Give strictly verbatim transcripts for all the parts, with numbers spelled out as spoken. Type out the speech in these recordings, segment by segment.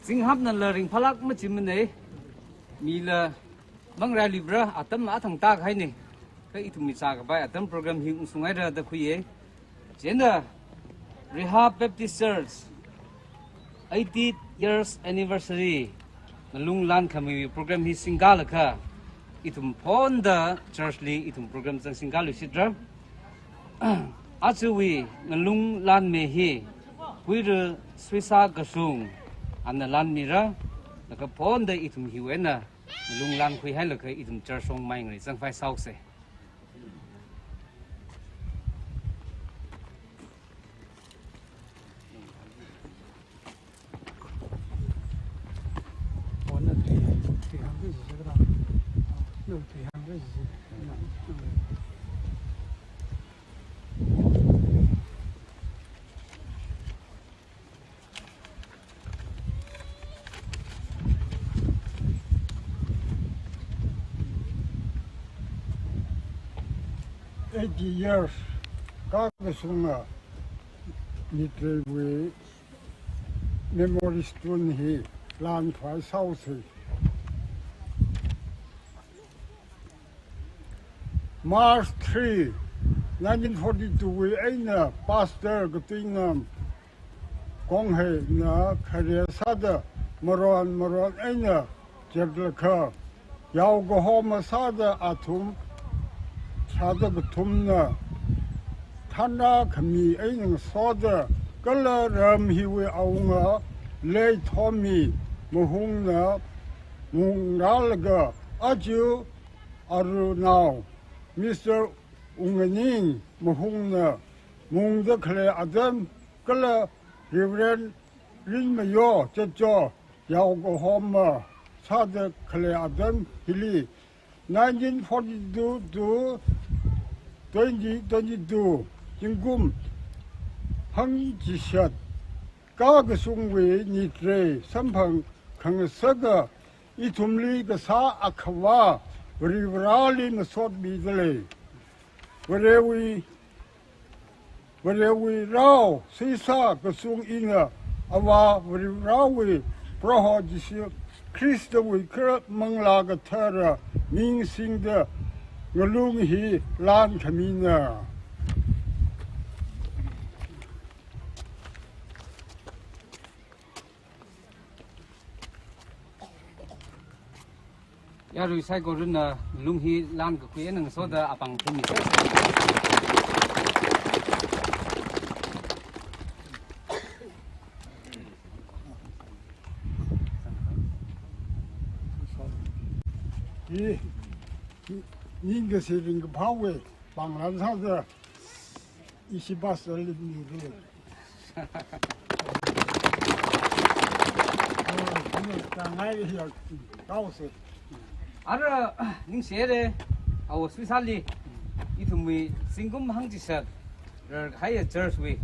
Zinghapnala ringphālāk machimanei. Mila mangrāluibra, atamla athang tākahainei. Kha ithumwui zākhavai atam program hi ungshunghaira da khuiye. Chieina Rehab Baptist Church eighty years anniversary ngalung lānkhamiwui program hi singkālaga ithum phonda church li ithum program zang singkāluishitra. Ajawui ngalung lānme hi Huira Suisa Kashung ana lānmira, laga phonda ithum hiwui eina ngalung lānkhuihailaga ithum church shongmai ngarei zangphai sāhaosei. Eighty years kākashunga Nitreiwui memory stone hi lānkhuihai sāhaosei. March three, nineteen forty-two wui eina Pastor Katuingam Kongheina khare sāda maron maron eina cheplaga, yao kahoma sāda athum, sāda kathumna thanna khami eina ngasoda, kala ram hiwui awunga Lei Thomi Mahungna mungrālaga, aja arunao Mister Wunganing Mahungna mungda khalei atam, kala Reverend Rinmayo Chetcho yao kahoma sāda khalei atam hili, nineteen forty-two to twenty twenty-two zingkum hangchishat kākashungwui Nitrei samphang khangasaka ithumli kasā Akhava Varivarāli masotmidalei. Varewui, Varewui rao Suisa Kashung eina Avā Varivarāwui Proho Jishu Khristawui kharar Manglā Kathara ming singda ngalung hi lānkhamina. Yarui saikorana ngalung hi lānkakhui eina ngasoda apāng phungmi. Hi, hi, ningkashi ringkaphāwui pānglan sāda, ishi pastor li mi ru. Ara ningshire, awo Suisali, ithumwui zingkum hangchishat rarkahaiya church wui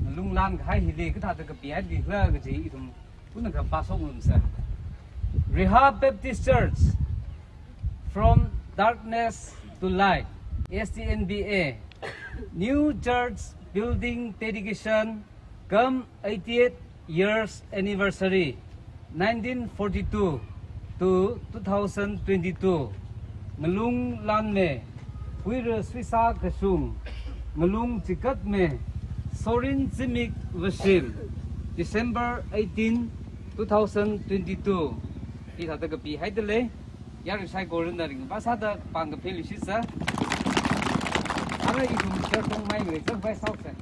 ngalung lānkahai hili kathāda kapihaili khala kaji ithum kunaka pāshok ngarumsa. Rehab Baptist Church, From Darkness to Light, S T N B A, New Church Building Dedication cum eightieth Years Anniversary, nineteen forty-two to two thousand twenty-two. Ngalung lānme, Huira Suisa Kashung. Ngalung chikatme, Sorin Zimik Vashim, December eighteen, two thousand twenty-two. Hithāda kapihaidalei, yarui saikorana ringphā sāda pāng kapheluishitsa. Ara ithum church shongmai ngarei zangphai sāhaosei.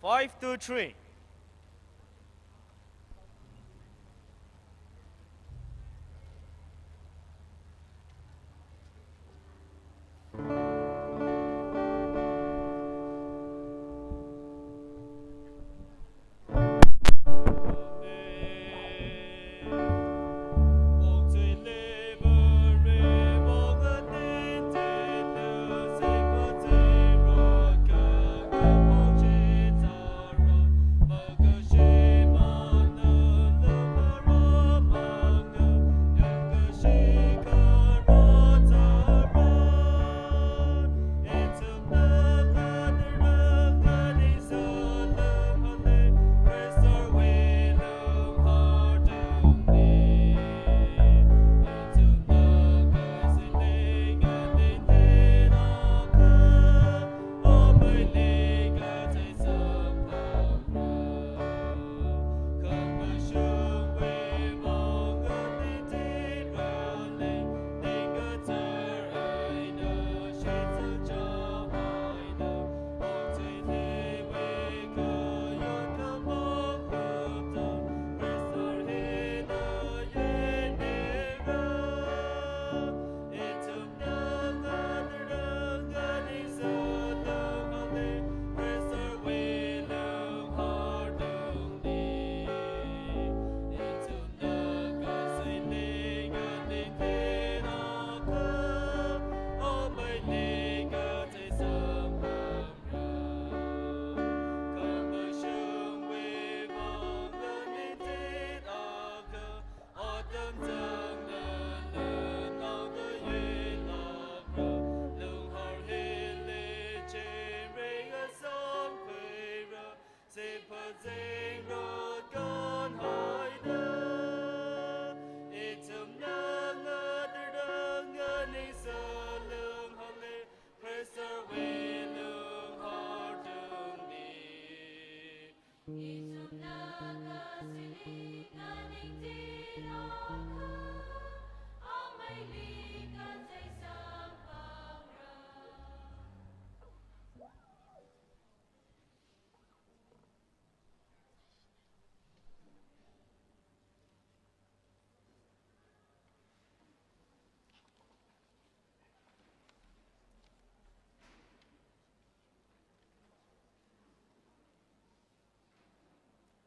Five, two, three.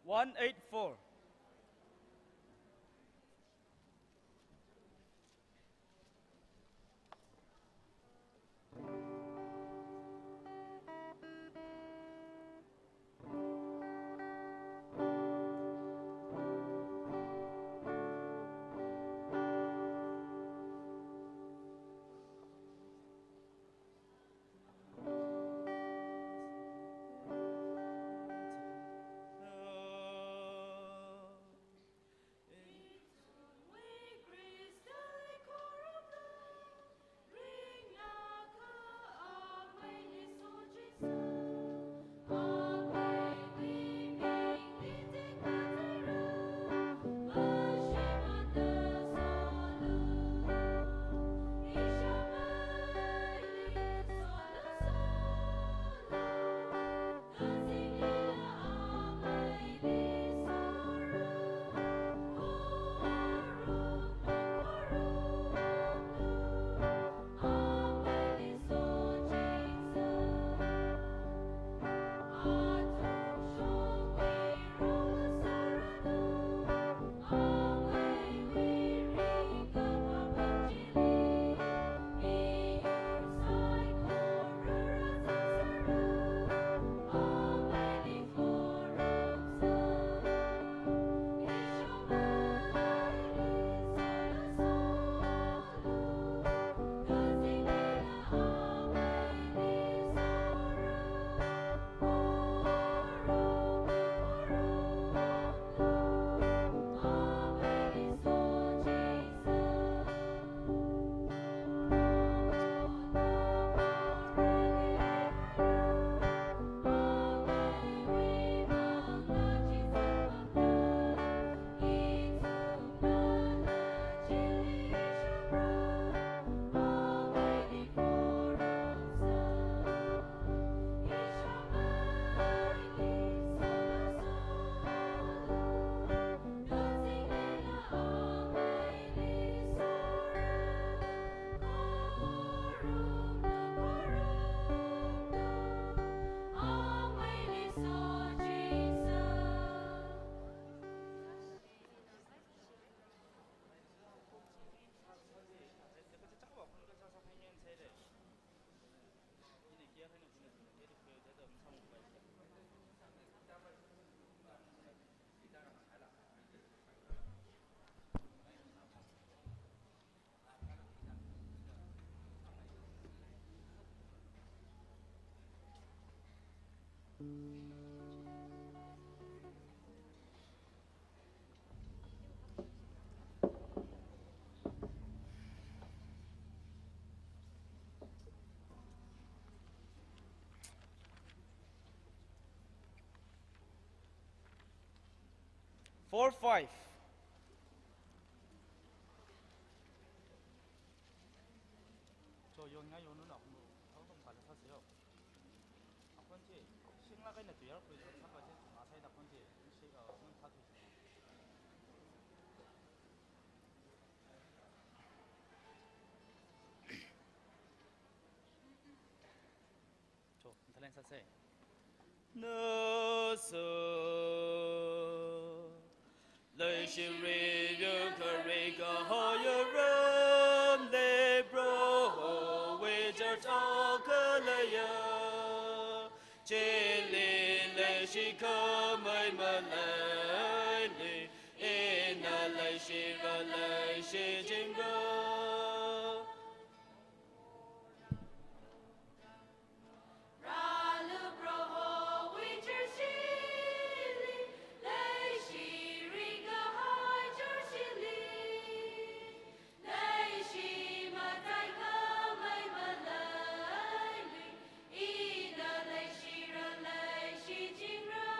One eight four. Four five. Cho yon nga yon nuna kung, kung kung pala sa seo. Akhon chi, shingla kaina tuyar kui sa sa pa chi, ma sai da akhon chi, shi, uh, mun sa tu. Cho, thalen sa se. Nasa. Leishiri yukari kahaya ramli Prohowui church akha leiya. Chili leishi khamei maleili, ina leishira leishi chingra. Rālu Prohowui church chili, leishiri kahai church chili, leishi matai khamei maleili, ina leishira leishi chingra.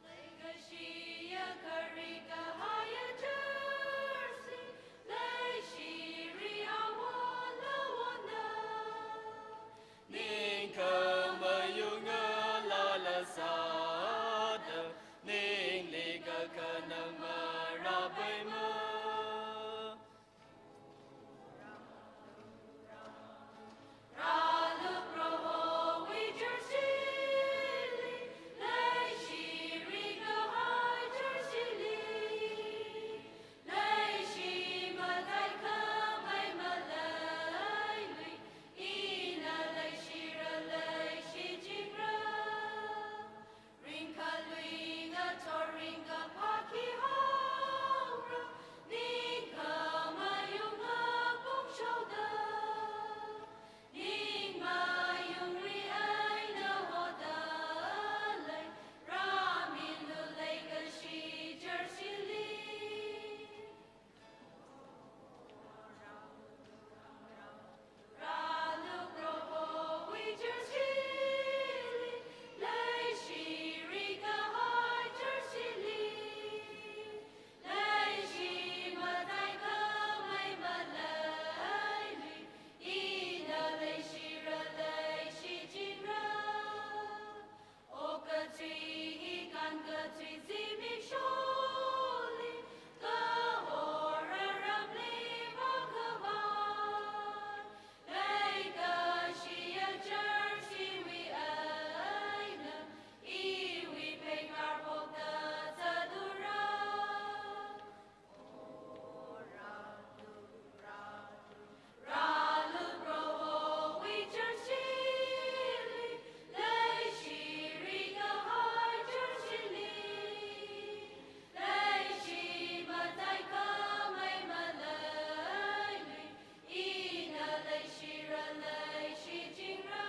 Leikashi ya kari kahaya church li, leishiri awon awonna. Ningkhamayunga lala sāda, ningli kakhanang marāpaima. Rālu Prohowui church chili, leishiri kahai church chili, leishi matai khamei maleili, ina leishira leishi chingra. Ringkhalui ngathor ringkaphā khi haora, ningkhamayung apong shaoda, ningmayungri eina hoda lei, rāmilu leikashi church chili. Rālu Prohowui church chili, leishiri kahai church chili, leishi matai khamei maleili, ina leishira leishi chingra. Okathui hi kānkathui zimiksho li, kahora ramli vākhavai, leikashiya church hiwui eina, iwui pheikār phokta zatura. Rālu Prohowui church chili, leishiri kahai church chili, leishi matai khamei maleili, ina leishira leishi chingra.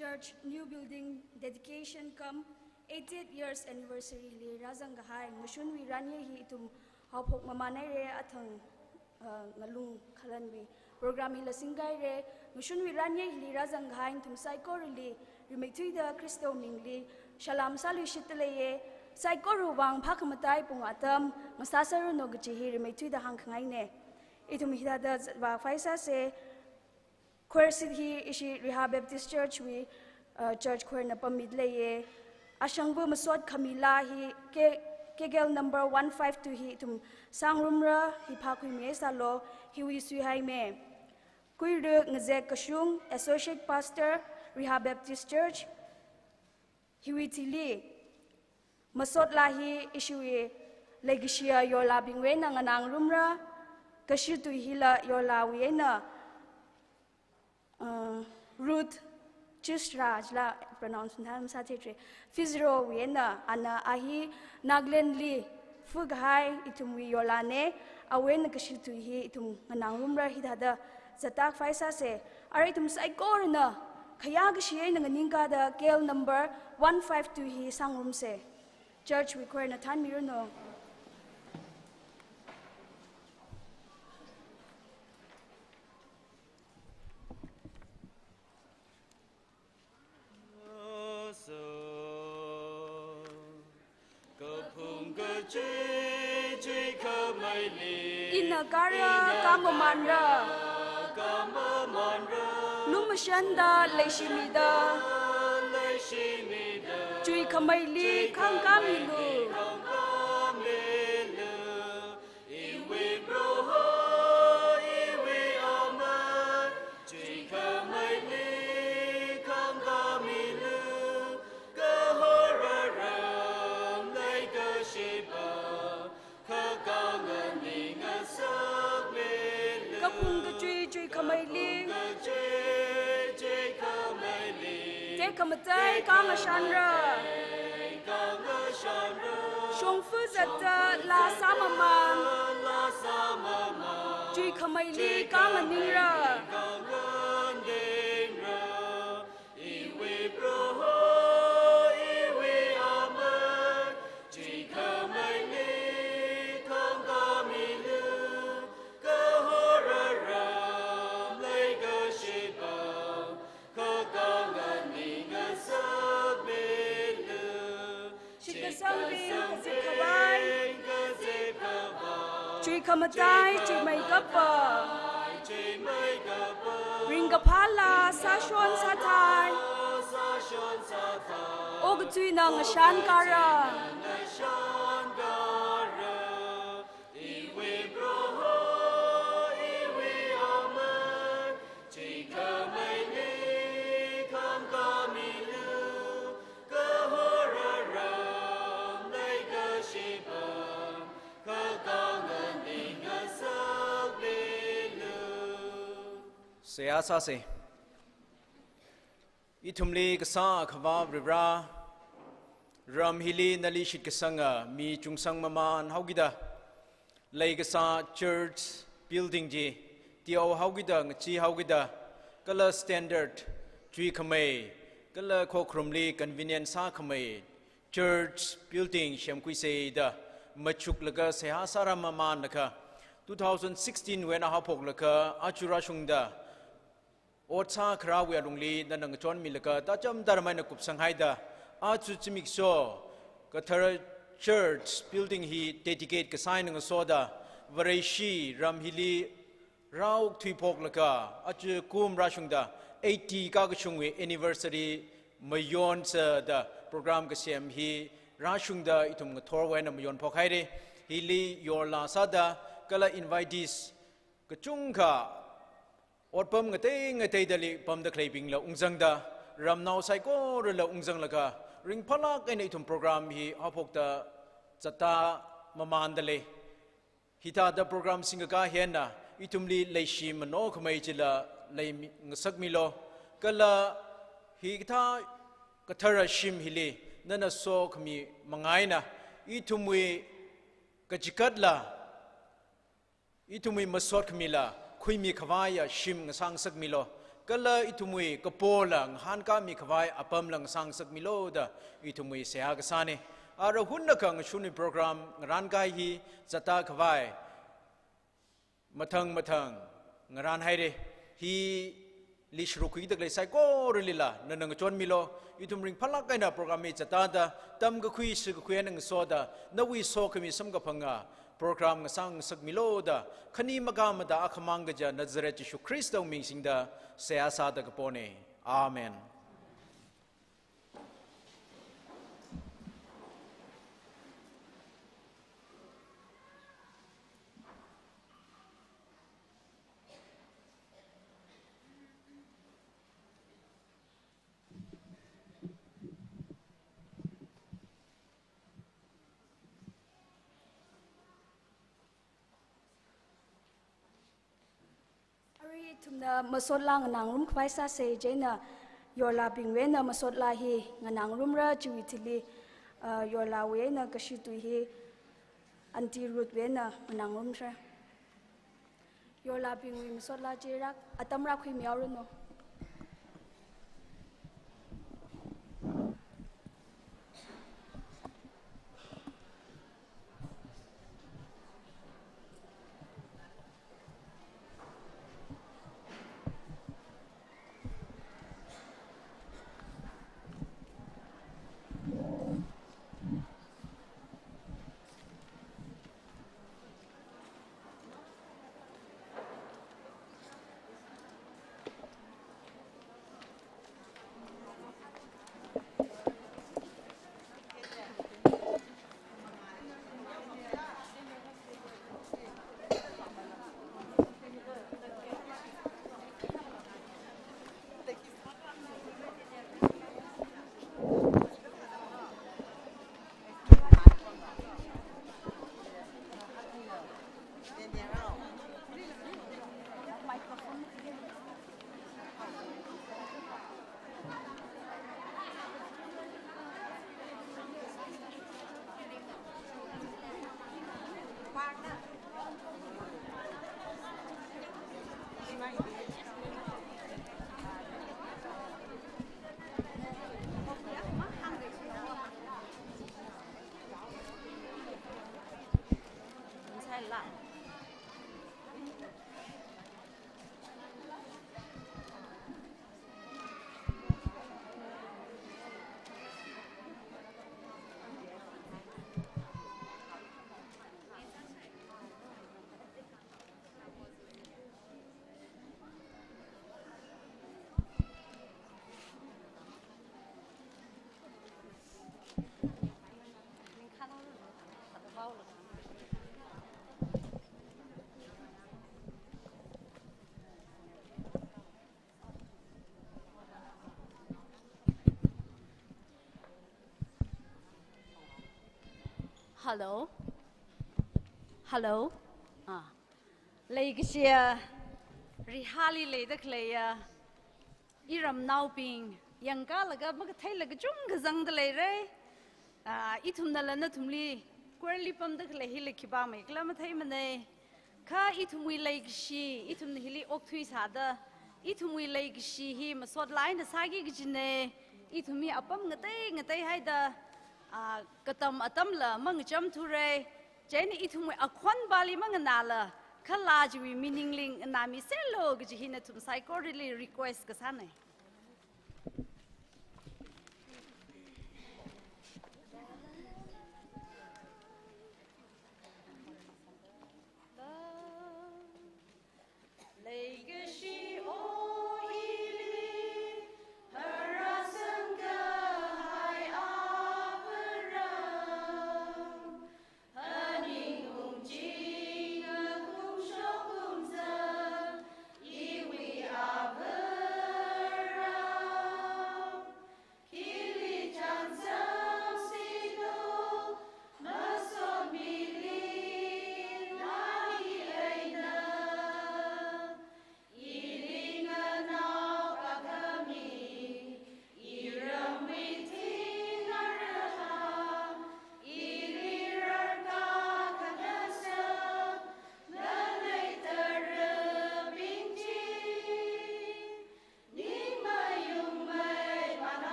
Church new building dedication cum eightieth years anniversary li rāzang kahai ngashunwui ranye hi ithum haophok mamān haira. Athang, uh, ngalung khalanwui program hila singkhuira. Ngashunwui ranye hili rāzang kahai nathum saikorali rimeithuida Khristawui mingli salam sāluishitda leiya. Saikora vang phākhamatai pung atam ngasāsāranu kaji hi rimeithuida hāngkhangaina. Ithum hithāda zatvākhavai sāsa. Choir seat hi ishi Reha Baptist Church wui, uh, church choir na pammi leiya. Ashangva masot khami laa hi K-, K K L number one five two hi ithum sāngarumra, hi phākhuimi sālu, hiwui suihaimi. Kuiru Ngazek Kashung, Associate Pastor, Reha Baptist Church, hiwui thili Masot laa hi ishiwui leikashiya yorlabingwui eina nganāngarumra, kashi tui hila yorlawui eina, uh, Ruth Chisra chila pronounce na masātheithei. Fizro wui eina ana a hi Nagaland li fukahai ithumwui yorlana, awui eina kashi tui hi ithum nganāngarumra, hithāda zatkhavai sāsa. Arui ithum saikorana khayā kashi eina nganingkāda K L number one five two hi sāngarumsa. Church wui choir na thānmiranu. Kaphung kachui, chui khamaili. Ina kara, ina kara, kamamanra. Kamamanra. Lumashanda, leishimida. Leishimida. Chui khamaili, chui khamaili, khangkāmilu. Khangkāmilu. Iwui Proho, iwui Amei, chui khamaili khangkāmilu, kahor aram leikashipa, khakānga ning ngasakmilu. Kaphung kachui, chui khamaili. Kaphung kachui, chui khamaili. Tekhamatei, tekhamatei, kangashanra. Shongfa zatta laa sāmaman. Chui khamaili kanganingra. Shitkasang ring kazip khavai. Chui khamatai, chui meikapa. Ringkaphā laa sāshon sāthai. Okathuina ngashankāra. Iwui Proho, iwui Amei, chui khamaili khangkāmilu, kahor aram leikashipa, khakānga ning ngasakmilu. Seihā sāsa. Ithumli kasā Akhava Varivara, ram hili nali shitkasanga mi chungsang maman haokida, leikasā church building chi teo haokida, ngachi haokida, kala standard chuikhamei, kala khokharumli convenient sākhamei church building semkhuisa da machuklaga seihā sāra mamanlaga, two thousand sixteen wui eina haophoklaga aja rāshungda, ot sākharawui alungli nana ngachonmilaga, tacham tharam eina kupsanghaida, aja zimiksho kathara church building hi dedicate kasā eina ngasoda, Vareshi ram hili rāokthuiphoklaga, aja kum rāshungda eighty kākashungwui anniversary mayonsa da program kasem hi rāshungda ithum ngathorwui eina mayonphok haira. Hili yorla sāda, kala invitees kachungkha otpam ngatei ngateidali pamda khaleibingla ungzangda, ramnao saikorala ungzanglaga, ringphālāk eina ithum program hi haophokda zatda mamanda lei. Hithāda program singkakā hi eina ithumli leishi manokhamei chila leimi ngasakmilu. Kala hikathā kathara shim hili nana sokhami manga eina ithumwui kachikatla, ithumwui masot khamila khuimi khavaiya shim ngasā ngasakmilu. Kala ithumwui kapola ngahānkāmi khavai apamla ngasā ngasakmilu da ithumwui seihā kasāna. Ara hunnakha ngashunwui program ngarānkahai hi zatda khavai mathang mathang ngarānhaira. Hi li sharuk khuida khalei saikoralila nana ngachonmilu. Ithum ringphālāk eina program hi zatda, tamkakhui sakakhui eina ngasoda, nawui sokhami samkaphanga program ngasā ngasakmilu da, khani makhamada akhamang kaja Nazareth Jishu Khristawui ming singda seihā sāda kapona. Amen. Ithumna masot laa nganāngarum khavai sāsa, chieina yorlabingwui eina masot laa hi nganāngarumra, chiwui thili, ah, yorlawui eina kashi tui hi Aunty Ruth wui eina nganāngarumra. Yorlabingwui masot laa chi rāk, atam rākhuimihaoranu. Hello. Hello. Ah. Leikashiya, Rihali leida khaleiya iramnaobing, yangkalaga makatheila kachungkha zangda leira. Ah, ithumnala nathumli choirli pamda khalei hili khipā meikhala matheimana. Kha ithumwui leikashi, ithumna hili okthui sāda, ithumwui leikashi hi masot laa eina sāki kajina. Ithum hi apam ngatei ngateihaida, ah, katam atamla mangachamthura. Chieina ithumwui akhon pāli manganāla, kha laa chiwui meaning li nganāmiserlu kaji hi nathum saikorali request kasāna.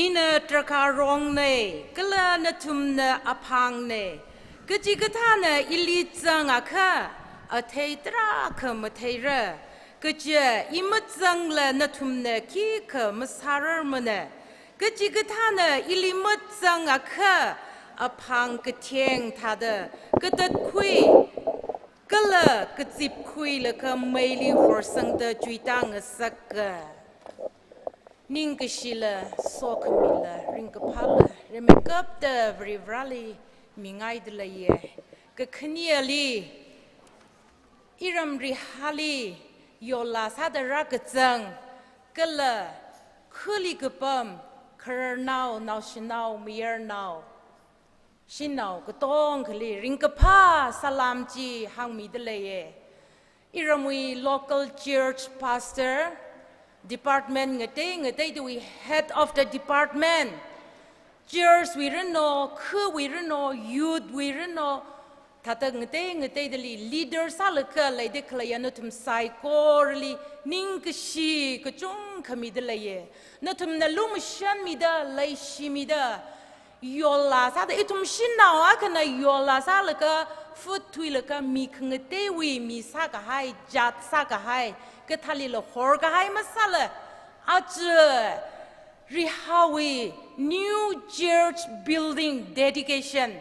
Ina drakhārongnei, kala nathumna aphāngnei. Kachikathāna ili zangakha, athei tarākha matheira. Kaja i mazangla nathumna khikha masārarmana. Kachikathāna ili mazangakha, aphāng katheng thāda katatkhui, kala kazipkhuilaga meili horsangda chuitāngasaka. Ningkashila sokhamila ringkaphāla rimeikapta Varivarāli mingaida leiya. Kakhaneli, iram Rihāli yola sāda rākazang, kala khuli kapam, khararnao, naoshinao, mayarnao, shanao katongkhali ringkaphā salam chi hāngmida leiya. Iramwui local church pastor, department ngatei ngateidawui head of the department, church wui rano, khawui rano, youth wui rano, thāda ngatei ngateidali leader sālaga leida khaleiya nathum saikorali ningkashi kachungkha mida leiya. Nathumna lumashanmida, leishimida, yola sāda, ithum shanao akhana yola sālaga, futthuilaga, mi khangateiwui mi sākahai, jat sākahai, kathālila horkahai masāla, aja Rihāwui new church building dedication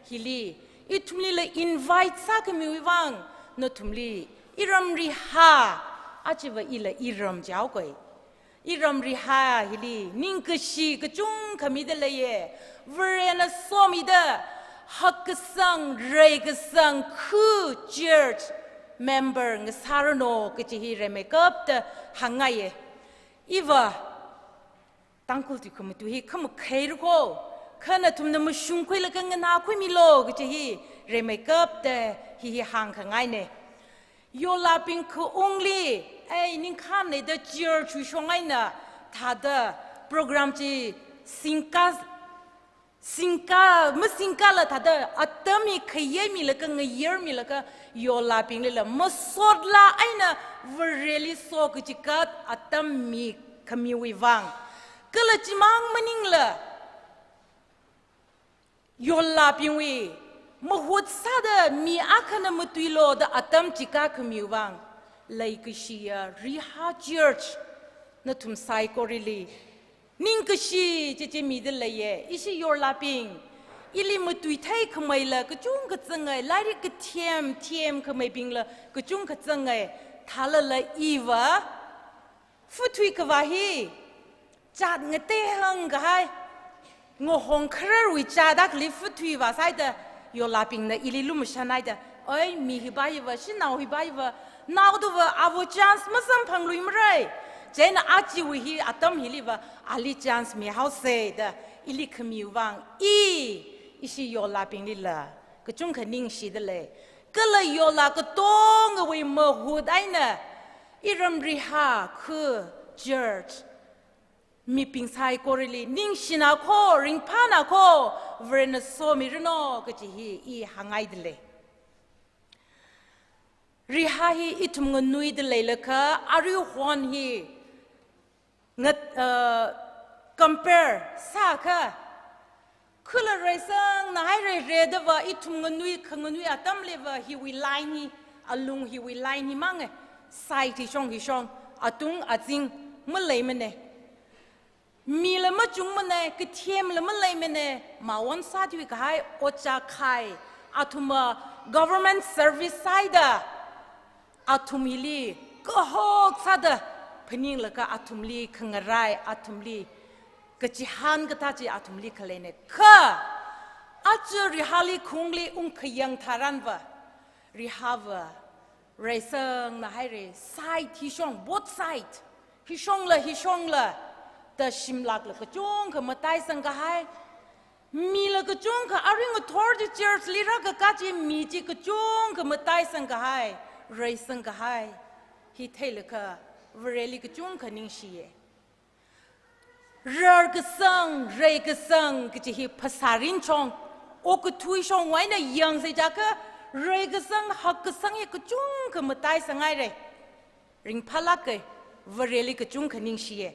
hili ithumlila invite sākhamiwui vang nathumli iram Rihā, ajava ila iram jihaokei. Iram Rihā hili ningkashi kachungkha mida leiya. Varena somida hakkasang, reikasang khu church member ngasāranu kaji hi rimeikapta hāngngaiya. Iva Tangkhul tuikhamattui hi khamakhaira ko, kha nathumna mashungkhuilaga nganākhuimilu kaji hi rimeikapta hi hi hāngkhangaina. Yolabing khaungli, ei, ningkhān leida church wui shong eina thāda program chi singka, singka, masingkala thāda atam hi khayei milaga, ngayar milaga, yolabinglila masotla eina Vareli so kachikat atam mikhamiwui vang. Kala chimang maningla, yolabingwui mahut sāda mi akhana matuilu da atam chikākhamiwui vang, leikashiya Rihā Church, nathum saikorali ningkashi chichi mida leiya. Ishi yolabing, ili matuithei khameila kachungkha zangai, lairik kathem themkhameibingla kachungkha zangai, thālala iva futthui khavā hi jat ngatei hāngkahai, ngahong khararwui jat akhali futthui vāsāhaida, yolabingna ili lumashanhaida, oi, mi hiva hiva, shanao hiva hiva, naodava āva chance masamphangluimarai. Chieina ajawui hi atam hiliva ali chance mihaosa da ili khamiwui vang, i, ishi yolabinglila kachungkha ningshida lei. Kala yola katongawui mahut eina iram Rihā khu church mibing saikorali ningshina ko, ringphāna ko, Varena somiranu kaji hi i hāngngaida lei. Rihā hi ithum nganuida leilakha, aruihon hi ngat, uh, compare sākha, khula reisangna haira, redava ithum nganui, khanganui atamliva hiwui line hi, alung hiwui line hi manga, side hishong hishong, atung azing maleimana. Mila machungmana, kathemla maleimana, mawon sāthui kahai, ojā khai, athumva government service sāhaida, athum hili kahok sāda phaninglaga athumli khangarai, athumli kachihān kathā chi athumli khaleina. Kha aja Rihāli khaungli ungkhayang tharanva, Rihāva reisangna haira, side hishong, both side, hishongla hishongla da shimlakla kachungkha mataisang kahai. Mila kachungkha, arui ngathor chi church li rākakā chi mi chi kachungkha mataisang kahai, reisang kahai. Hi theilaga Vareli kachungkha ningshiya. Rarkasang, reikasang kaji hi phasā rinchong, okathui shongwui eina yangsa jiakha, reikasang, hakkasang hi kachungkha mataisang haira. Ringphālāka, Vareli kachungkha ningshiya.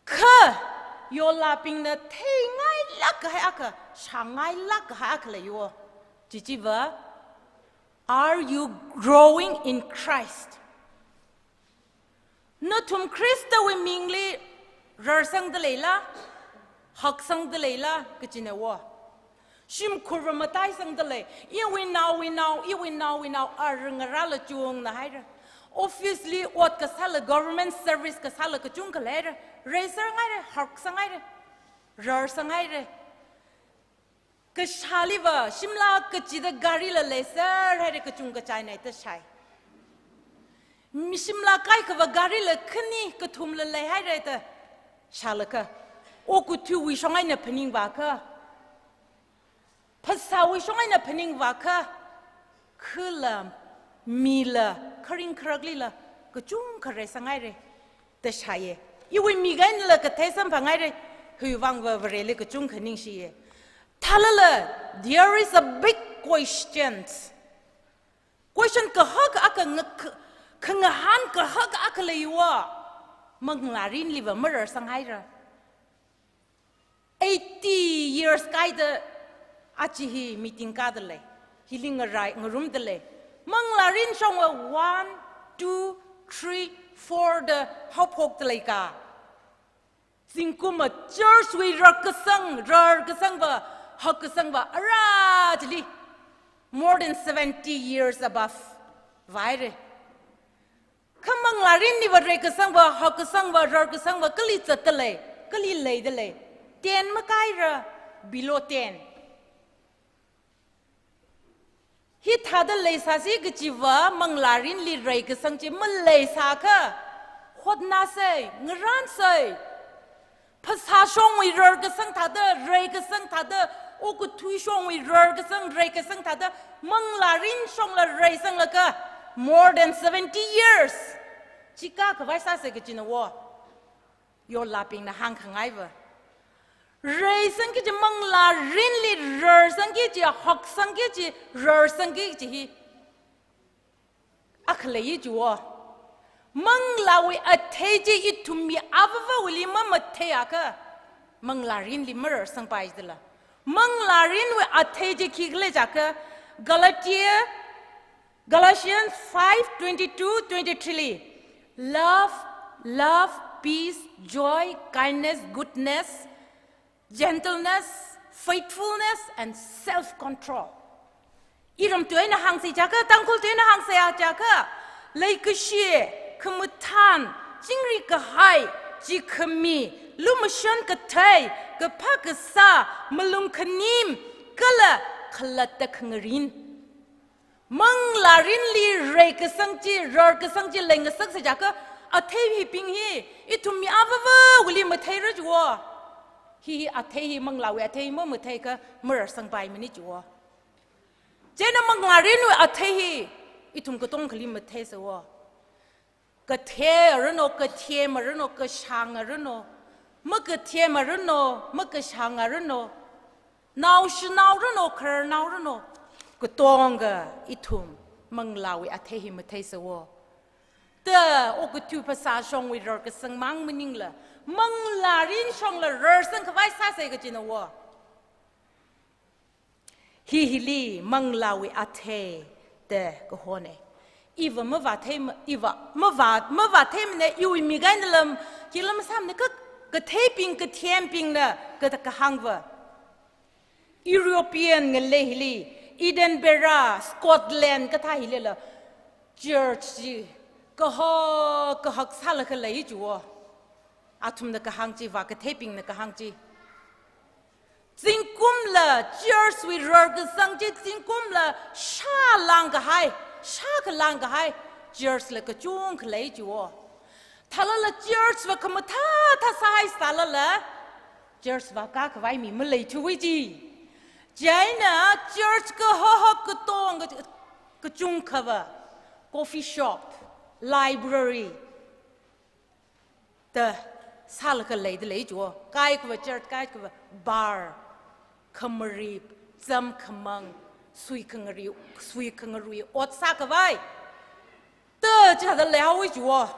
Kha Yollabingna theingailāk kahai akha, shāngailāk kahai akha leiyo. Chichiva, are you growing in Christ? Nathum Khristawui mingli rarsangda leila, haksangda leila, kachina wo. Shimkhurva mataisangda lei, iwui naowui nao, iwui naowui nao, arui ngarāla chungna haira. Office li ot kasāla, government service kasāla kachungkha leira. Reisangaira, haksangaira, rarsangaira. Kashāliva, shimla kachida garila leiser haira, kachungkha chainai da shai. Mi shimla kaikhava garila khani kathumla leihaira da shālakha, okathuiwui shong eina phaningvākha, phasāwui shong eina phaningvākha, khula, mila, kharing kharaklila kachungkha reisangaira da shāya. Iwui mik einala kathei samphangaira, hiwui vangva Vareli kachungkha ningshiya. Thālala, there is a big question. Question kahak akha nga-, kha-, khangahān kahak akha leiwa. Manglārinliva mararsangaira. Eighty years kaida aja hi meeting kāda lei. Hili ngarai, ngarumda lei. Manglārin shongva one, two, three, four da haophokda leika. Zingkumva church wui rarkasang, rarkasangva, hakkasangva, ara chili more than seventy years above vāhaira. Kha manglārinliva reikasangva, hakkasangva, rarkasangva kali zatda lei, kali leida lei? Ten makaira, below ten. Hithāda leisāsi kachiva manglārinli reikasang chi maleisākha, hotnāsei, ngarānsei. Phasā shongwui rarkasang thāda, reikasang thāda, okathui shongwui rarkasang, reikasang thāda, manglārin shongla reisanglaga, more than seventy years. Chikā khavai sāsei kachina wo. Yollabingna hāngkhangaiva. Reisangki kaji, manglārinli rarsangki kaji, haksangki kaji, rarsangki kaji hi akha leiya chiwo. Manglāwui athei chi ithum mi avāvāwuili mamatheiakha, manglārinli mararsangpai jidala. Manglārinwui athei chi khikhala jiakha, Galatia, Galatians five twenty-two twenty-three li, love, love, peace, joy, kindness, goodness, gentleness, faithfulness, and self-control. Iram tuina hāngsa jiakha, Tangkhul tuina hāngsa jiakha, leikashi, khamathān, chingri kahai, chikhami, lumashan kathei, kaphā kasā, malung khanim, kala khalatta khangarin. Manglārinli reikasang chi, rarkasang chi leingasaksa jiakha, athei hibing hi ithum mi avāvāwuili matheira chiwo. Hi, hi athei hi, manglāwui athei hi mamatheiakha mararsangpaimana chiwo. Chieina manglārinwui athei hi ithum katongkhali matheisa wo. Kathe arano, kathem arano, kashāng arano, makathem arano, makashāng arano, naoshinao rano, khararnao rano, katonga ithum manglāwui athei hi matheisa wo. Ta okathui phasā shongwui rarkasang mang maningla, manglārin shongla rarsang khavai sāsei kachina wo. Hi hili manglāwui athei da kahona. Iva mavāthei ma-, iva mavā, mavātheimana, iwui mik eina lam, kilam samna ka, katheibing, kathembingna, kata kahāngva. European ngalei hili, Edinburgh, Scotland, kathā hilila, church chi, kahak, kahak sālaga lei chiwo. Athumna kahāng chi, vākatheibingna kahāng chi. Zingkumla church wui rarkasang chi, zingkumla shālang kahai, shākhalang kahai, church la kachungkha lei chiwo. Thālala church va khamathā thā sāhai sālala, church vākā khavai mi maleithuwa chi. Chieina church kahak katonga, kachungkhava, coffee shop, library, ta sālaga leida lei chiwo. Kaikhava church, kaikhava bar, khamarip, zam khamang, sui khangari, sui khangarui ot sākhavai. Ta chithāda leihaowa chiwo.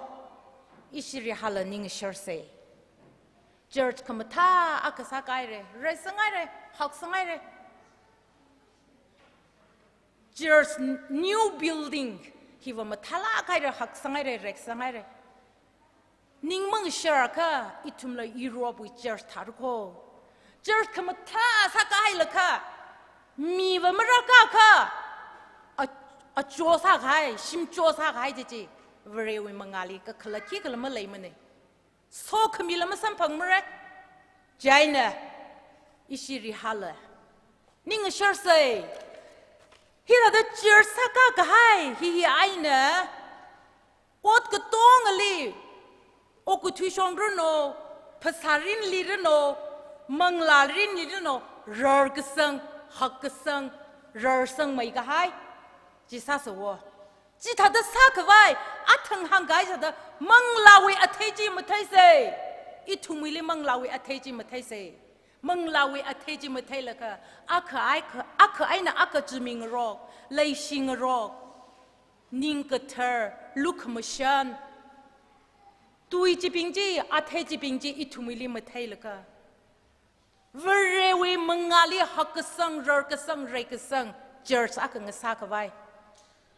Ishiri hala ningsharsei. Church khamathā akha sākahaira, reisanghaira, haksanghai. Church n-, new building hiva mathālāk haira, haksanghaira, reisanghaira. Ning mangasharakha, ithumla Europe wui church thāra kho. Church khamathā sākahailaga, miva marākakha, a, acho sākahai, shimcho sākahai chi chi, Varewui mangāli kakhalat khikhala maleimana. Sokhamila masamphangmara. Chieina, ishi Rihāla ningasharsa. Hithāda church sākakahai hi hi eina, ot katongali, okathui shong ranu, phasā mirinli ranu, manglā mirinli ranu, rarkasang, hakkasang, rarsangmeikahai chi sāsa wo. Chithāda sākhavai, athang hāngkahai sāda, manglāwui athei chi matheisa. Ithumwuili manglāwui athei chi matheisa. Manglāwui athei chi matheilaga, akha eina akha, akha eina akha ziminngarok, leishingarok, ning kathar, lukhamashan, tui chibing chi, athei chibing chi ithumwuili matheilaga, Varewui mangāli hakkasang, rarkasang, reikasang church akha ngasākhavai,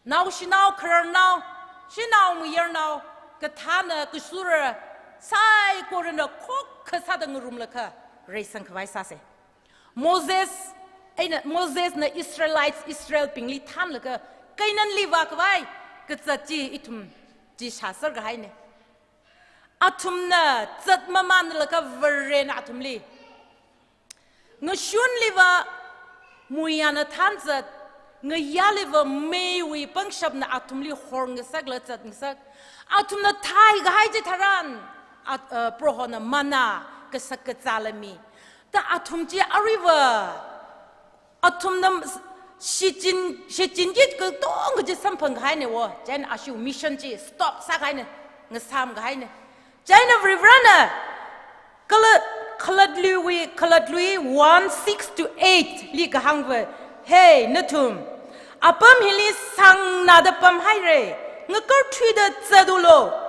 naoshinao, khararnao, shanao, mayarnao, kathāna, kashura, saikorana khokkha sāda ngarumlaga reisangkhavai sāsa. Moses, eina, Mosesna Israelites, Israelbingli thānlaga Canaanli vākhavai kazat chi ithum chi shāserkahaina. Athumna zat mamānlaga Varena athumli, ngashunliva muiyana thānzat, ngayāliva meiwui pangshapna athumli horngasakla zatngasak. Athumna thaikahai chitharan, at-, uh, Prohona manna kasak kazāla mi. Da athum chi aruiva, athumna s-, shichin, shichinki katonga chi samphangkahaina wo. Chieina ashiwui mission chi stop sākahaina, ngasāmkahaina. Chieina Varivarana Kala-, Khalatlui, Khalatlui one six to eight li kahāngva, "Hey, nathum, apam hili sāngnada pamhaira, ngakarthuida zatulu.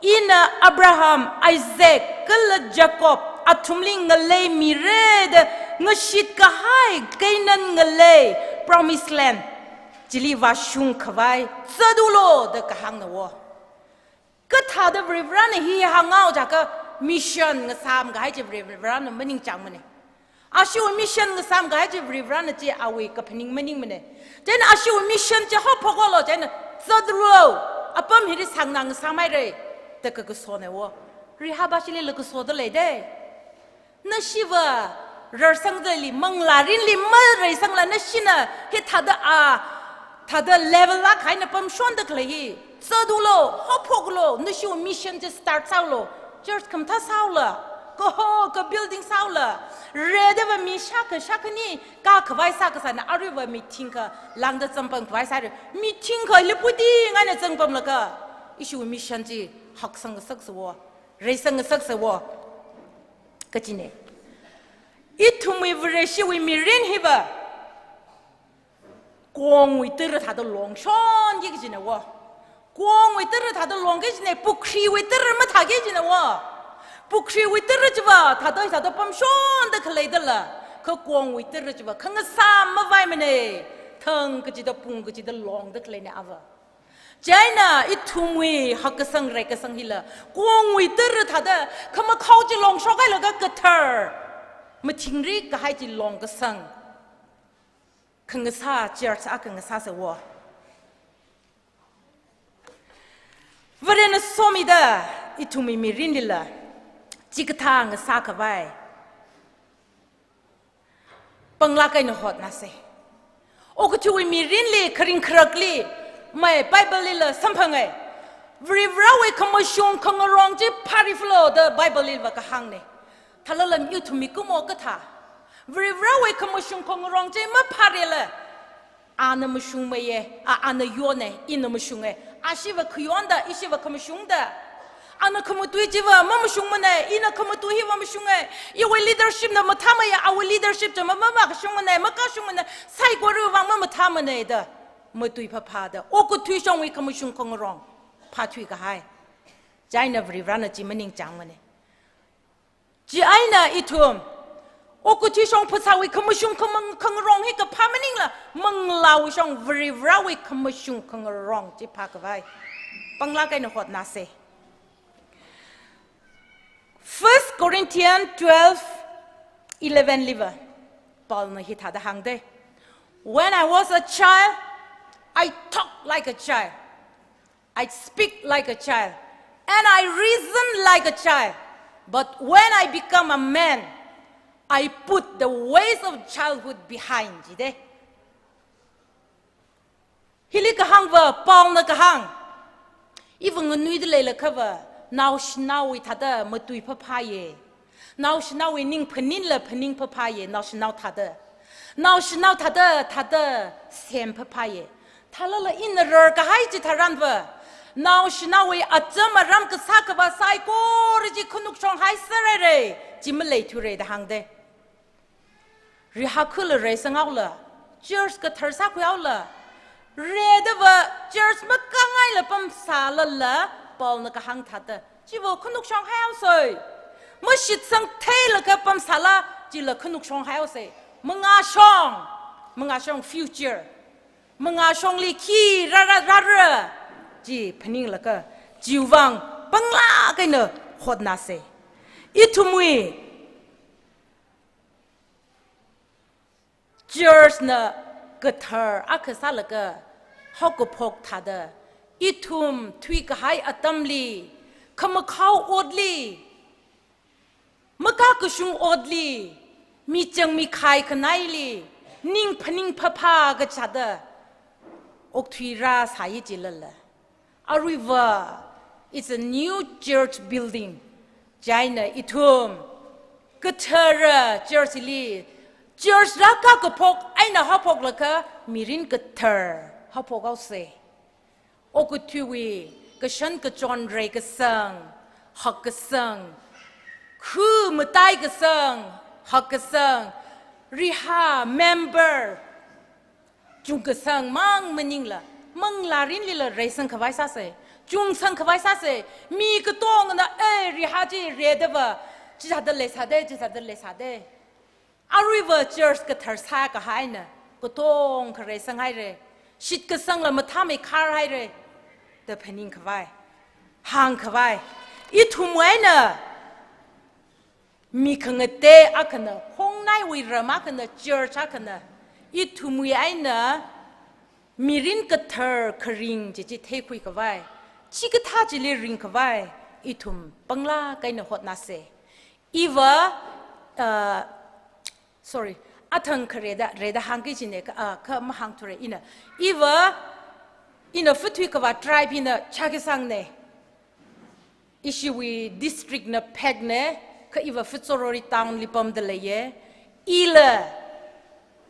Ina Abraham, Isaac, kala Jacob athumli ngalei mira da ngashitkahai Canaan ngalei, Promised Land, chili vāshungkhavai zatulu," da kahāngna wo. Kathāda Varivarana hi hānghao jiakha mission ngasāmkahai chi Varivarana maningchāngmana. Ashiwui mission ngasāmkahai chi Varivarana chi awui kaphaning maningmana. Chieina ashiwui mission chi haophoklu, chieina zatulu, apam hili sāngna ngasāmhaira da kakasona wo. Rihāva shilila kasoda leida. Nashiva rarsangdali, manglā mirinli mareisangla nashina hithāda a, thāda level akha eina pamshonda khalei hi zatulu, haophoklu, nashiwui mission chi start sālu. Church khamathā sālu, kaho, ka building sālu, redava mi shākha shākhani kakhavai sākasāna, aruiva mi thingkha lāngda zangpamkhavai sāra. Mi thingkha lipudi ngaina zangpamlaga ishiwui mission chi haksang ngasaksa wo, reisang ngasaksa wo kajina. Ithumwui Vareshiwui mirin hiva kongwui tara thāda longshonki kajina wo. Kongwui tara thāda longki kajina, pukhriwui tara mathāki kajina wo. Pukhriwui tara chiva thāda, thāda pamshonda khaleidala, kha kongwui tara chiva khangasām mavaimana. Thang kachida, pung kachida longda khaleina ava. Chieina ithumwui hakkasang reikasang hila kongwui tara thāda khamakhao chi longshokhailaga kathar, mathingri kahai chi longkasang khangasā church akha ngasāsa wo. Varena somida ithumwui mirinlila chikathā ngasākhavai panglāk eina hotnāsa. Okathuiwui mirinli, kharing kharakli, mai Bible lila samphanga. Varivarawui khamashung khangarong chi phārifalu da Bible liva kahāngna. Thālala ithum mikumo kathā, Varivarawui khamashung khangarong chi maphārala, ana mashungmeiya, a, ana yona, ina mashunga. Ashiva khayonda, ishiva khamashungda. Ana khamatui chiva mamashungmana, ina khamatui hiva mashunga. Iwui leadership na mathāmeiya, awui leadership chiva ma, ma, makashungmana, makashungmana. Saikorawui vang mamathāmana da matui phaphāda, okathui shongwui khamashung khangarong phāthuikahai. Chieina Varivarana chi maningchāngmana. Chieina ithum okathui shong phasāwui khamashung khamang-, khangarong hi kaphā maningla, manglāwui shong Varivarāwui khamashung khangarong chi phākhavai panglāk eina hotnāsa. First Corinthians twelve eleven liva Paulna hithāda hāngda, "When I was a child, I talked like a child, I speak like a child, and I reason like a child. But when I become a man, I put the ways of childhood behind," jida. Hili kahāngva, Paulna kahāng, iva nganuida leilakhava, naoshinaowui thāda matui phaphāya. Naoshinaowui ning phaninla phaning phaphāya, naoshinao thāda. Naoshinao thāda, thāda sem phaphāya. Thālala ina rarkahai chitharanva, naoshinaowui acham aram kasā khavā saikora chi khanukshong haisāhaira, chi maleithura da hāngda. Rihā khala reisanghaola, church kathar sākhuihaola, redava church makāngaila pamsālala, Paulna kahāng thāda, chiva khanukshong haihaosa. Mashitsang theilaga pamsāla, chila khanukshong haihaosa. Mangāshong, mangāshong future. Mangāshongli khi rāra, rāra, chi phaninglaga, chiwui vang panglāk eina hotnāsa. Ithumwui church na kathar akha sālaga haokaphok thāda, ithum thuikahai atamli, khamakhao otli, makakashung otli, michang mikhai khanaili, ning phaning phaphā kachāda okthui rāsāya chilala, aruiva, it's a new church building. Chieina ithum kathara church li, church rākakaphok eina haophoklaga mirin kathar haophokhaosa. Okathuiwui kashan kachon reikasang, hakkasang, khu matai kasang, hakkasang, rihā member chungkasang mang maningla, manglā mirinlila reisangkhavai sāsa, chungsangkhavai sāsa. Mi katongana, eh, rihā chi redava, chithāda leisāda, chithāda leisāda. Aruiva church kathar sākahaina, katongkha reisanghaira, shitkasangla mathāmeikhar haira, da phaningkhavai, hāngkhavai. Ithumwui eina mi khangatei akhana, khongnaiwui ram akhana, church akhana, ithumwui eina mirin kathar kharing chi chi theikhuikhavai, chikathā chili ringkhavai, ithum panglāk eina hotnāsa. Iva, uh, sorry, athang kha reda, reda hāngki kajina, uh, kha mahāngthura ina. Iva, ina phathui khavā tribe hina Chakhesangna. Ishiwui district na Phekna, kha iva Pfutsarori town li pamda leiya. Ila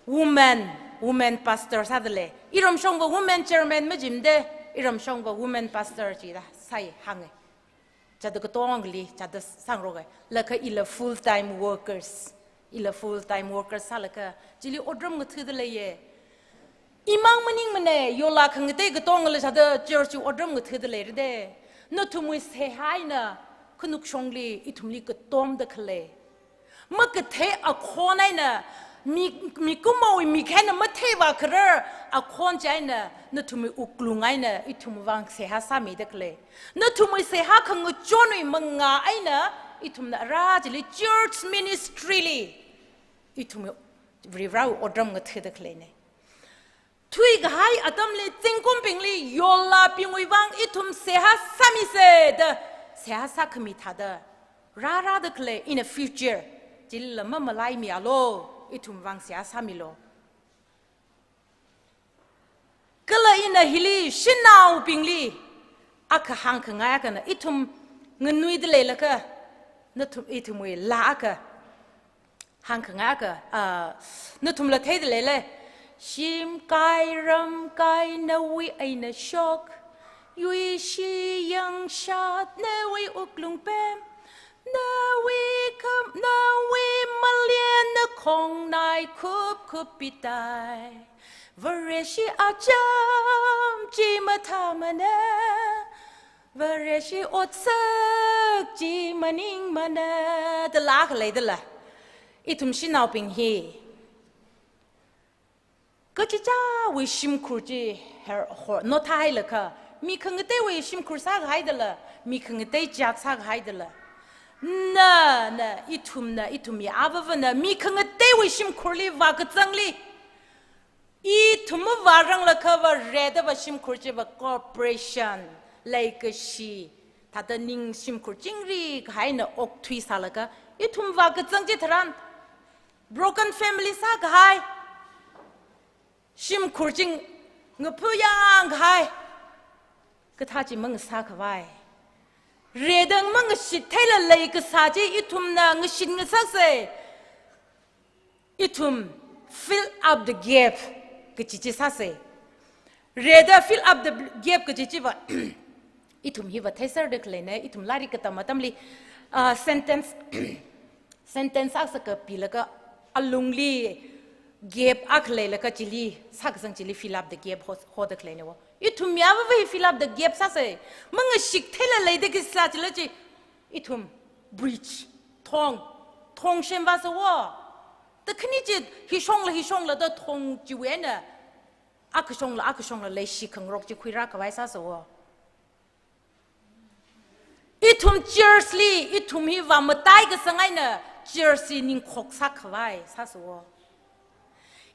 woman, woman pastor sāda lei. Iramshongva woman chairman majimda, iramshongva woman pastor chida sāi hānga. Chithāda katongali, chithāda sāngaroka. Laga ila full time workers. Ila full time workers sālaga chili otram ngathada leiya. Imang maningmana, yola khangatei katongala chithāda church otram ngathada leirada. Nathumwui seihā eina khanukshongli, ithumli katomda khalei, makathei akhon eina, mi, mikumowui mik eina matheivā kharar akhon chieina, nathumwui wuklung eina ithumwui vang seihā sāmida khalei, nathumwui seihā khangachonwui mangā eina ithumna ara chili church ministry li ithumwui Varivarāwui otram ngathada khaleina. Thuikahai atamli zingkumbingli yolabingwui vang ithum seihā sāmisa da, seihā sākhami thāda rārada khalei in the future, chilila mamalaimialu, ithum vang seihā sāmilu. Kala ina hili shanaobingli akha hāngkhangai akhana, ithum nganuida leilaga, nathum ithumwui laa akha hāngkhangai akha, ah, nathumla theida leila. Shimkai ramkai nawui eina shok, yuishi yangshat nawui wuklung pem, nawui kham, nawui malen na khongnai khupkhup pitai. Vareshi acham chi mathāmana. Vareshi otsak chi maningmana da laa khalei dala. Ithum shanaobing hi kachichāwui shimkhur chi her, hor, nothailakha, mi khangateiwui shimkhur sākahai dala, mi khangatei jat sākahai dala. Na, na, ithumna, ithumwui avāvana, mi khangateiwui shimkhurli vākazangli ithum mavāranglakha Vareda va shimkhur chiva cooperation, leikashi, thāda ning shimkhur chingri kahaina okthui sālaga, ithum vākazang chitharan, broken family sākahai, shimkhur ching ngaphu yangkahai, kathā chi mangasākhavai. Redang mangashit theila leikasā chi ithumna ngashit ngasaksa. Ithum fill up the gap kachi chi sāsa. Reda fill up the gap kachi chiva ithum hiva theiserda khaleina, ithum lairik katam atamli, ah, sentence, sentence akha sākapilaga alungli gap akha leilaga chili, sākasang chili fill up the gap ho-, hoda khaleina wo. Ithumwui avāva hi fill up the gap sāsa. Mangashit theila leida kasā chila chi, ithum bridge, thong, thong semvāsa wo. Da khani chi hishongla, hishongla da thong chiwui eina, akhashongla, akhashongla leishi khangarok chi khuirākhavai sāsa wo. Ithum church li, ithum hi vāmatai kasang eina church hi ningkhok sākhavai sāsa wo.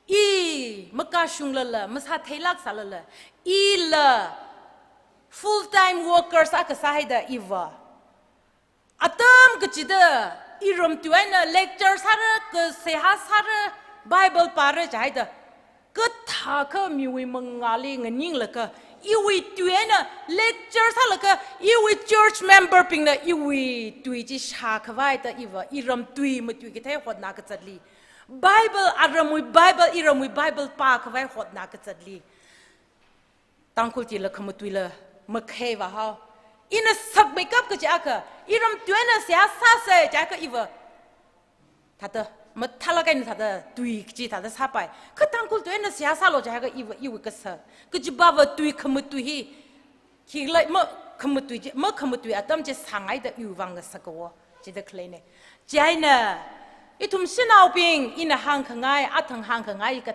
I makashunglala, masātheilāk sālala, ila full time workers akha sāhaida iva atam kachida iram tui eina lecture sāra, kaseihā sāra, Bible pāra jihaida, kathākha miwui mangāli nganinglaga, iwui tui eina lecture sālaga, iwui church member bingna iwui tui chi shākhavai da iva iram tui matuikathei hotnā kazatli, Bible, aramwui Bible, iramwui Bible pākhavai hotnā kazatli, Tangkhul tila khamatuila makhei vāhao. Ina sakmeikap kachi akha, iram tui eina seihā sāsa jiakha iva thāda, mathālāk eina thāda tui kachi thāda sāpai. Kha Tangkhul tui eina seihā sālu jiakha iva, iwui kasak. Kachi bava tui khamatui hi, khikhala ma khamatui chi, makhamatui atam chi sāngaida iwui vang ngasaka wo. Chida khaleina. Chieina, ithum shanaobing, ina hāngkhangai, athang hāngkhangai ka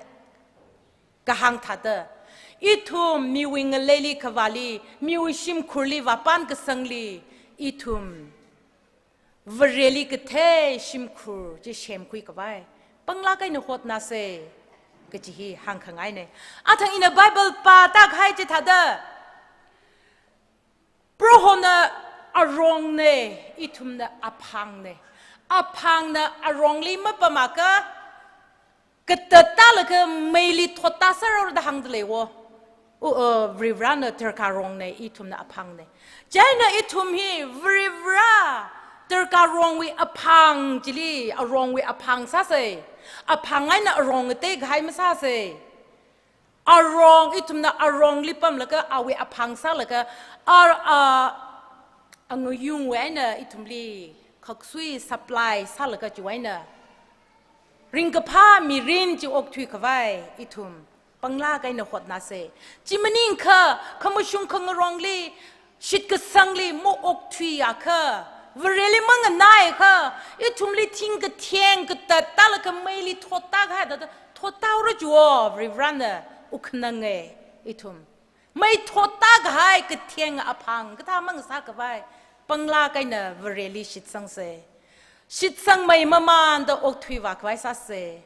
kahāng thāda, ithum miwui ngaleili khavāli, miwui shimkhurli vāpankasangli, ithum Vareli kathei shimkhur chi semkhuikhavai panglāk eina hotnāsa kachi hi hāngkhangaina. Athang ina Bible pātākahai chithāda, Prohona arongna, ithumna aphangna. Aphangna arongli mapamakha, katattālaga meili thottāsāra da hāngda lei wo. U, uh, Varivarana darkar rongna, ithumna aphangna. Chieina ithum hi Varivara darkar rongwui aphang chili, arongwui aphang sāsa. Aphang eina arong ngateikahai masāsa. Arong, ithumna arongli pamlaga, awui aphang sālaga, ar, a, angayungwui eina ithumli khaksui supply sālaga chiwui eina ringkaphā mirin chi okthuikhavai ithum panglāk eina hotnāsa. Chi maningakha, khamashung khangarongli, shitkasangli maokthuiakha, Vareli manganaiakha, ithumli thing katheng katattālaga meili thottākahai thāda, thottāhaora jiwo, Varivarana ukhananga ithum. Mei thottākahai katheng aphang kathā mangasākhavai panglāk eina Vareli shitsangsa. Shitsangmeimamanda okthuivākhavai sāsa.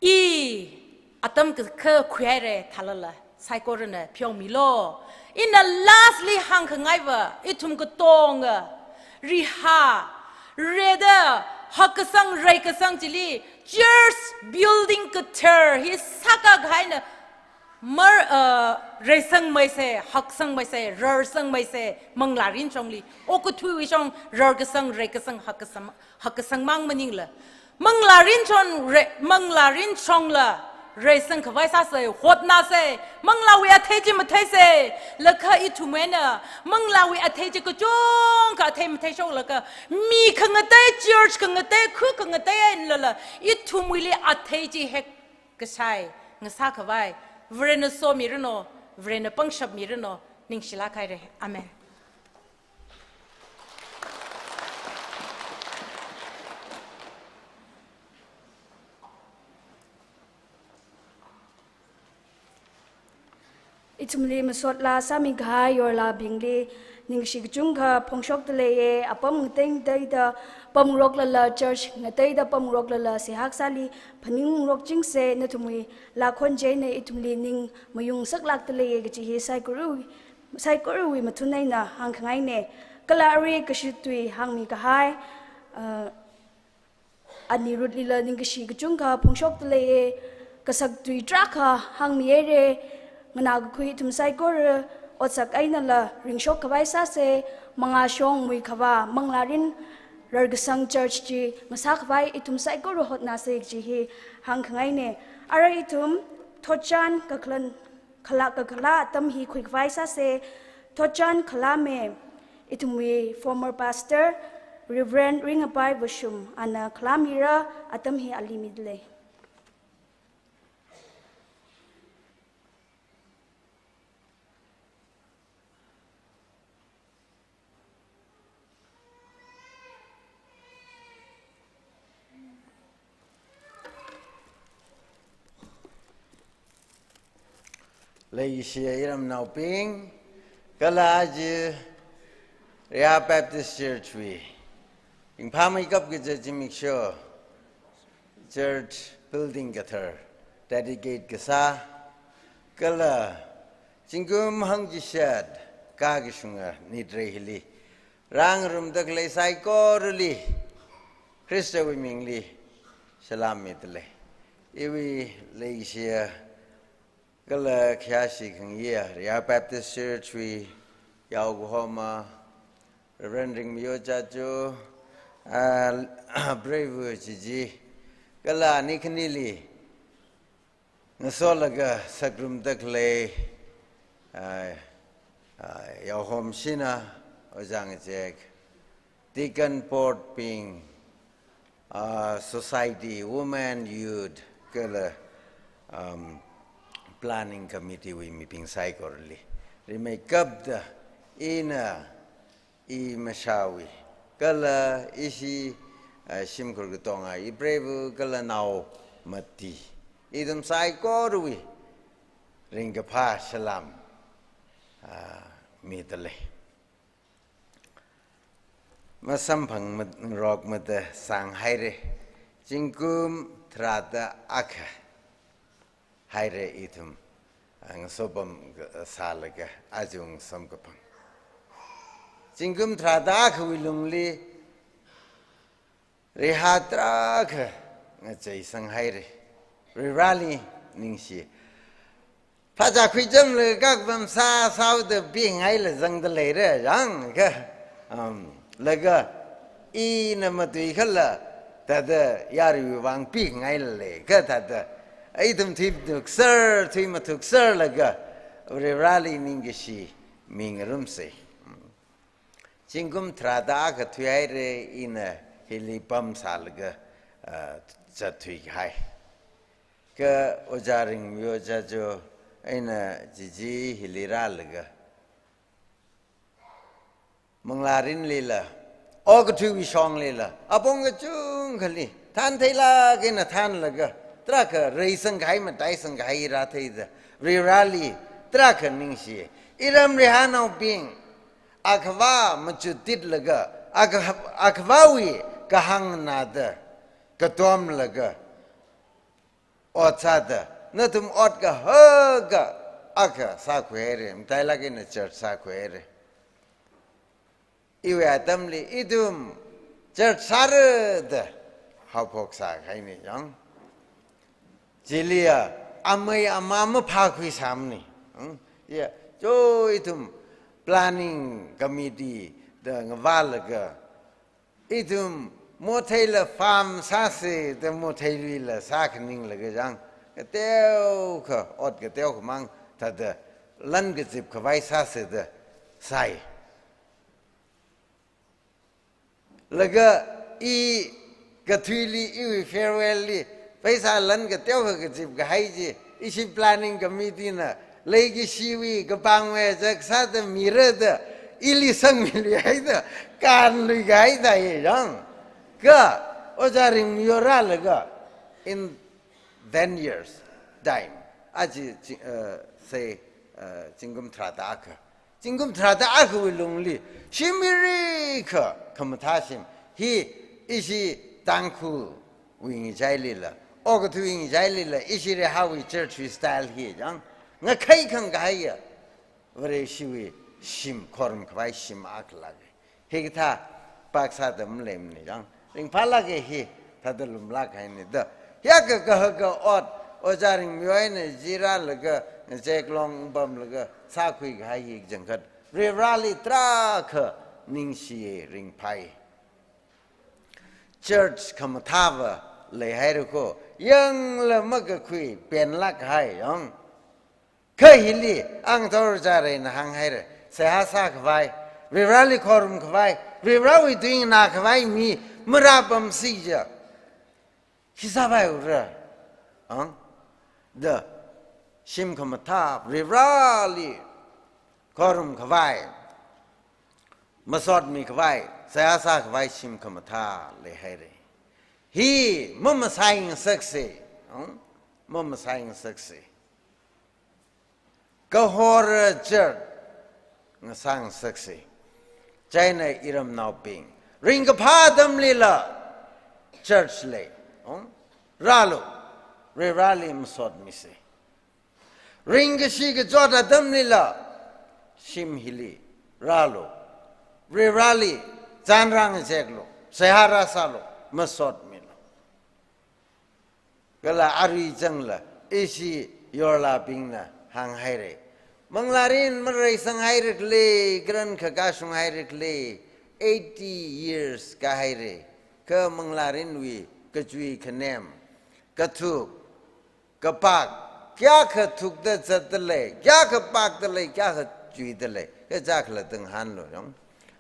I atam kakha khuihaira thālala, saikorana pheomilu. Ina lastly hāngkhangaiva, ithum katonga, riha, reda, hakkasang, reikasang chili, church building kathar hi sākakahaina, mar, uh, reisangmeisa, haksangmeisa, rarsangmeisa, manglā rinchongli. Okathuiwui shong, rarkasang, reikasang, hakkasang, hakkasang mang maningla. Manglā rinchong re-, manglā rinchongla reisangkhavai sāsa, hotnāsa, manglāwui athei chi matheisa, lakha ithumwui eina, manglāwui athei chi kachungkha athei matheishoklaga, mi khangatei, church khangatei, khu khangatei einalala, ithumwuili athei chi hek kashai ngasākhavai, Varena somiranu, Varena pangshap miranu, ningshilāk haira. Amen. Ithumli masot laa sāmi kahai yorlabingli ningshi kachungkha phongshokda leiye. Apam ngateiteida pamngaroklala, church ngateida pamngaroklala, seihā kasāli phaningngarokchingse. Nathumwui laa khon chieina ithumli ning mayung saklākda leiye kaji hi saikorawui, saikorawui mathun eina hāngkhangaine. Kala arui kashi tui hāngmi kahai, uh, Anirudhlila ningkashi kachungkha phongshokda leiye. Kasak tui tarākha hāngmihaire. Nganākakhui ithum saikora otsak einala ringshok khavai sāse. Mangāshong muikhavā manglārin rarkasang church chi ngasā khavai ithum saikora hotnāse kaji hi hāngkhangaine. Ara ithum thotchan kakhalan khala, kakhala atam hi khuikhavai sāse. Thotchan khalame. Ithumwui former pastor Reverend Ringapai Vashum ana khalamira. Atam hi ali mida lei. Leishiya iramnaobing, kala aja Reha Baptist Church wui ringphāmeikap kaja zimiksho church building kathar dedicate kasā, kala zingkum hangchishat kakashunga nitrei hili rāngarumda khalei saikorali Khristawui mingli salam mida lei. Iwui leishiya kala khayāshi khangayiya Reha Baptist Church wui yaokahoma, Reverend Ringmayo Chacho, ah, Preivu Chichi, kala ani khanili ngasolaga sakrumda khalei, ah, ah, yaohom shina, ojā ngazek, deacon board bing, ah, society, women, youth, kala, um, planning committee wui mibing saikorali rimeikapda ina, i mashāwui, kala ishi, ah, shimkhur katonga i preivu kala nao mati, ithum saikorawui ringkaphā salam, ah, mida lei. Masamphang mat-, ngarokmada sānghaire. Zingkum tharāda akha haire ithum, ah, ngasopam, ah, sālaga aja ngasomkaphang. Zingkum tharāda akhawui lungli Reha tarākha ngacheisanghaire. Varivarāli ningshi. Phāchā khuichamlaga kapam sāsāhaoda pingaila zangda leire, yangakha, um, laga ina matuikhala thāda yaruiwui vang pingaila lei, kha thāda ithum thuimathukser, thuimathukserlaga Varivarāli ningkashi mingarumse. Zingkum tharāda akha thuihaire, ina hili pamsālaga, ah, zatthuikahai. Kha Ojā Ringmayo Chacho eina Chichi hili rālaga, manglārinlila, okathuiwui shonglila, apong kachungkhali thāntheilāk eina thānlaga, tarākha reisangkahai, mataisangkahai rātheida, Varivarāli tarākha ningshi. Iram Rehanaobing, akhavā machutitlaga, akha-, akhavāwui kahāng nganāda katomlaga ot sāda, nathum ot kahaka akha sākhuihaire, matailāk eina church sākhuihaire. Iwui atamli ithum church sāra da haophok sākahaine, yang. Chiliya amei amā maphākhuisāmane. Hmm? Ya, cho ithum planning committee da ngavālaga, ithum motheila farm sāse da motheiluila sākhaninglaga, yang, kateokha, ot kateokhamang thāda lan kazip khavai sāse da sāi. Laga i kathuili, iwui farewell li, pheisā lan kateokha kazipkahai chi, ishi planning committee na leikashiwui kapangwui zak sāda mira da, ili sangmiluihaida, kanluikahaida ye, yang. Kha, Ojā Ringmayo rālaga, in ten years time, aja chi, uh, say, eh, zingkum tharāda akha. Zingkum tharāda akhawui lungli, shim mirikha, khamathā shim. Hi, ishi Tangkhulwui ngachailila, okathuiwui ngachailila, ishi Reihawui church wui style hi, yang, ngakhai khangkahaiya Vareshiwui shim, khorumkhavai shim akha lāka. Hikathā pāksāda maleimana yang. Ringphālāka hi, thāda lumlāk haina da. Hiyākha kahaka ot, Ojā Ringmayo eina zirālaga, ngazek long pamlaga, sākhuikahai hi kachangkhat. Varivarāli tarākha ningshiya, ringphāya. Church khamathāva leihaira kho, yangla makakhui, penlāk kahai yang. Kha hili, Angthor Ojā Reina hānghaira, seihā sākhavai, Varivarāli khorumkhavai, Varivarāwui tui nganākhavai mi marāpamsi ja. Khi sāpaiura, ang? Da, shim khamathā, Varivarāli khorumkhavai, masotmikhavai, seihā sākhavai shim khamathā leihaira. Hi, mamasai ngasaksa, ang? Mamasai ngasaksa. Kahor church ngasā ngasaksa. Chieina iramnaobing, ringkaphā atamlila church lei, oh, rālu, Varivarāli masotmisa. Ringkashi kachot atamlila shim hili rālu, Varivarāli chānrāngazeklu, seihā rāsālu, masotmilu. Kala arui zangla, ishi yorlābingna hānghaira. Manglārin mareisanghaira khala, karan khakashunghaira khala, eighty years kāhaira. Kha manglārinwui kachui khanem, kathuk, kapak, kayākha thukda zatda lei, kayākha pakda lei, kayākha chuida lei, kachā khala tanghanlu yang.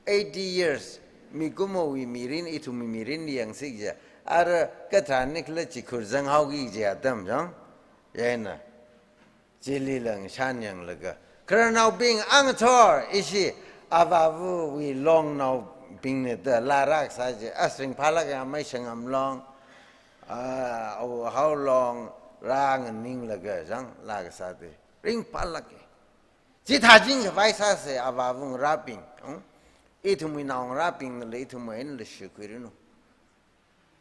Eighty years, mikumowui mirin, ithumwui mirin yangsik ja, ara kathānni khala chikhur zanghaoki ja atam yang. Yaina, chili lang shan yanglaga, khararnaobing Angthor, ishi avāvawui longnaobingna da laa rākasā ja, as ringphālāka, amei Shangam long, ah, Awhao long, rānganinglaga zang laa kasā da. Ringphālāka. Chithā chingkhavai sāsa avāva ngarābing, hmm? Ithumwui naongarābingnala ithumwui einala shikhuiranu.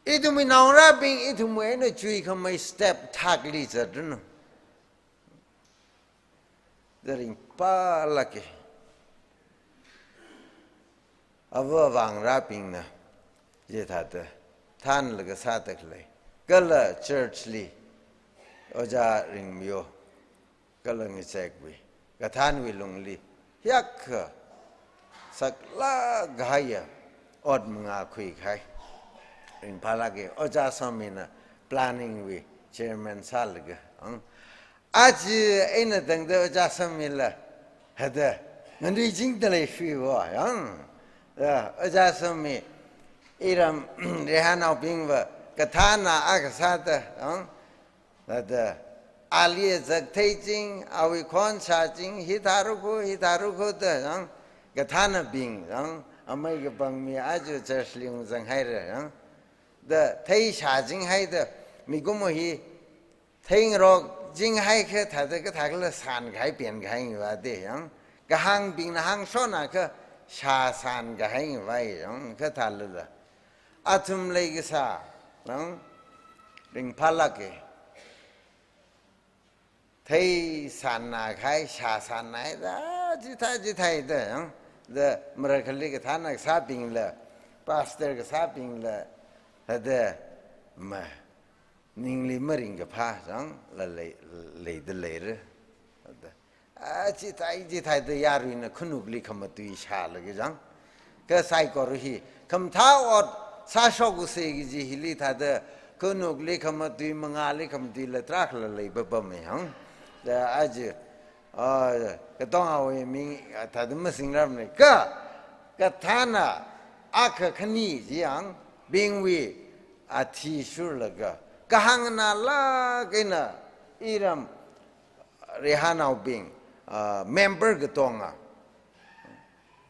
Ithumwui naongarābing, ithumwui eina chuikhamei step thakli zatranu. Da ringphālāka. Avāva ngarābingna, chithāda, thānlaga sāda khalei. Kala church li, Ojā Ringmayo, kala ngazekwui, kathānwui lungli, hiyākha saklāk kahaiya ot mangā khuikahai. Ringphālāka, Ojā Somina planning wui chairman sālaga, ang. Aja eina tangda Ojā Somila, hada, nganuichingda lei fiwa, yang. Da, Ojā Somi, iram Reihanaobingva, kathāna akha sāda, yang. Thāda, ali zak theiching, awui khon shāching, hithāra kho, hithāra kho da, yang, kathānabing, yang, amei kapangmi aja church li ungzanghaira, yang. Da, thei shāchinghaida, mikumo hi, theingarokchinghaikha, thāda kathākhala sānkahai penkahai ngiva da, yang. Kahāngbingna hāngshonakha, shāsānkahai ngiva, yang, kathālala. Athum leikasā, nang ringphālāka. Thei sānna kahai, shāsānna kahai, da, chithā, chithāda, yang, da, marakhali kathāna kasābingla, pastor kasābingla, da, ma, ningli maringkaphā, yang, la lei, leida leira. Da. Ah, chithai, chithai da yaruina khanukli khamatui shālaga zang. Kha saikora hi, khamathā ot sāshoksa kaji hili thāda khanukli khamatui, mangāli khamatuila tarākhala leipapamma yang. Da aja, ah, katongawui ming, ah, thāda masingrarmana. Kha, kathāna akha khani chi yangbingwui athishurlaga, kahāng ngalāk eina iram Reihanaobing, ah, member katonga.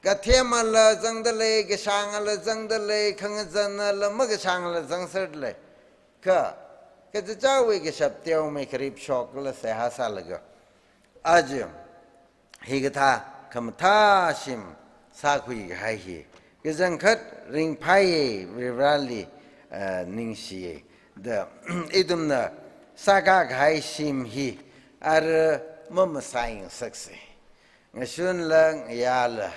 Kathemala zangda lei, kashāngala zangda lei, khangazanla makashāngla zangserda lei. Kha, kachichāwui kashap teomeikha ripshokla seihā sālaga. Aja, hikathā khamathā shim sākhui kahai hi kachangkhat ringphāya, Varivarāli, eh, ningshiya. Da ithumna sākā kahai shim hi ara mamasāngasaksa. Ngashunla, ngayāla,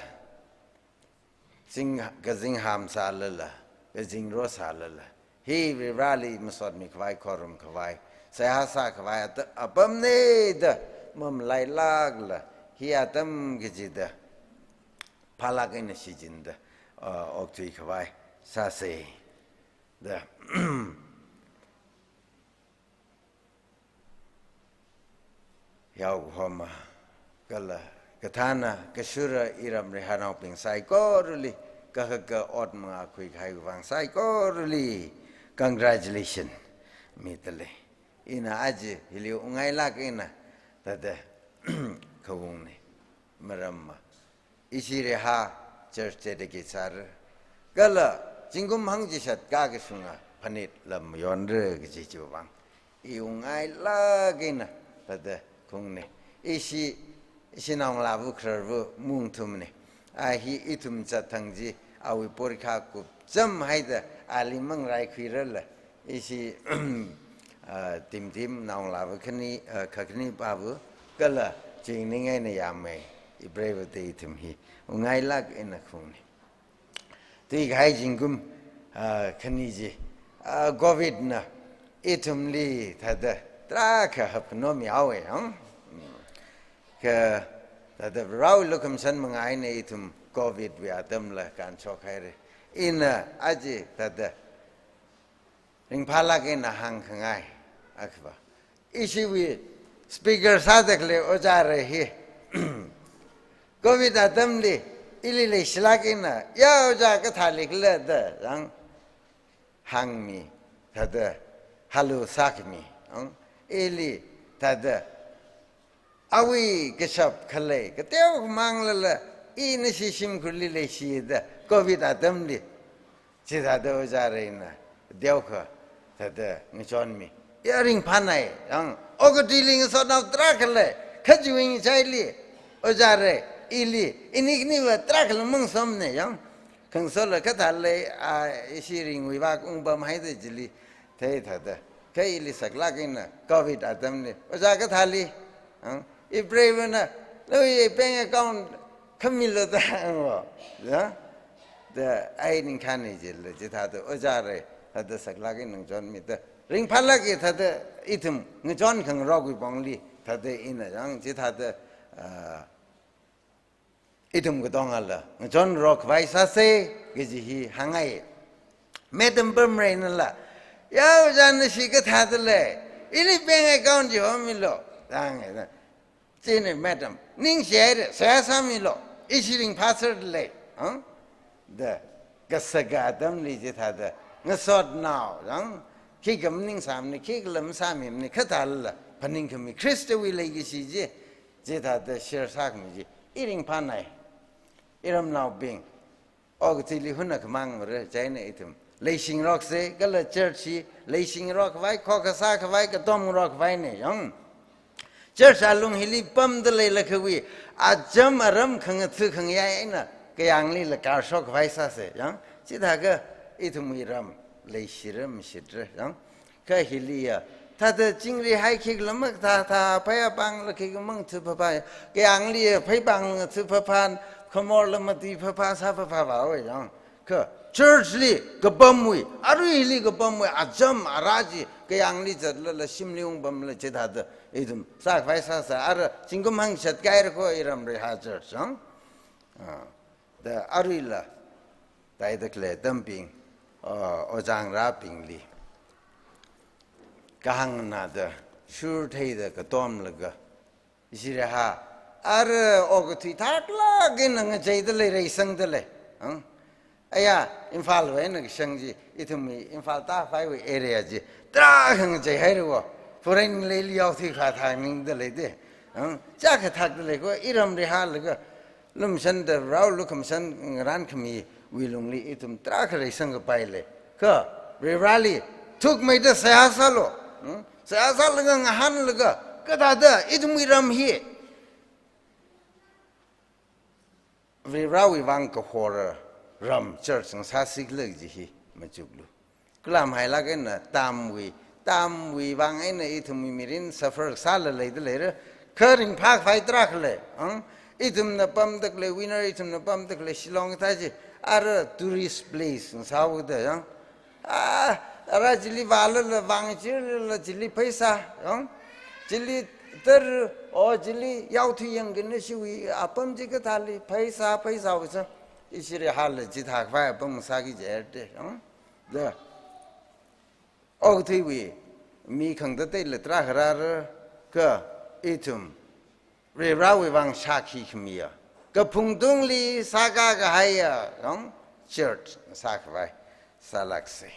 zing-, kazingham sālala, kazingro sālala, hi Varivarāli masotmi khavai, khorum khavai, seihā sā khavai at-, apamna da mamalailākla, hi atam kachida phālāk eina shichinda, uh, okthui khavai sāsa. Da yaohoma kala kathāna kashura iram Reihanaobing saikorali, kahaka ot mangā khuikahai vang saikorali congratulation midalei. Ina aja hili ungngailāk eina thāda khaungna. Maramva ishi Reihā church dedicate sāra. Kala zingkum hangchishat kakashunga phanit lam yonra kaji chiwui vang i ungngailāk eina thāda khaungna. Ishi, ishi naongalāva khararva Mungthumna. A hi ithum zatthang chi awui porikha kupchamhaida ali mangraikhuirala, ishi, ah, timtim naongalāva khani, ah, khakhani pāva kala chingning eina yāmei, ipreiva da ithum hi ungngailāk eina khaungna. Thuikahai zingkum, ah, khani chi, ah, covid na ithumli thāda tarākha hapkhano mihaowa, yang. Kha thāda Varewui lukhamashan mangā eina ithum covid wui atamla kānshok haira. Ina aja thāda ringphālāk eina hāngkhangai akhava, ishiwui speaker sāda khalei Ojā Rei hi covid atamli ili leishilāk eina, ya Ojā kathālikhala da, yang, hāngmi, thāda hello sākhami, yang, ili thāda awui kashap khalei kateokha manglala, ina ishi shimkhurli leishida covid atamli chithāda Ojā Reina teokha thāda ngachonmi. Ya ringphānai, yang, okathuili ngasotnao tarākha lei, kha chiwui ngachaili Ojā Rei ili ini khaniva tarākhala mangasomna, yang. Khangasola kathālei, a, ishi ringwui vak ungpamhaida chili thei thāda. Kha ili saklāk eina covid atamli, Ojā kathāli, ang, ipreivana, nawui bank account khamilo da, angva, ya? Da ai ningkhani chila chithāda Ojā Rei thāda saklāk eina ngachonmida, ringphālāka thāda ithum ngachon khangarokwui pongli thāda ina, yang, chithāda, ah, ithum katongala ngachonrok khavai sāsa kaji hi hāngngai. Madam Pamreinala, ya Ojā nashi kathādalei, ili bank account chi homilo, da hānga. Chieina Madam, ningshihaira, seihā sāmilo, ishi ringphāserdalei, ha? Da kasaka atamli chithāda ngasotnao, yang, khikha maningsāmana, khikhala masāmimana, kathālala phaningkhami Khristawui leikashi chi chithāda share sākhami chi, i ringphānai. Iramnaobing, okathuili hunakha mangmara, chieina ithum leishingroksa, kala church hi leishingrok khavai, khokkha sākhavai, katomngarok khavaina, yang. Church alung hili pamda leilakhawui acham aram khangatha khangayā eina kayanglila karshok khavai sāsa, yang. Chithākha ithumwui ram leishira mashitra, yang. Kha hiliya, thāda chingri hai khikhala makathā, thā phei apāngla khikha mangatha phapha, kayangliya phei pāngla ngatha phapha, khamorla mati phapha, sā phapha vāwa, yang. Kha church li kapamwui, aruili kapamwui acham ara chi kayangli zatlala shimli ungpamla chithāda ithum sākhavai sāsa, ara zingkum hangchishat kāhaira kho iram Reihā church, yang. Ah, da aruila, tāida khalei atambing, ah, ojā ngarābingli kahāng nganāda, shurtheida katomlaga, ishi Reihā, ara okathui thaklāk eina ngacheida lei, reisangda lei. Ang? Aya, Imphalwui eina kashang chi, ithumwui Imphal tākhavaiwui area chi tarākha ngacheihaira kho. Foreign leili yaothui kha thāngningda leida. Ang? Chiyākha thakda lei kho, iram Reihālaga lumashan da rao lukhamashan ngarankhamiwui lungli ithum tarākha reisangkapai lei. Kha Varivarāli thukmeida seihā sālu. Hmm? Seihā sālaga ngahānlaga, kathāda ithumwui ram hi Varivarawui vang kahor ram church ngasāsi khala kaji hi machuklu. Khalam hailāk eina tamwui, tamwui vang eina ithumwui mirin suffer sāla leida leira, kha ringphākhavai tarākha lei, ang? Ithumna pamda khalei Wheeler, ithumna pamda khalei Shillong kathā chi, ara tourist place ngasāhaoda, ang? Ah, ara chili vālala, vāngchirlala, chili pheisā, ang? Chili tara, o chili yaothui yangkhanā ishiwui apam chi kathāli, pheisā, pheisāwui sā, ishi Vareli chithākhavai apam sāki jerte, ang? Da. Okathuiwui mi khangateiteila tarākha rāra, kha ithum Varivarawui vang shākhi khamiya, kaphung tungli sākā kahaiya, ang, church sākhavai sālāksa.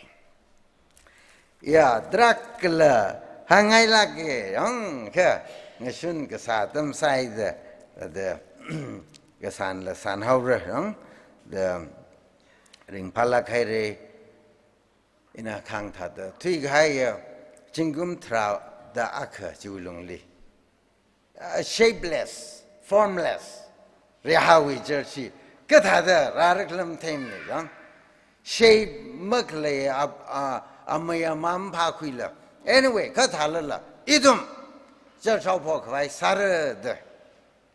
Ya, tarākhala hāngngailāka, ang, kha ngashun kasā atam sāida, da, kasānla sānhaora, ang, da, ringphālāk haira, ina khangthāda thuikahaiya zingkum tharāda akha chiwui lungli, ah, shapeless, formless, Varewui church hi kathāda rāra khala matheimana, yang. Shape makhalei, a, a, amei amā maphākhuila. Anyway, kathālala, ithum church haophokkhavai sāra da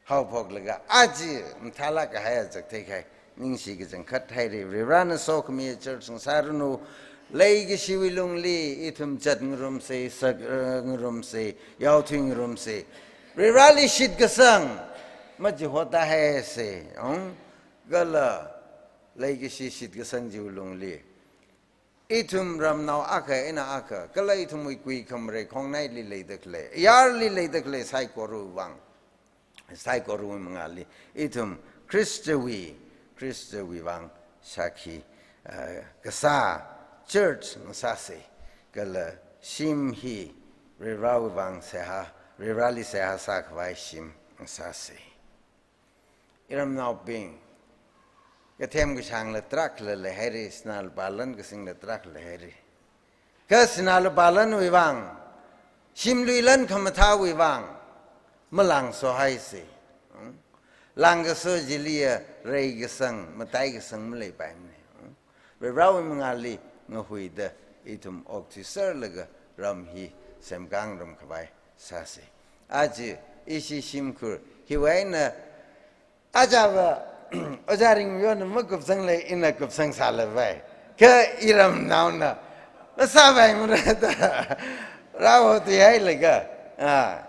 haophoklaga, aja mathālāk kahai azak theikahai, ningshi kachangkhat haira. Varivarana sokhami church ngasāranu, leikashiwui lungli ithum zatngarumsa, sak, eh, ngarumsa, yaothui ngarumsa. Varivarali shitkasang machihotāhaisa, ang? Kala leikashi shitkasang chiwui lungli ithum ramnao akha eina akha, kala ithumwui kui khamarei khongnaili leida khalei, ayarli leida khalei saikorawui vang, saikorawui mangāli, ithum Khristawui, Khristawui vang shākhi, eh, kasā church ngasāsa, kala shim hi Varivarawui vang seihā, Varivarali seihā sākhavai shim ngasāsa. Iramnaobing, kathem kashāngla tarākhala leihaira, sinā lupā lan kasingla tarākhala leihaira. Kha sinā lupā lanwui vang, shimlui lan khamathāwui vang, malāngsohaisa. Hmm? Lāngkaso chiliya reikasang, mataikasang maleipaimana. Hmm? Varivarawui mangāli ngahuida ithum okthuiserlaga ram hi semkāngarum khavai sāsa. Aja ishi shimkhur hiwui eina ajava Ojā Ringmayonna makupsang lei, ina kupsang sālapai. Kha iramnaona masāpaimara da rāhothuihailaga, ah,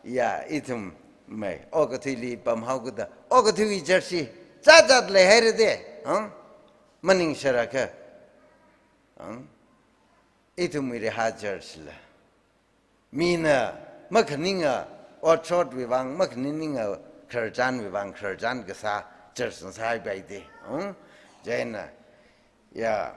ya, ithum mei okathuili pamhaokida, okathuiwui church hi zat zat leihaira de, ang? Maningshārakha, ang? Ithumwui Varewui church la mina makhaninga otshotwui vang, makhaninga khararchanwui vang khararchan kasā church ngasāpai de, hmm? Chieina, ya,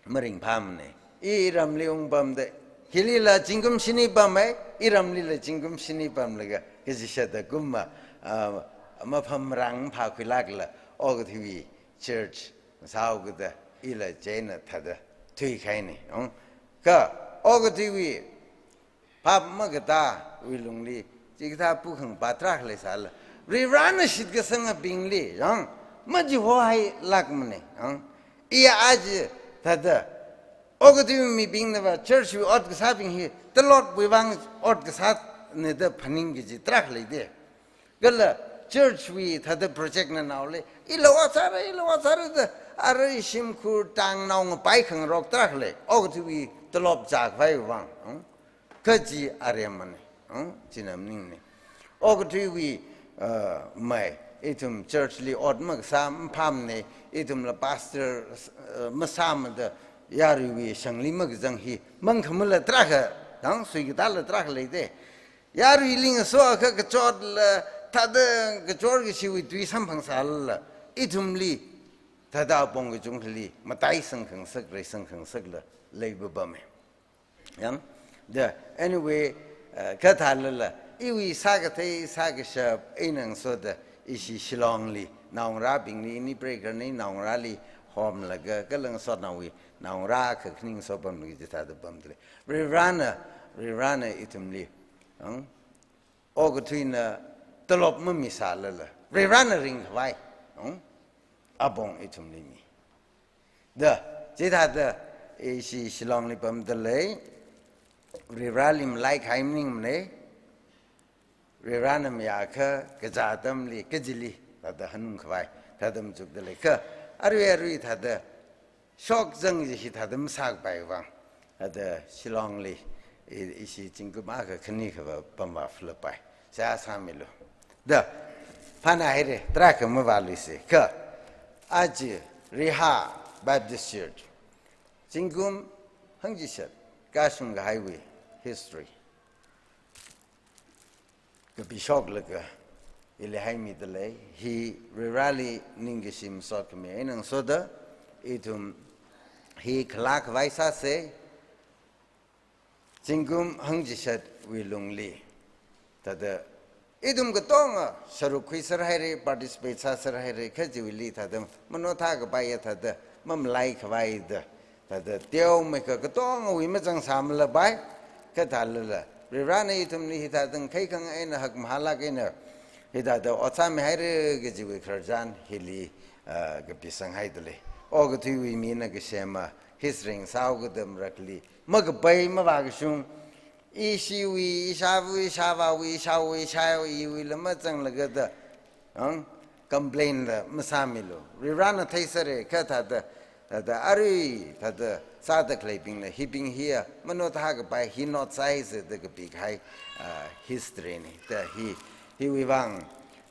maringphāmana. I iramli ungpamda, hilila zingkum shini pamhai, iramlila zingkum shini pamlaga, kajishada kumma, ah, mapham rang phākhuilākla, okathuiwui church sāhaokida, ila chieina thāda thuikahaina, ang? Kha okathuiwui phap makatāwui lungli, chikathā pukhang patrā leisāla, Varivarana shitkasangabingli, yang, machihohailākmana, yang. Iya aja thāda okathui mibingnava church wui ot kasābing hi talotwui vang ot kasāna da phaning kaji tarākha lei de. Kala church wui thāda project na naole, ila ot sāra, ila ot sāra da, arui shimkhur tangnao ngapai khangarok tarākha lei, okathuiwui talop zākhavaiwui vang, hmm? Kaji aremana, hmm? China maningna. Okathuiwui, uh, mei, ithum church li ot makasā maphāmana, ithumla pastor, uh, masāmada, yaruiwui shangli makazang hi, mangkhamala tarākha, dang suikatāla tarākha lei de. Yaruili ngasoakha kachotla, thāda kachor kashiwui tui samphangsalala, ithumli thāda apong kachungkhali mataisang khangasak, reisang khangasakla leipapama. Yang, da, anyway, eh, kathālala, iwui sākathei sākashap, ina ngasoda, ishi Shillong li, naongarābingli, ini breaker ni naongarāli homlaga, kala ngasotnaowui naongarā akha khani ngaso pamlaga chithāda pamdalei. Varivarana, Varivarana ithumli, ang, okathuina talop mamisālala, Varivarana ringkhavai Hmm? Apong ithumli mi. Da, chithāda, ishi Shillongli pamda lei, Varivarāli malai kahai maningmana, Varivarāna mayākha, kazā atamli, kajili, thāda hanung khavai, thāda machukda lei kha, arui arui thāda, shokzang ji hithāda masākapai vang. Thāda Shillongli, i, ishi zingkum akha khani kha pamvā phalapai. Seihā sāmilu. Da, phānāhaira, tarākha mavāluisa. Kha, aja, Reha Baptist Church. Zingkum hangchishat, kashung kahaiwui history kapishoklaga, ili haimida lei, hi Varivarāli ningkashi masot khami eina ngasoda, ithum hi khalā khavai sāsa, zingkum hangchishatwui lungli. Thāda, ithum katonga sharuk khuiser haira, participate sāser haira, kajiwuili thāda, manothā kapaiya thāda, mamalai khavai da, thāda, teomeikha katongawui mazangsā malapai, kathālala, Varivarāna ithumli hithāda ngakhaikhangai eina hakmahālāk eina, hithāda ot sāmihaira kajiwui khararchan hili, ah, kapisanghaida lei. Okathuiwui mina kasema, history sāhaokada marakli, makapai mavākashung, ishiwui, ishāva, ishāvāwui, ishāwui, ishāwui, iwuila mazanglaga da, ang, complain la masāmilu. Varivarāna theisera, kha thāda, thāda arui, thāda sāda khaleibingna, hibing hiya, manothā kapai, hi not size da kapi kahai, ah, history na. Da hi, hiwui vang,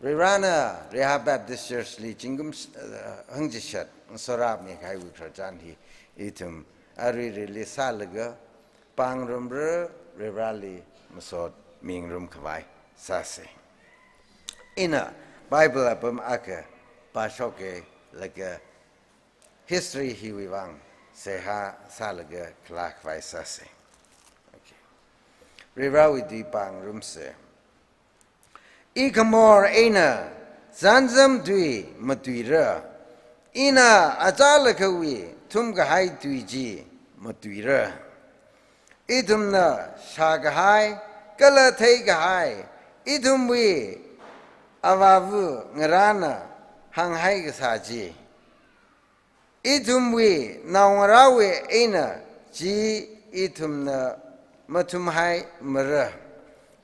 Varivarāna Reha Baptist Church li zingkum, ah, hangchishat, ngasorāmi kahaiwui khararchan hi, ithum, arui release sālaga, pāngarumra, Varivarāli masot mingarum khavai sāsa. Ina Bible apam akha pāshoka laga history hiwui vang seihā sālaga khalā khavai sāsa. Okay. Varivarāwui tui pāngarumsa. I khamor eina zanzam tui matuira, ina achālakhawui thumkahai tui chi matuira. Ithumna shākahai, kala theikahai, ithumwui avāva ngarāna hānghai kasā chi. Ithumwui naongarāwui eina chi ithumna mathumhaimara,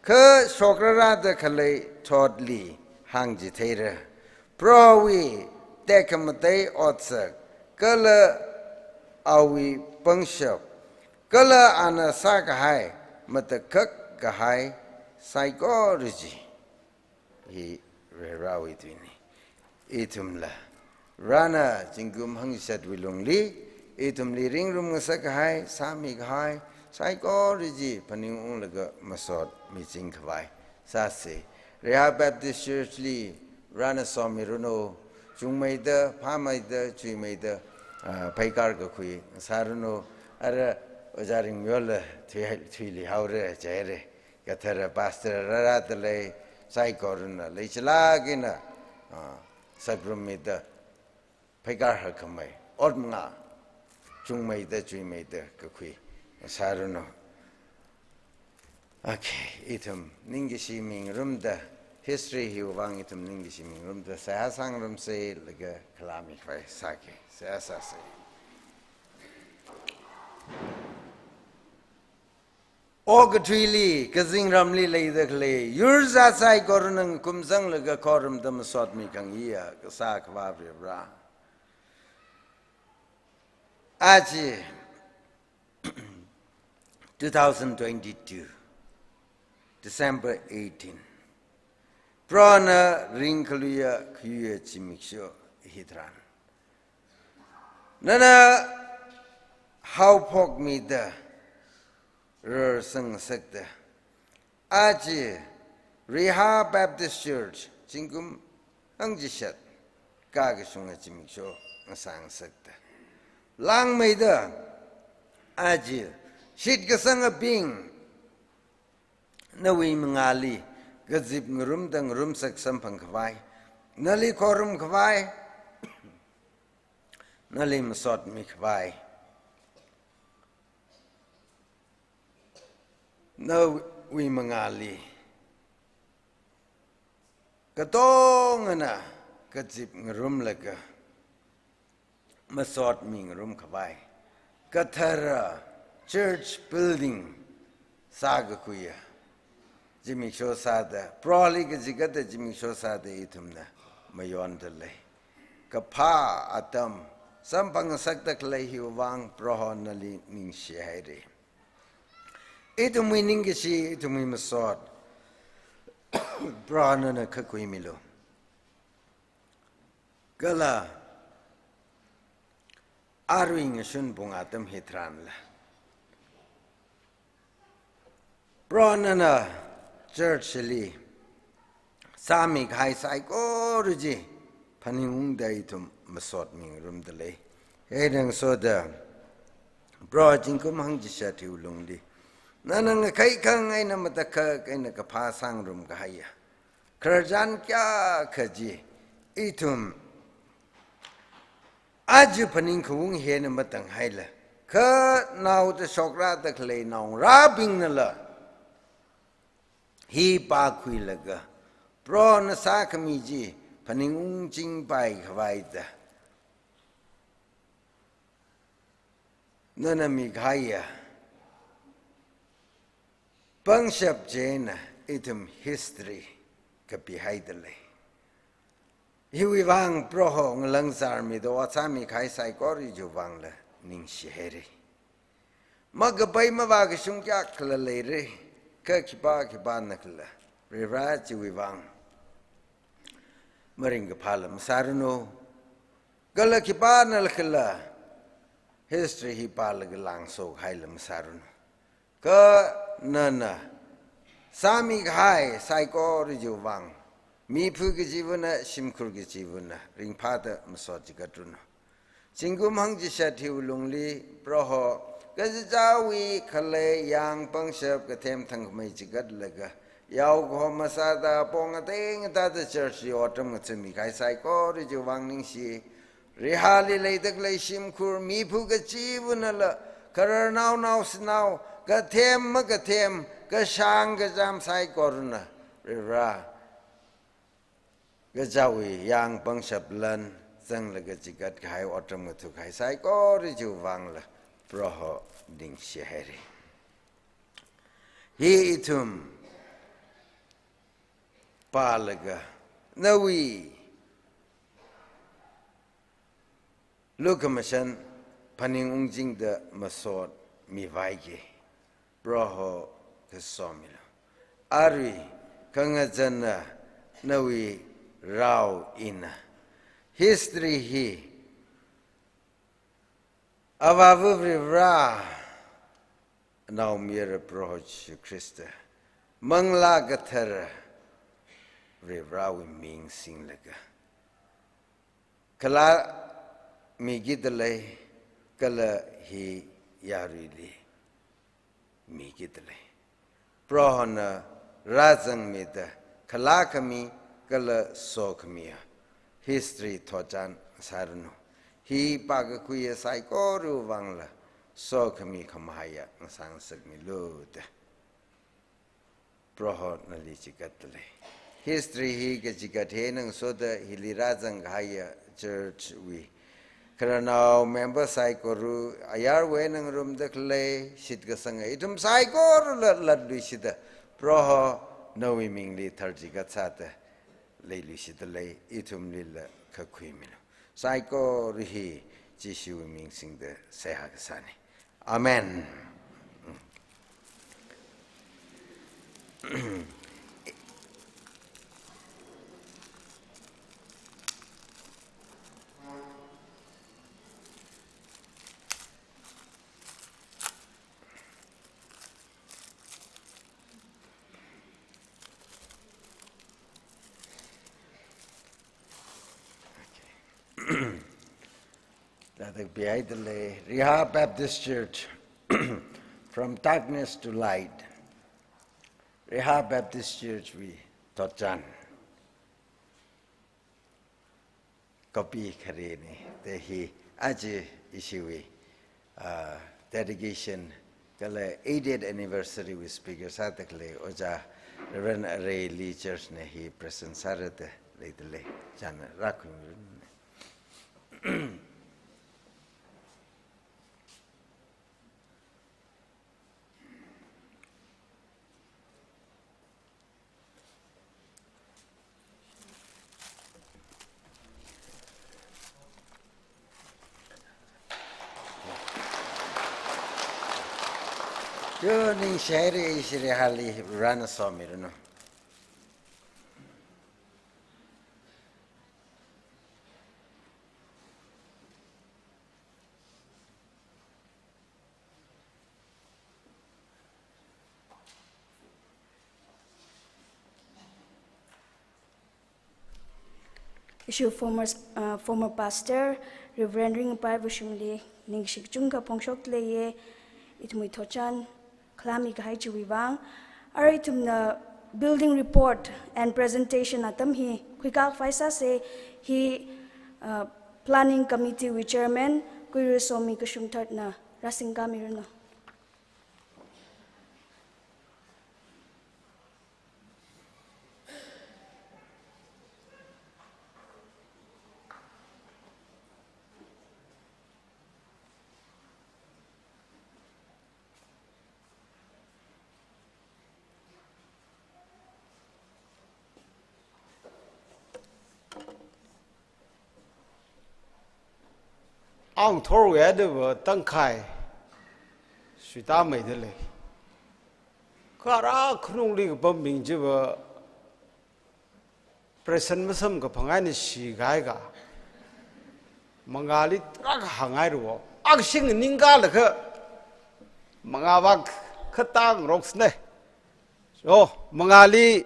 kha shokrarada khalei thotli hāngchitheira. Prohowui tekhamatei otsak, kala awui pangshap, kala ana sākahai matakhak kahai saikora chi. Hi Varivarāwui tuina. Ithumla, Varivarāna zingkum hangchishatwui lungli, ithumli ringrumngasak kahai, sāmi kahai, saikora chi phaningunglaga masot miching khavai sāsa. Reha Baptist Church li Varivarāna somiranu, chungmeida, phāmeida, chuimeida, ah, pheikar kakhui sāranu, ara Ojā Ringmyola thui, thuili haora jihaira. Kathara pastor rārada lei, saikorana leichilāk eina, ah, sāprum mida, pheikar hakhamei, ot manga, chungmeida, chuimeida, kakhui sāranu. Okay, ithum ningkashi mingarumda, history hiwui vang ithum ningkashi mingarumda, seihā sāngarumsa laga khalāmi khavai sāki, seihā sāsa. Okathuili, kazingramli leida khalei, yurzat saikorana ngakumzanglaga khorumda masot mikhangayi kasā Akhava Varivarā. Aja, two thousand twenty-two, December eighteen. Prohona ringkhaluiya khayuiya zimiksho hitharan, nana haophokmida rarsang ngasakta. Aja Reha Baptist Church, zingkum hangchishat kakashunga zimiksho ngasā ngasakta. Langmeida, aja shitkasangabing, nawui mangāli kazip ngarumda ngarumsak samphang khavai, nali khorum khavai, nali masot mi khavai, nawui mangāli katongana kazip ngarumlaga masot mingarum khavai kathara church building sākakhuiya zimiksho sāda, Proholi kachikatda zimiksho sāda ithumna mayonda lei. Kaphā atam samphang ngasakda khalei hiwuivang Proho nali ningshihaira. Ithumwui ningkashi, ithumwui masot Proho nana khuimilu. Kala arui ngashun pung atam hitharanla Proho nana church li sāmikahai saikora chi phaningungda ithum masot mingarumda lei. Hieina ngasoda Proho zingkum hangchishat hiwui lungli nana ngakhai khangai eina matakhak eina kaphā sāngarum kahaiya khararchan kayākha chi ithum aja phaningkhavung hi eina matanghaila, kha naoda shokrada khalei naongarābingnala hi pākhuilaga Prohona sākhami chi phaningung chingpai khavai da nana mikahaiya pangshap china ithum history kapihaida lei. Hiwuivang Proho ngalāng zārmida ot sāmikahai saikora chiwuivangla ningshihaira. Makapai mavākashung kayākhala leira, kha khipā khipānakhala Varivarā chiwuivang maringkaphāla masāranu, kala khipānakhala history hi pālaga lāngsokahaila masāranu. Kha nana sāmikahai saikora chiwuivang miphu kachivana, shimkhur kachivana ringphāda masot chikatranu. Zingkum hangchishat hiwui lungli Proho kachichāwui khalei yang pangshap kathem thangkhamei chikatlaga yaokahoma sāda apong ateng atada church li otram ngathāmikahai saikora chiwuivang ningshi. Rihali leida khalei shimkhur miphu kachivanala khararnao naoshinao, kathem makathem, kashāng kachām saikorana Varivarā kachichāwui yang pangshap lan zanglaga chikatkahai otram ngathākahai saikora chiwuivangla Proho ningshihaira. Hi ithum pālaga nawui lukhamashan phaningung chingda masot mivaiki. Proho kasomilu. Arui khangazana nawui rao eina history hi Avāva Varivarā, Anaomayara Proho Jishu Khrista, Manglā Kathara Varivarāwui ming singlaga khalāmikida lei, kala hi yaruili mikida lei. Prohona rāzangmida khalākhami kala sokhamiya history thotchan sāranu. Hi pākakhuiya saikorawui vangla sokhami khamahaiya ngasāngasakmilu da Proho nali chikatda lei. History hi kachikat hi eina ngasoda hili rāzangkahaiya church wui khararnao member saikora, ayarwui eina ngarumda khalei shitkasanga ithum saikorala latluishida, Proho nawui mingli tharchikat sāda leiluishida lei, ithumlila khuimilu. Saikora hi Jishuwui ming singda seihā kasāna. Amen. Tāda kapihaida lei, Rihā Baptist Church, From Darkness to Light. Rihā Baptist Church wui thotchan. Copy kharena, da hi aja ishiwui, ah, dedication kala eightieth anniversary wui speaker sāda khalei Ojā Reverend Areli Church na hi present sāra da leidalei, chānna rākhuimiranu. Yo, ningshihaira, ishi Reihali Varena somiranu. Ishi former, uh, former pastor Reverend Ringpai Vashumli ningshi kachungkha phongshokdaleiya, ithumwui thotchan khalāmi kahai chiwui vang. Arui ithumna building report and presentation atam hi khuikakhavai sāsa, hi, uh, planning committee wui chairman Kuiru Somi Kashungtharna rāsingkamiranu. Ang thorwui adava tangkhai suitāmeidalei. Kha rā khanungli kapambing chiva present masamkaphang eina shikahai ka. Mangāli tarākha hānghairu. Akha shingnganing kala kha mangāva khatāngaroksana. So, mangāli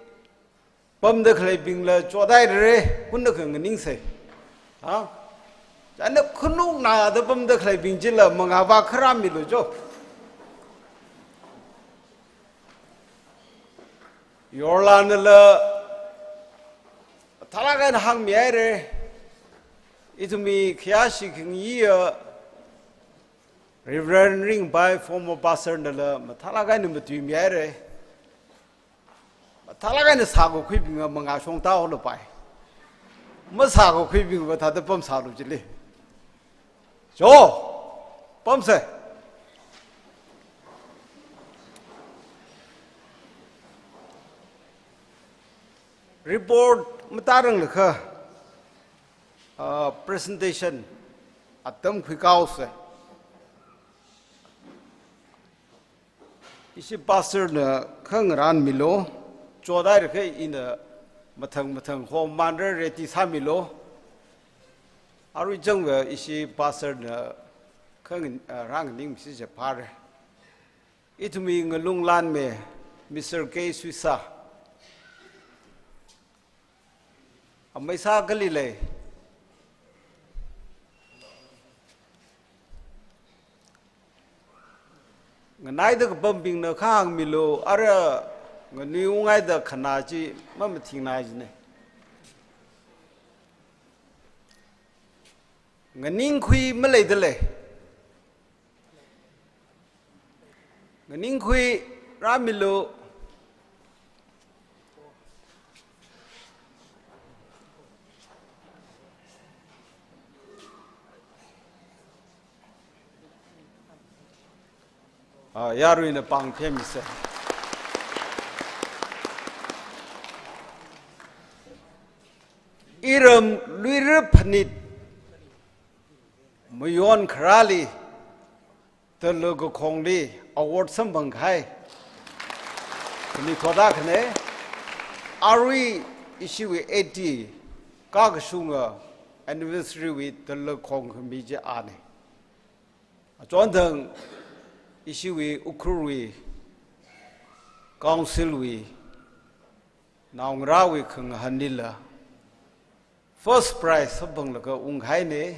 pamda khaleibingla chothairare, hunna khanganingsei. Ha? Chānna khanukna da pamda khaleibing chila mangāva kharā milu cho. Yorlanala mathālāk eina hāngmihaira. Ithumwui khayāshi khangayiya Reverend Ringpai, former pastor nala mathālāk eina matuimihaira. Mathālāk eina sākakhuibingva mangā shongtāhaolapai. Masākakhuibingva thāda pamsālu chili. Cho, pamsa. Report matāranglakha, uh, presentation atam khuikaosa. Ishi pastor na khangarān milu, chothaira kha ina mathang mathang ho manra ready sāmilu. Arui changva ishi pastor na khang, ah, rānganingsei jiphāra. Ithumwui ngalunglanme, Mister K Suisa. Amei sā kali lei. Nganaida kapambingna kahāng milu, ara nganuiungaida khanā chi mamathingna jina. Nganingkhui maleidalei. Nganingkhui rāmilu. Ah, yaruina pāng themisa. Iram luira phanit mayon kharāli, Tala kakhongli award samphang kahai khanithot akhana. Arui ishiwui eighty kakashunga anniversary wui tala khongkhami chi ana. Achonthang ishiwui Ukhrulwui council wui naongarāwui khangahānlila first prize samphanglaga unghaina.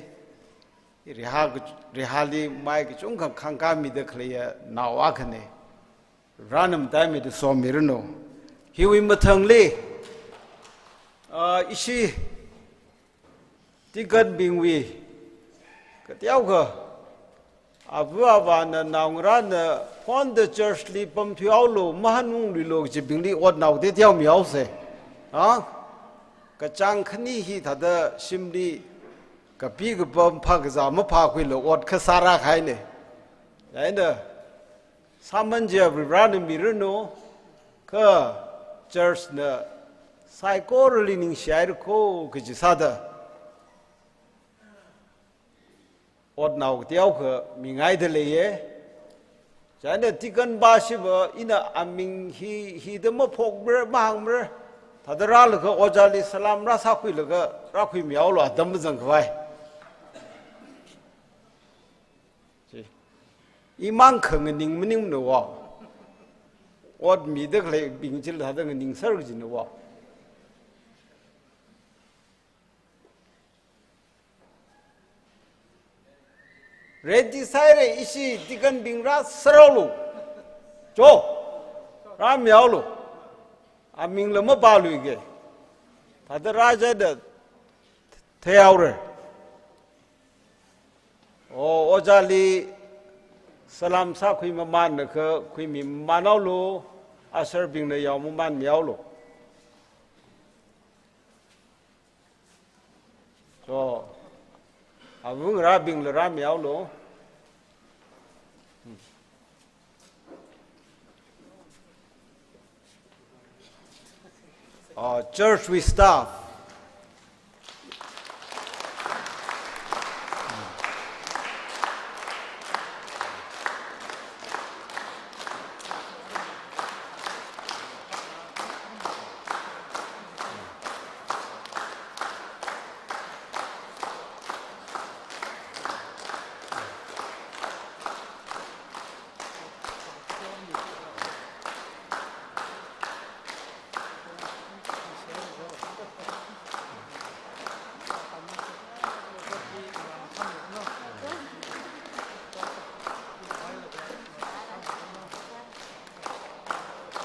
Reihā, Reihāli mai kachungkha khangkāmida khaleiya nao akhana. Rānam taimida somiranu. Hiwui mathangli, ah, ishi deaconbingwui kateokha ava avāna naongarāna phonda church li pamthuihaolu, mahānungluilu kajibingli otnao teoteomihaosa. Ha? Kachāng khani hithāda shimli kapi kapam phākazā maphākhuilaga ot kasā rākahaina. Chieina sāman chiya Varivarana miranu, kha church na saikorali ningshihaira ko kaji sāda otnao kateokha mingaida leiya. Chieina deacon pa shiva ina aming hi, hida maphokmara, mahāngmara. Thāda rālaga ojāli salam rāsākhuilaga rākhuimihaolu, atam mazangkhavai. Chi. Imang khanganing maningmana va. Ot mida khaleibing chila thāda nganingser kajina va. Ready sāhaira, ishi deacon bing rāserhaolu. Cho, rāmihaolu. Amingla mapāluike. Thāda rāchida theihaora. O, ojāli salam sākhuimamānakha khuimimamānhaolu, usher bingna yaomamānmihaolu. So, avungrabingla rāmihaolu. Uh, church wui staff.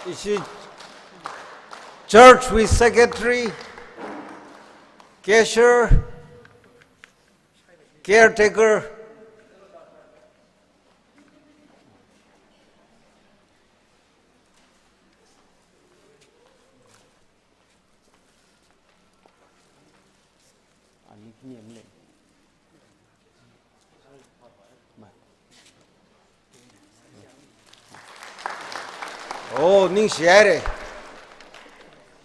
Ishi church wui secretary, cashier, caretaker. Oh, ningshihaira.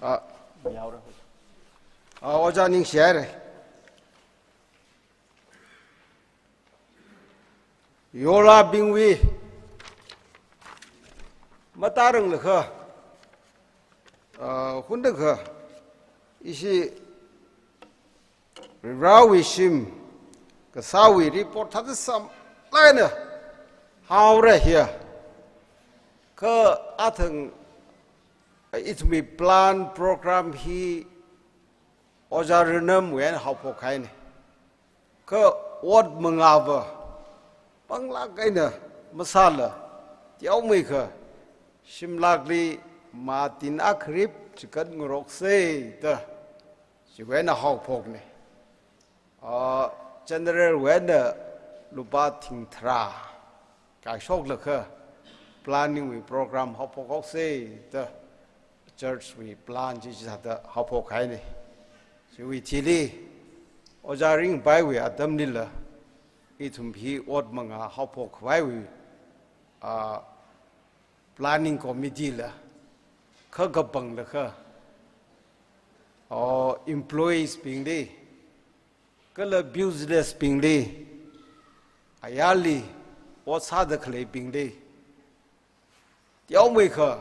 Ah, ah, ojā ningshihaira. Yorabingwui matāranglakha, ah, hundakha, ishi Varivarawui shim kasāwui report thāda sāmlaina haora hiya. Kha athang, ah, ithumwui plan program hi Ojā Ranamwui eina haophokkahaina. Kha ot mangāva panglāk eina masāla, teomeikha shimlākli matin akharip chikat ngaroksa da, chiwui eina haophokna. Ah, general wui eina lupā thingtharā kaishoklaga planning wui program haophokhaosa da church wui plan chi chithāda haophokkahaina. Chiwui thili, Ojā Ringpaiwui atamlila, ithum hi ot mangā haophokkhavaiwui, ah, planning committee la, kha kapanglakha, oh, employees bingli, kala business bingli, ayarli ot sāda khaleibingli, teomeikha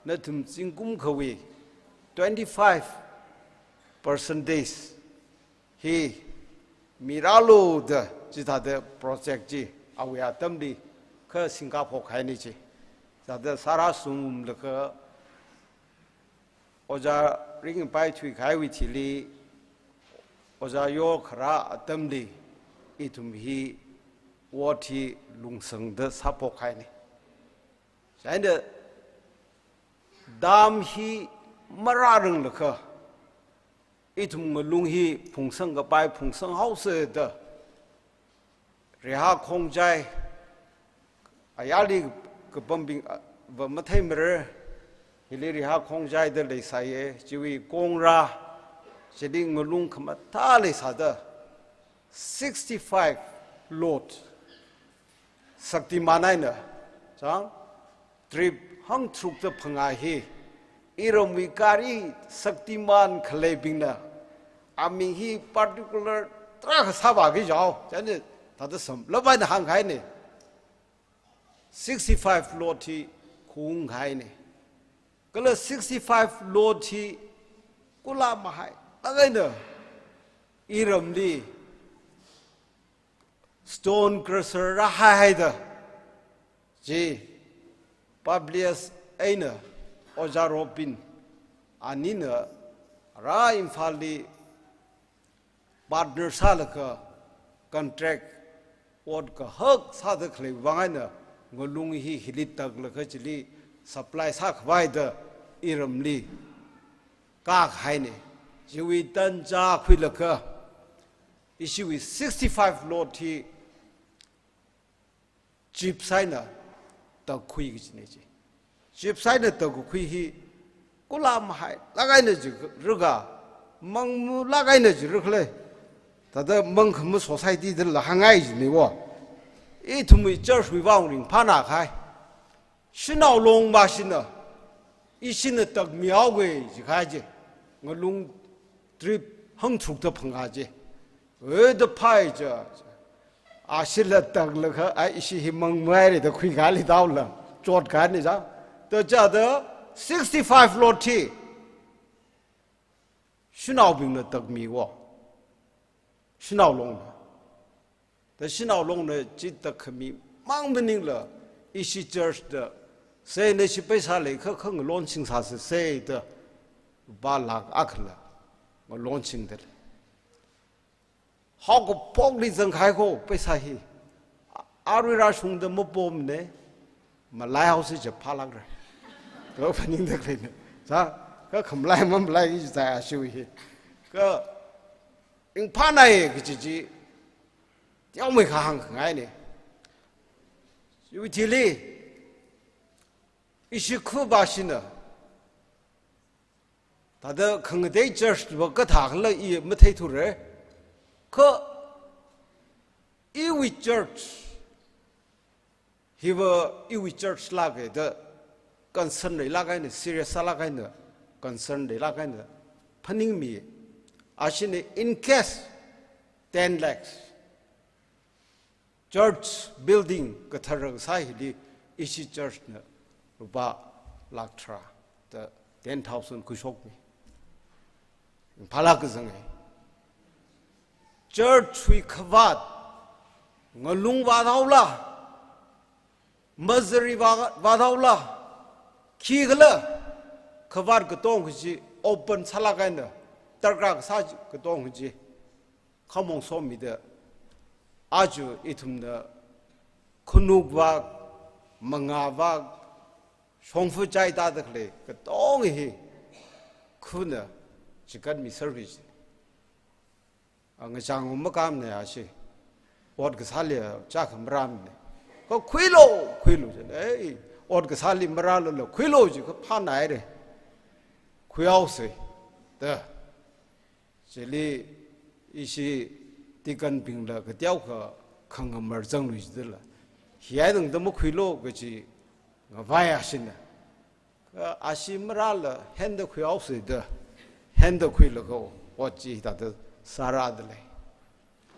nathum zingkumkhawui twenty-five percentage hi mirālu da chithāda project chi awui atamli kha singkaphokkahaina chi. Thāda sārāsunglaga Ojā Ringpai thuikahaiwui thili, ojā yorkharā atamli, ithum hi ot hi lungsangda sāphokkahaina. Chieina dam hi marāranglakha, ithum ngalung hi phungsangkapai phungsanghaosa da, Reha Khongjai, ayarli kapambing, ah, va matheimara, hili Reha Khongjai da leisāya, chiwui kongra, Chili ngalung khamathā leisāda sixty-five lot Shaktiman eina, chang, trip hangtharukda phangā hi, iramwui gari Shaktiman khaleibingna, aming hi particular tarākha sāvāki jao, chieina thāda samphanglapai eina hāngkahaina. Sixty-five lot hi khaungkahaina. Kala sixty-five lot hi kula mahailāk eina iramli stone crusher rāhaihaida, chi Publius eina Ojā Robin anina rā Imphalli partner sālaga contract ot kahak sāda khalei vang eina ngalung hi hili taklaga chili supply sākhavai da iramli kākahaina. Chiwui tanzā khuilaga ishiwui sixty-five lot hi jeep eina takkhui kajina chi. Jeep eina takkakhui hi kula mahailāk eina chi rāka, mangmalāk eina chi rākhala. Thāda mangkhama society dala hāngngai jina wo. Ithumwui church wui vang ringphāna kahai. Shanao Long vāshina, ishina takmihaoga jikahai chi. Ngalung trip hangtharukda phangā chi. Eda phai cha. Ashila taklaga, ai ishi hi mangmai re da khuikali daola. Chotkahaina cha. Da chithāda sixty-five lot hi shanaobingna takmi wo. Shanao Longna. Da Shanao Longna chi takkhami mang maningla ishi church da, se nashi paisa leikha kha ngalonching sāsa se da, lupā lakh akhala ngalonchingda lei. Haokaphokli zangkahai ko paisa hi. A-, arui rāshungda mapomna, malaihaosa jiakha phālākra. Kha phaningda khaleina. Sa, kha khamalai mamalai i zai ashiwui hi. Kha ringphānai kaji chi, teomeikha hāngkhangaina. Chiwui thili, ishi khu vāshina. Thāda khangatei church va kathākhala i matheithura. Kha iwui church, hiva iwui church lāka da concern leilāk eina, serious sālāk eina, concern leilāk eina phaningmi. Ashina in case ten lakhs church building kathara kasā hili ishi church na lupā lakh tharā da ten thousand khuishokmi. Phālāk kazanga. Church wui khavāt ngalung vāthaola, mazari vā, vāthaola, khikhala khavāt katonga chi open sālāk eina, darkar kasā katonga chi khamong somida, aja ithumna khanuk vak, mangā vak, shongfa chai tāda khalei katonga hi khuna chikatmi service. A ngachang makāmana ashi. Ot kasāli chākha marāmana. Kha khuilu, khuilu jina. Ei, ot kasāli marālala khuilu jikha phānaira. Khuihaosa da. Chili ishi deaconbingla kateokha khangamar zanglui jidala, hi eina tangda makhuilu kaji ngavai ashina. Kha ashi marāla henda khuihaosa da, henda khuilaga ot chi thāda sārāda lei.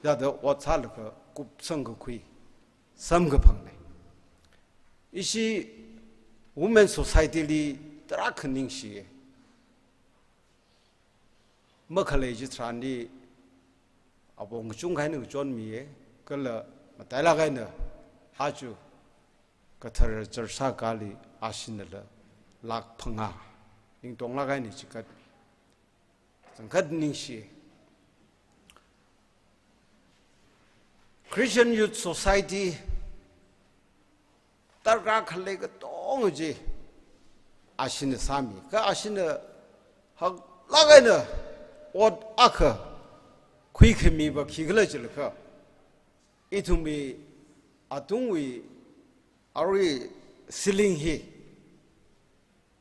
Thāda ot sālaga kupsang kakhui samkaphangna. Ishi Women Society li tarākha ningshiya. Makhalei chitharanli apong kachungkha eina ngachonmiya, kala matailāk eina aja kathara church sākali ashinala lakh phangā ningtonglāk eina chikat zangkhat ningshi. Christian Youth Society darkar khalei katonga chi ashina sāmi. Kha ashina haklāk eina ot akha khuikhami va khikhala jilakha, ithumwui atungwui arui ceiling hi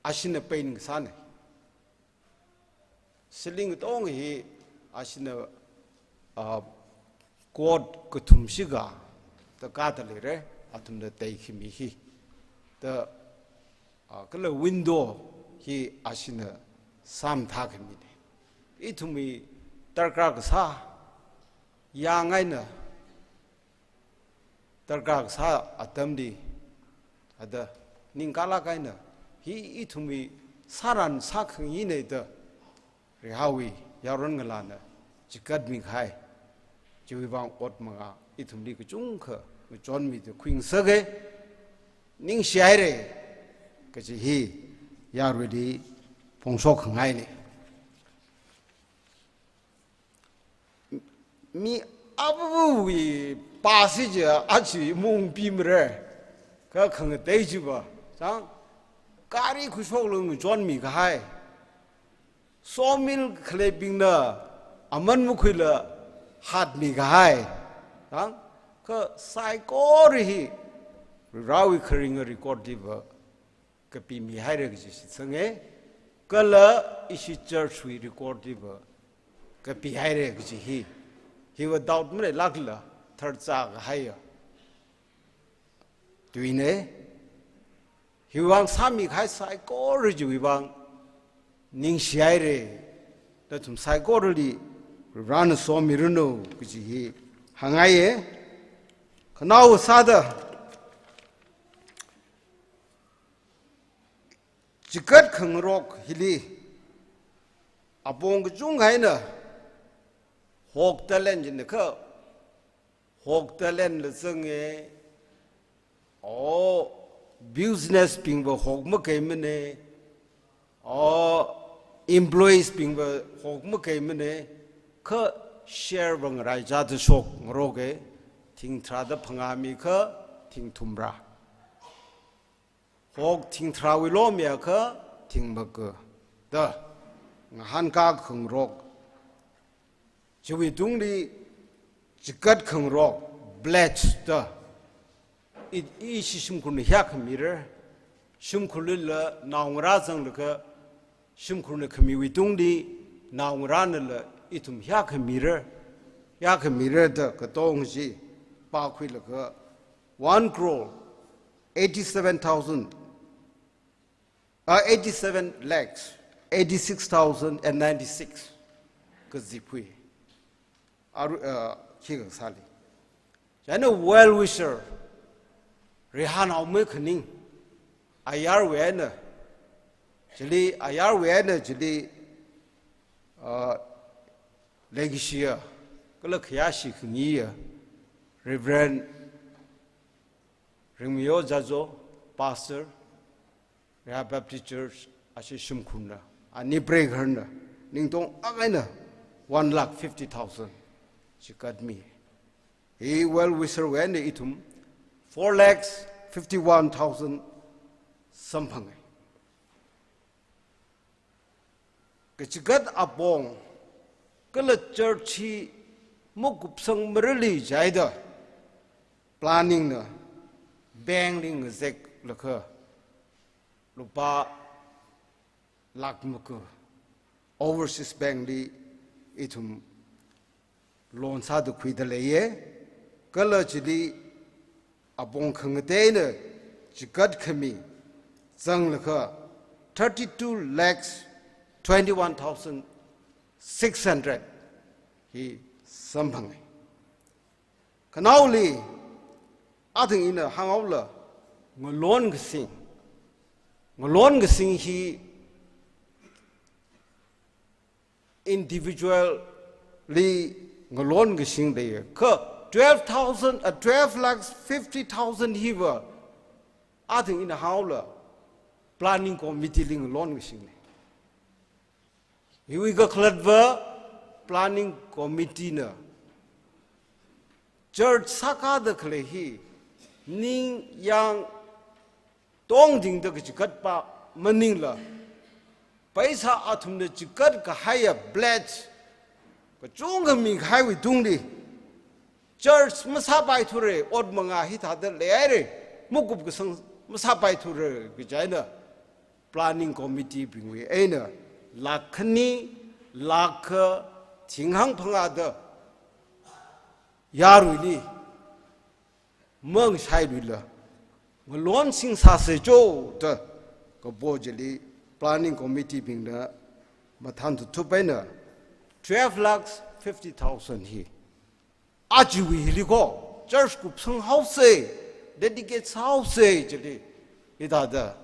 ashina paint kasāna. Ceiling katong hi ashina, ah, court kathum shikha da kāda leira, athumna teikhami hi. Da, ah, kala window hi ashina sāmathākhamina. Ithumwui darkar kasā, yāng eina darkar kasā atamli, ada ningkalāk eina, hi ithumwui sāran sākhangina da, Reihawui yaron ngalāna chikatmi kahai, chiwui vang ot manga ithumli kachungkha ngachonmida khuingasaka, ningshihaira kaji hi yaruili phongshok khangaina. Mi abuwui pasi chi achi mungpi mara, kha khangatei chiva, chang, gari khuishokla ngachonmi kahai, sawmill khaleibingna aman makhuila hatmi kahai, chang, kha saikora hi Varewui kharinga record liva kapimihaira kaji shitsanga, kala ishi church wui record liva kapihaira kaji hi, hiva doubt maleilākla tharchā kahaiya tuina. Hiwui vang sāmi kahai saikora chiwui vang ningshihaira, nathum saikorali Varena somiranu kaji hi hāngngaiya. Khanao sāda, chikat khangarok hili apong kachungkha eina hokda len jin kha, hokda lenla zanga, o business bingva hok makeimana, o employees bingva hok makeimana, kha share va ngaraichāda shok ngaroka, thing tharāda phangā mikha thing thumrā. Hok thing tharāwui lo miakha thing maga da ngahānkā khangarok. Chiwui tungli chikat khangarok, pledge da. I, ishi shimkhurna hiyākhamira, shimkhurlila naongarā zanglaga, shimkhurna khamiwui tungli naongarānala ithum hiyākhamira, hiyākhamira da katong chi pākhuilaga, one crore eighty-seven thousand, uh, eighty-seven lakhs, eighty-six thousand and ninety-six kaziphui. Aru, uh, khikha sāli. China well wisher, Reihanaomei khaning, ayarwui eina, chili ayarwui eina chili, uh, leikashiya, kala khayāshi khangayiya, Reverend Ringmayo Jajo, Pastor, Reha Baptist Church, ashi shimkhurna, ani preigaharna, ningtong akha eina one lakh fifty thousand chikatmi. Hi well wisher wui eina ithum four lakhs fifty-one thousand samphanga. Kachikat apong, kala church hi makupsang marali chida, planning na, bank li ngazeklaga, lupā lakh maga, overseas bank li ithum loan sāda khuida leiya, kala chili apong khangateina chikat khami zanglaga thirty-two lakhs twenty-one thousand six hundred hi samphanga. Khanaoli, athang ina hānghaola, ngalon kasing. Ngalon kasing hi individually ngalon kasing leiya. Kha twelve thousand, uh, twelve lakhs fifty thousand hiva, athang ina hānghaola, planning committee li ngalon kasingna. Hiwui kakhalatva planning committee na church sākāda khalei hi ningyāng tongtingda kachikat pa maningla, paisa athumna chikat kahaiya pledge kachungkha mikahaiwui tungli, church masāpaithura, ot manga hithāda leihaira, makup kasang masāpaithura kaji eina, planning committee bingwui eina lakh khani lakh kha thing hangphangā da yaruili mangshailuila ngalonsingsāsa jo da kapo chili planning committee bingna mathān thuthup eina twelve lakhs fifty thousand hi achiwui hili ko church kupsang haosa, dedicate sāhaosa chili hithāda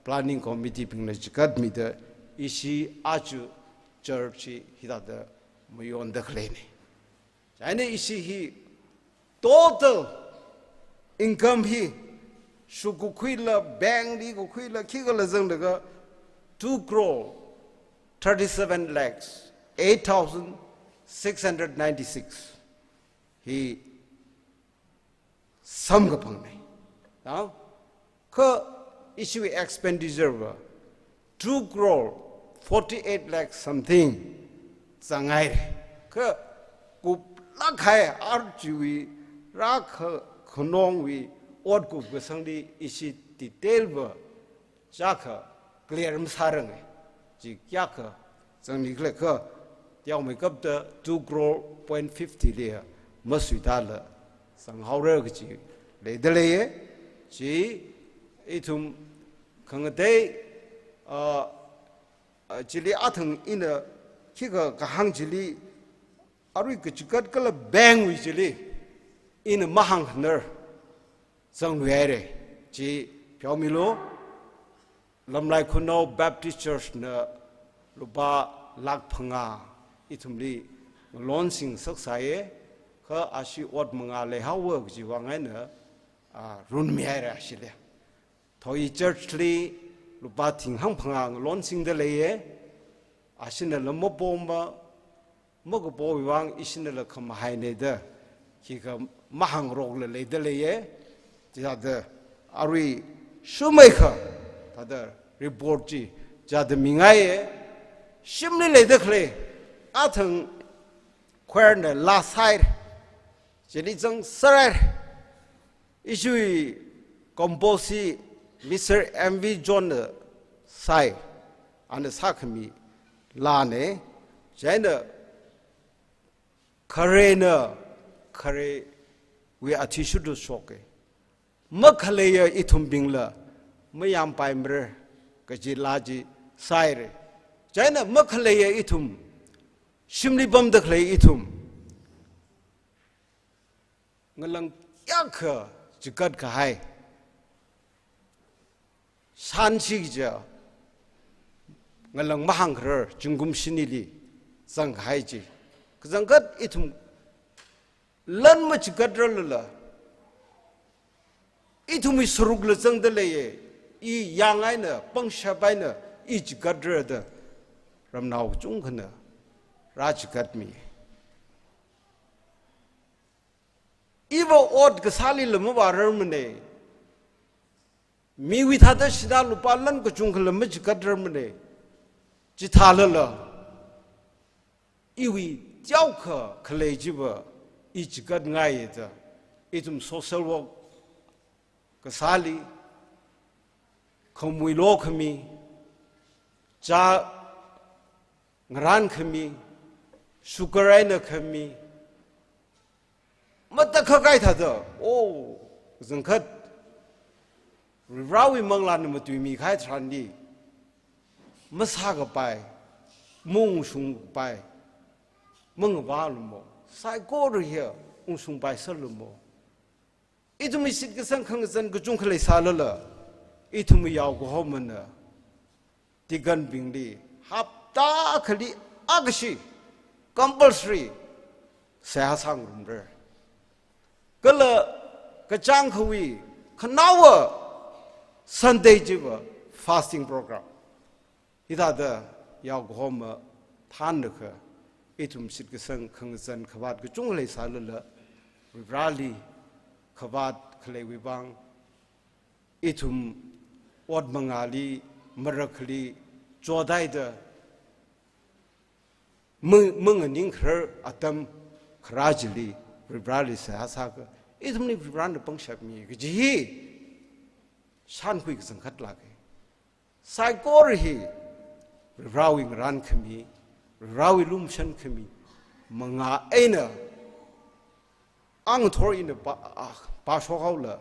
planning committee bingna chigatmida ishi achi church hi hithāda mayonda khaleina. Chieina ishi hi total income hi shukakhuila, bank li kakhuila, khikhala zanglaga two crore thirty-seven lakhs eight thousand six hundred ninety-six hi samkaphangna. Now, kha ishiwui expenditure va two crore forty-eight lakh something zanghaira. Kha kuplāk kahai archiwui rākha khanongwui ot kupkasangli ishi detail va chākha clear masāranga. Chi kayākha zangni khala kha teomeikapta two crore point fifty li masuidala zanghaora kaji leida leiya. Chi ithum khangatei, ah, ah, chili athang ina khikha kahāng chili arui kachigat kala bank wui chili ina mahāngkhanar zangluihaira. Chi pheomilu, Lamlai Khunou Baptist Church na lupā lakh phangā ithumli ngalonsing saksāya, kha ashi ot mangā leihaowa kajiwui vang eina, ah, runmihaira ashili. Thoyi Church li lupā thing hangphangā ngalonsingda leiya, ashina lam mapoma, makapowui vang ishinala khamahaina da khikha mahāngrokla leida leiya. Chithāda arui shumeikha thāda report chi chithāda mingaiya. Shimli leida khalei athang choir na laa sāhaira, chili zangserhaira. Ishiwui compose hi Mister M V John na sāi, ana sākhami laana. Chieina kharena kharewui athishurda shoka. Makhaleiya ithumbingla mayāmpaimara kaji laa chi sāhaira. Chieina makhaleiya ithum, shimli pamda khalei ithum, ngalang kayākha chigat kahai, shanshi kaja ngalang mahāngkharar zingkum shinili zangkahai chi. Kazangkhat ithum lan machigatra lala, ithumwui sarukla zangda leiya. I yāng eina, pangshap eina, i chigatra da ramnao kachungkhana rāchigatmi. Iva ot kasālila mavārarmana. Miwui thāda shida lupā lan kachungkhala machigatra mana. Chithālala iwui teokha khalei chiva i chigatngaiya da, ithum social work kasāli, khamui lokhami, chā ngarānkhami, sugar eina khami, matakhak kahai thāda, oh, kazangkhat Varivarāwui manglāna matuimi kahai tharanli, masākapai, maungshungpai, mangavālumo, saikora hi ungshungpaiserlumo. Ithumwui shitkasang khangazan kachungkha leisālala, ithumwui yaokahomana deacon bingli hapta akhali akhashi compulsory seihā sāngarumra. Kala kachāngkhawui khanaowa Sunday chiva fasting program. Hithāda yaokahoma thānlaga, ithum shitkasang khangazan khavāt kachungkha leisālala, Varivarāli khavāt khaleiwui vang, ithum ot mangāli, marakhali chothaida, mang-, manganingkharar atam kharā chili Varivarāli seihā sālaga, ithumli Varivarāna pangshapmi kaji hi shānkhui kachangkhat lāka. Saikora hi Varivarāwui ngarānkhami, Varewui lumashan khami manga eina, angathor ina pa, ah, pāshok haola.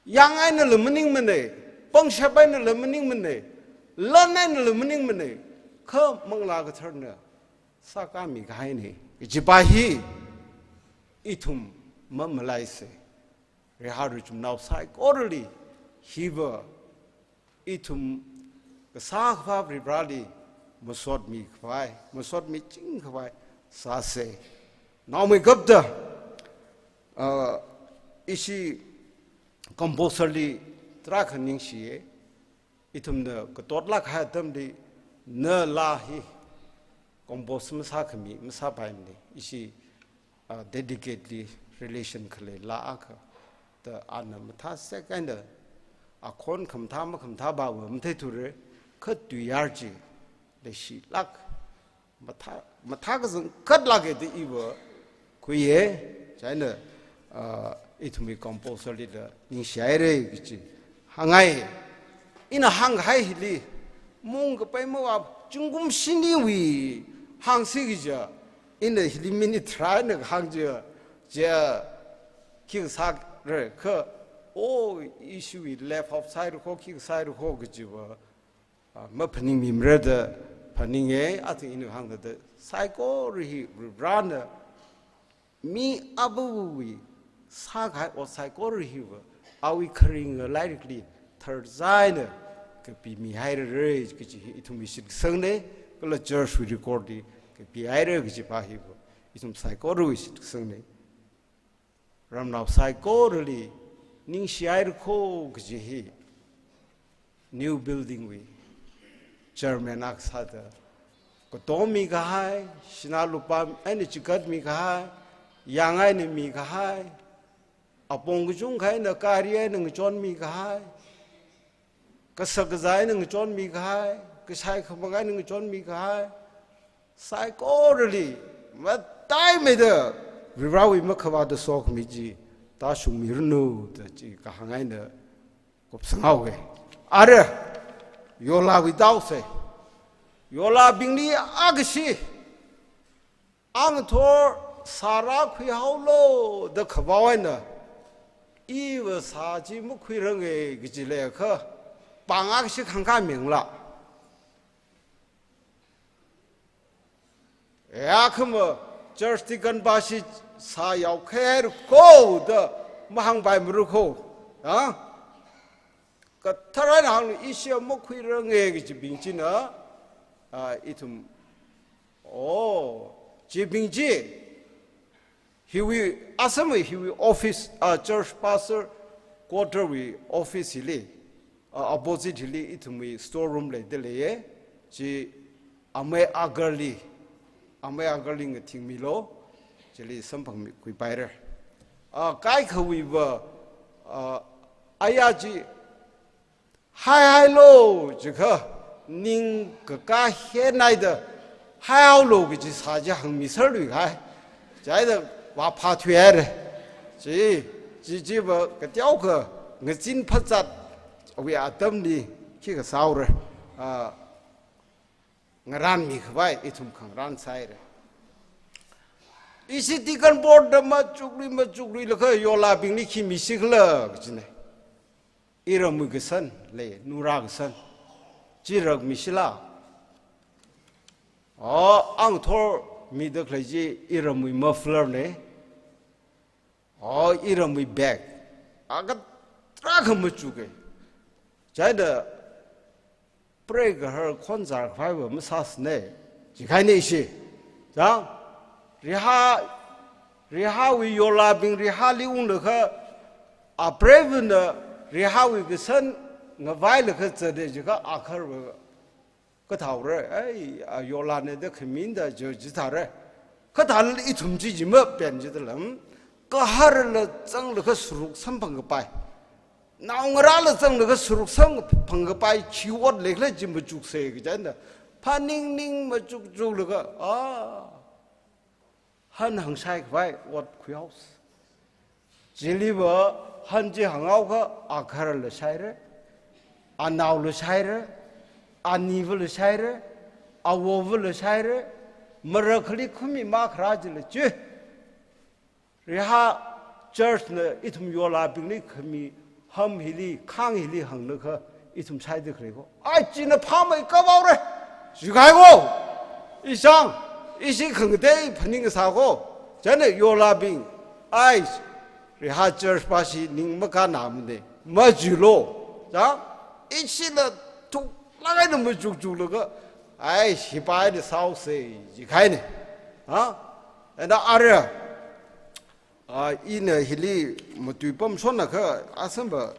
Yang einala maningmana, pangshap einala maningmana, lan einala maningmana, kha Manglā Katharana sākāmi kahaina. Kajipa hi ithum mamalaisa. Reihā ruichumnao saikorali hiva ithum kasā akhava Varivarāli masotmi khavai, masotmiching khavai sāsa. Naomeikapta, ah, ishi composer li tarākha ningshiya. Ithumna katotlāk kahai atamli, na laa hi compose masākhami, masāpaimana. Ishi, ah, dedicate li relation khalei laa akha da ana mathā sek eina, akhon khamathā makhamathā bava matheithura, kha tuiyār chi leishilāk. Mathā, mathā kazang katlāka da iva khuiya, chieina, ah, ithumwui composer lila ningshihaira kaji hāngngai. Ina hāngkahai hili, mung kapai mava, zingkum shiniwui hāngsi kaja, ina hili minute tharā eina hāng kaja, ja, khi kasāra kha, oh, ishiwui left half side kho, khi kasāra kho kajiva, ah, maphaningmimara da phaninga, aja ina hāngda da, saikora hi Varivarāna mi avawui sākahai ot saikora hiva, awui kharinga lairikli tharzā eina kapimihairara kaji hi ithumwui shitkasangna, kala church wui record li kapihaira kajipa hiva ithum saikorawui shitkasangna. Ramnao saikorali ningshihaira kho kaji hi, new building wui chairman akha sāda, katommi kahai, sinā lupā eina chikatmi kahai, yang eina mi kahai, apong kachungkha eina gari eina ngachonmi kahai, kasak kazā eina ngachonmi kahai, kashai khamang eina ngachonmi kahai, saikorali mataimeida Varivarāwui makhavāta sokhami chi tāshungmiranu da chi kahāng eina kupsanghaowa. Ara, yolāwui taosa. Yolābingli akha shi, angathor sā rākhuihaolu da khavao eina, iva sā chi makhuiranga kaji leiakha, pāng akha shi khangkā mengla. Ya khama church deacon pa shi sā yaokhaihaira kho da mahāngpaimara kho. Ha? Kathar eina hānglu, ishi makhuiranga kajibing china, ah, ithum, oh, chibing chi, hiwui, Assam wui hiwui office, ah, church pastor quarter wui office hili, ah, opposite hili ithumwui store room leida leiya, chi amei Agarli, amei Agarli ngathingmilu, chili samphangmi khuipaira. Ah, kaikhawui va, ah, aya chi, haihailu, jiakha, ningkakā henaida, haihaolu kaji sā chi hāngmiserluikahai. Chieina vāphāthuihaira. Chi, chi, chiva kateokha ngazin phazat, awui atamli, khi kasāhaora. Ah, ngaranmi khavai, ithum khangaran sāhaira. Ishi deacon board da machuklui, machukluilaga yolābingli khi misikhala, kajina. Iramwui kasan lei, nura kasan. Chi rakmishila. Oh, angathor mida khalei chi iramwui muffler na. Oh, iramwui bag. Akha tarākha machuka. Chieina preigahar khonzar khavaiva masāsana. Jikahaina ishi. Chang, Reihā, Reihāwui yolābing Reihāli unglaga, apreivana Reihāwui kasan ngavailaga zata jiakha Agarva kathāhaora, ai, a yolāna da khaminda jo jithāra. Kathālala ithum chi jima pen jidala. Gaharla zanglaga saruk samphang kapai. Naongarāla zanglaga saruk samphang kapai, chi ot leikhala chi machuksa kajina. Phaningning machukchuklaga, ah, han hāngshai khavai ot khuihaosa. Chiliva han chi hānghaokha Agarla shaira, anaola shaira, anivala shaira, awovala shaira, Marakhali khami makharā jila chi. Riha church na ithum yolabingli khami ham hili, khang hili hānglaga ithum shaida khalei ko. Ai, china phāmei kabaore. Jikahai ko. Ishang, ishi khangatei phaningsa ko. Chieina yolabing. Ai, Riha church pa shi ning makānamane. Majilo. Chang, ishina thuklāk eina majukjuklaga. Ai, hipa eina saose. Jikahaine. Ha? Ena arui, ah, ina hili matuipam shonakha, asamba,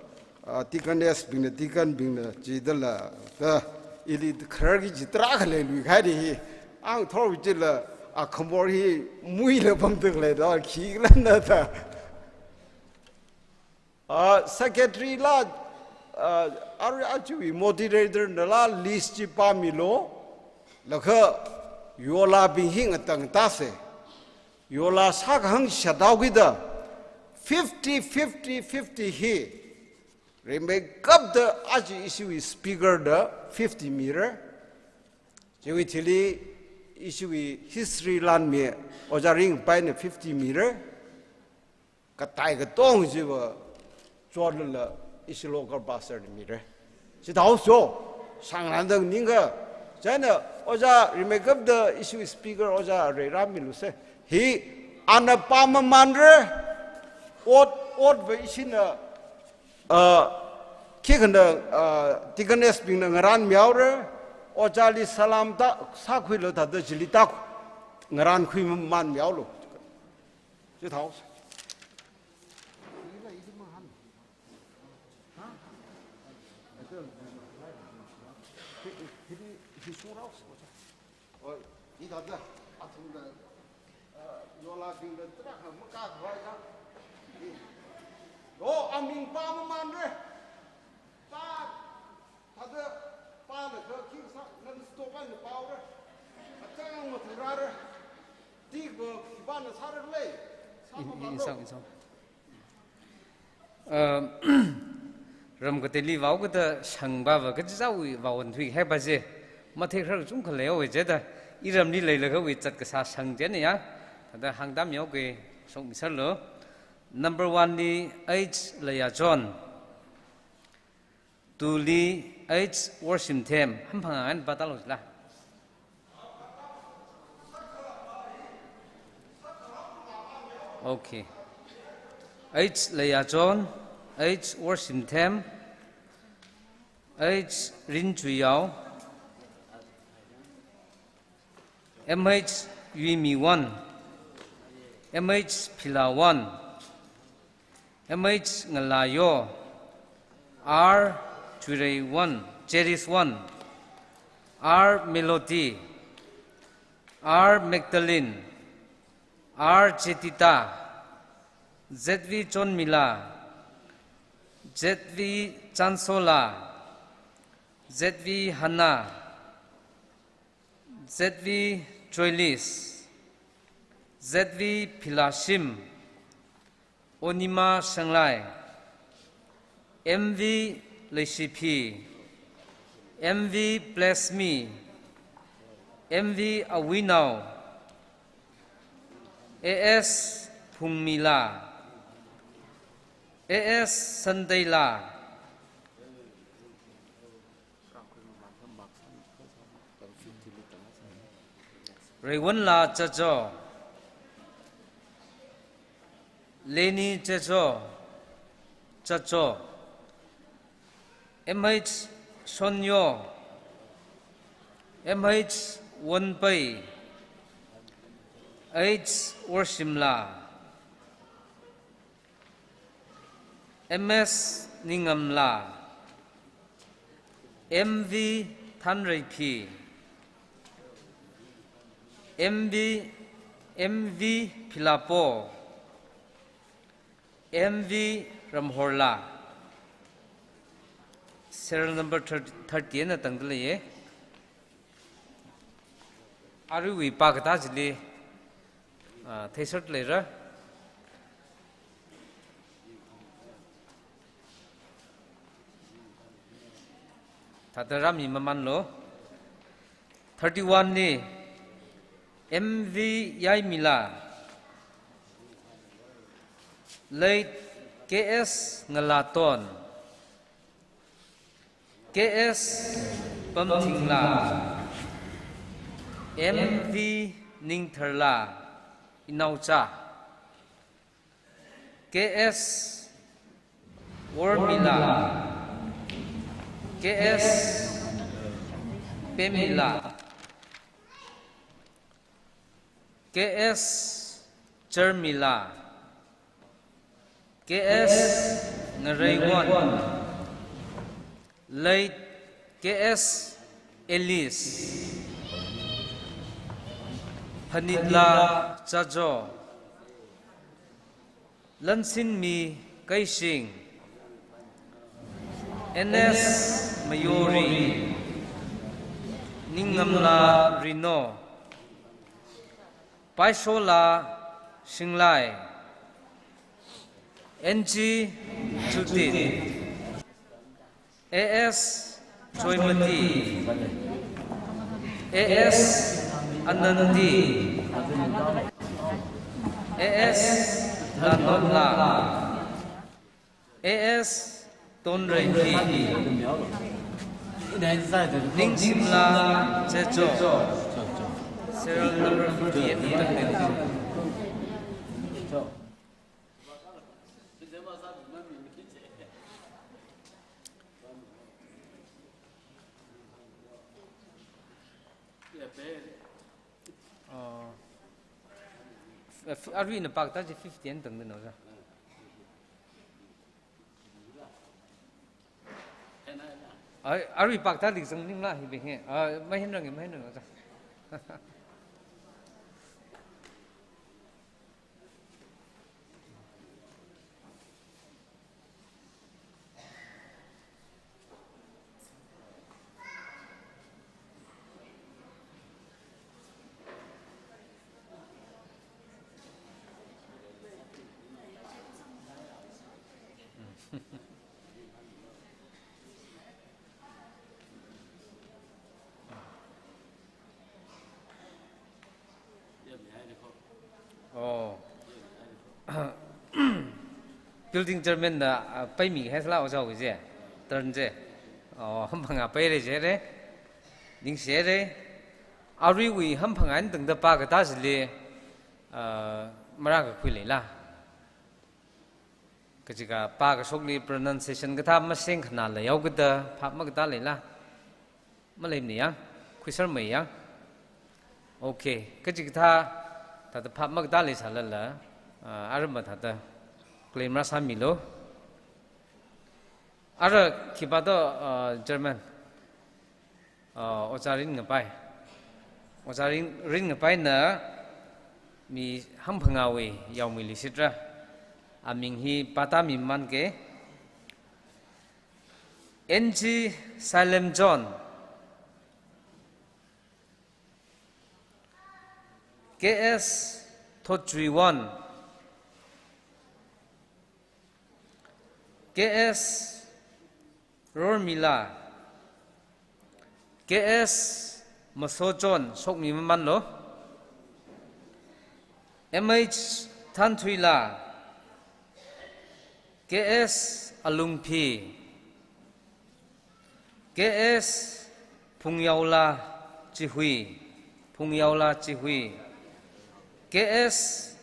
ah, deaconess bingna, deacon bingna, chidala, da, ili khararki chi tarākha leiluikahai di hi. Ang thor chila, ah, khamor hi muila pamda khalei da, khikhala na da. Ah, secretary la, ah, arui aja moderator nala list chi pāmilo, laga yolabing hi ngatangtase. Yola sākahāng shāthaokida, fifty, fifty, fifty hi, rimeikapta aja ishiwui speaker da fifty mira. Chiwui thili ishiwui history lan mi, Ojā Ringphai na fifty mira. Katai katong chiva chotlala ishi local pastor na mira. Chithāhaosa, sangran dang ningka. Chieina Ojā rimeikapta ishi speaker Ojā Reira miluse. Hi ana pāmamanra, ot, otva ishina, ah, khikha na, ah, deaconess bingna ngaranmihaora, Ojāli salam ta, sākhuilo thāda chili tak, ngarankhui mamanmihaolo. Chithāhaosa. Oi, hithāda, athumna, eh, yolabingna tarākha makākhavai chang. Lo, aming pāmamanra. Pā, thāda, pālaga khikha sā, non-stop eina pāhaora. Achang mathurara. Tikva khipāna sāra khala. Sā In, in, pamalo. Insang, insang. Uh, ram kateili vao kata shangpava kachichāwui vaonthui haipa chi matheikharar kachungkha leihaowa jida, iramli leilakha wui zat kasā shang chieina ya, thāda hāngda mihaoke, shokmiserlu. Number one li H Leiya John. Two li H Worshimthem, hamphang ngan pātālu chila. Okay. H Leiya John, H Worshimthem, H Rinchuiyao, M H Yuimiwon, M H Philawon, M H Ngalayo, R Chuireiwon, Cheriswon, R Melody, R Magdalene, R Jetita, Z V Chonmila, Z V Chansola, Z V Hannah, Z V Joylis, Z V Philashim, Onima Shanglai, M V Leishiphi, M V Blessme, M V Awinao, A S Phungmila, A S Sandeila, Reiwonla Chacho, Leni Chacho, Chacho, M H Shonyo, M H Wonpei, H Worshimla, M S Ningamla, M V Thanreiphi, M V, M V Philapo, M V Ramhorla. Serial number thirty, thirty eina tangda leiye. Aruiwui pā katā chili, ah, theiser leira. Thāda rāmi mamanlu. Thirty-one li M V Yaimila, late K S Ngalaton, K S Pamthingla, M V Ningtharla, inaocha, K S Wormila, K S Pemila, K S Charmila, K S Ngareiwon, late K S Alice, Phanitla Chajo, Lansinmi Keishing, N S Mayori, Ningngamla Rino, Paishola Shinglai, N G Judith, A S Joymati, A S Anandi, A S Lanotla, A S Tonreimi, Ningshimla Checho, serial number fifty-eight. Oh. F-, F-, aruina pākatā chi fifty-eight tangda no, sir. Ai, arui pākatā lik zang ning la hi bing he. Ah, mahin rang, mahin rang, sir. Oh. Building chairman na, ah, paimi hai sala ojā wui je. Turn je. Oh, hamphanga paire jire. Ningshire. Aruiwui hamphanga eina tangda pākatā chili, ah, marākakhui leila. Kachika pākashokli pronunciation kathā maseng khanāla yaokada phap makatā leila. Maleimana yang, khuisarmei yang. Okay, kachikathā thāda phap makatā leisālala, ah, arama thāda claim rāsāmilu. Ara khipā to, ah, Chairman. Ah, Ojā Ringapai. Ojā Rin, Ringapaina mi hamphangawui yaomeili sitra. Aming hi pātāmiman ke. N G Salem John. K S Thotchuiwon. K S Rormila. K S Masochon, shokmimamanlu. M H Thanthuila. K S Alungphi. K S Phungyaola Chihui. Phungyaola Chihui. K S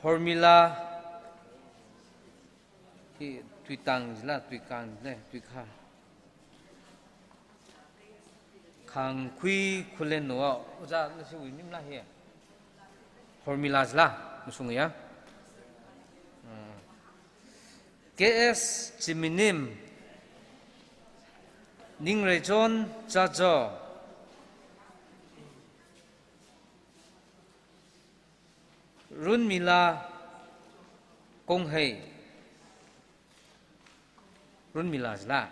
Hormila. Hi Tuitang jila, Tuikang jila, Tuikha. Khangkhui Khulen no, ojā nasi wui mimla hi. Hormila jila, masung ya. Hmm. K S Chiminim, Ningreichon Chajo, Runmila Konghei, Runmila jila.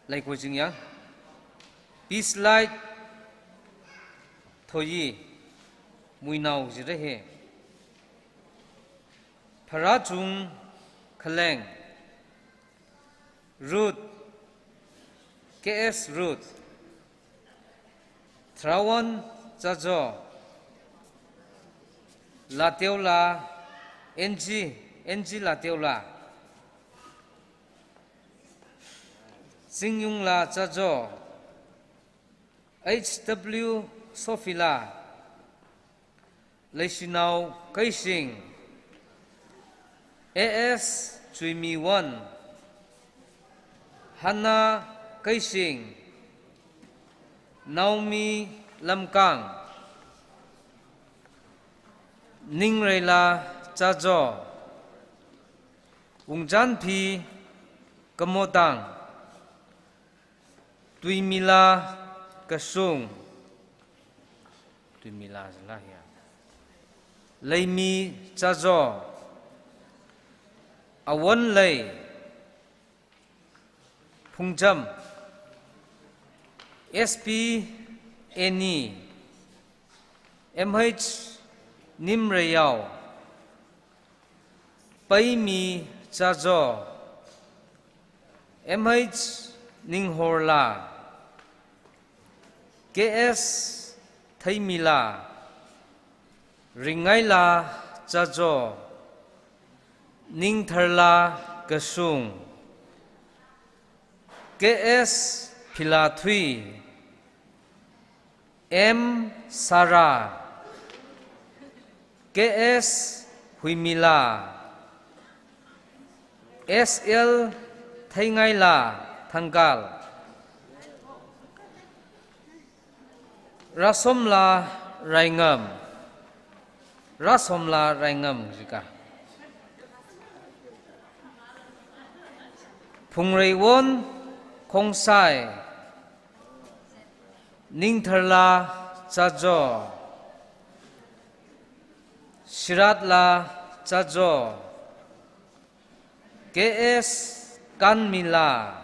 Leikhui Chingyang. Peace Light Thoyi, Muinao jira hi. Pharachung Khaleng. Ruth, K S Ruth. Thrawon Chajo, Lateola, N G, N G Lateola, Zingyungla Chajo, H W Sophila, Leishinao Keishing, A S Chuimiwon, Hannah Keishing, Naomi Lamkang, Ningreila Chajo, Wungchanphi Kamotang, Tuimila Kashung, Tuimila zila ya, Leimi Chajo, Awonlei Phungcham, S P Annie, M H Nimreyao, Paimi Chajo, M H Ninghorla, K S Theimila, Ringaila Chajo, Ningtharla Kashung, K S Philathui, M Sara, K S Huimila, S L Theingaila Thangkal, Rasomla Raingam, Rasomla Raingam jika, Phungreiwon Khongsai, Ningtharla Chajo, Shiratla Chajo, K S Kanmila,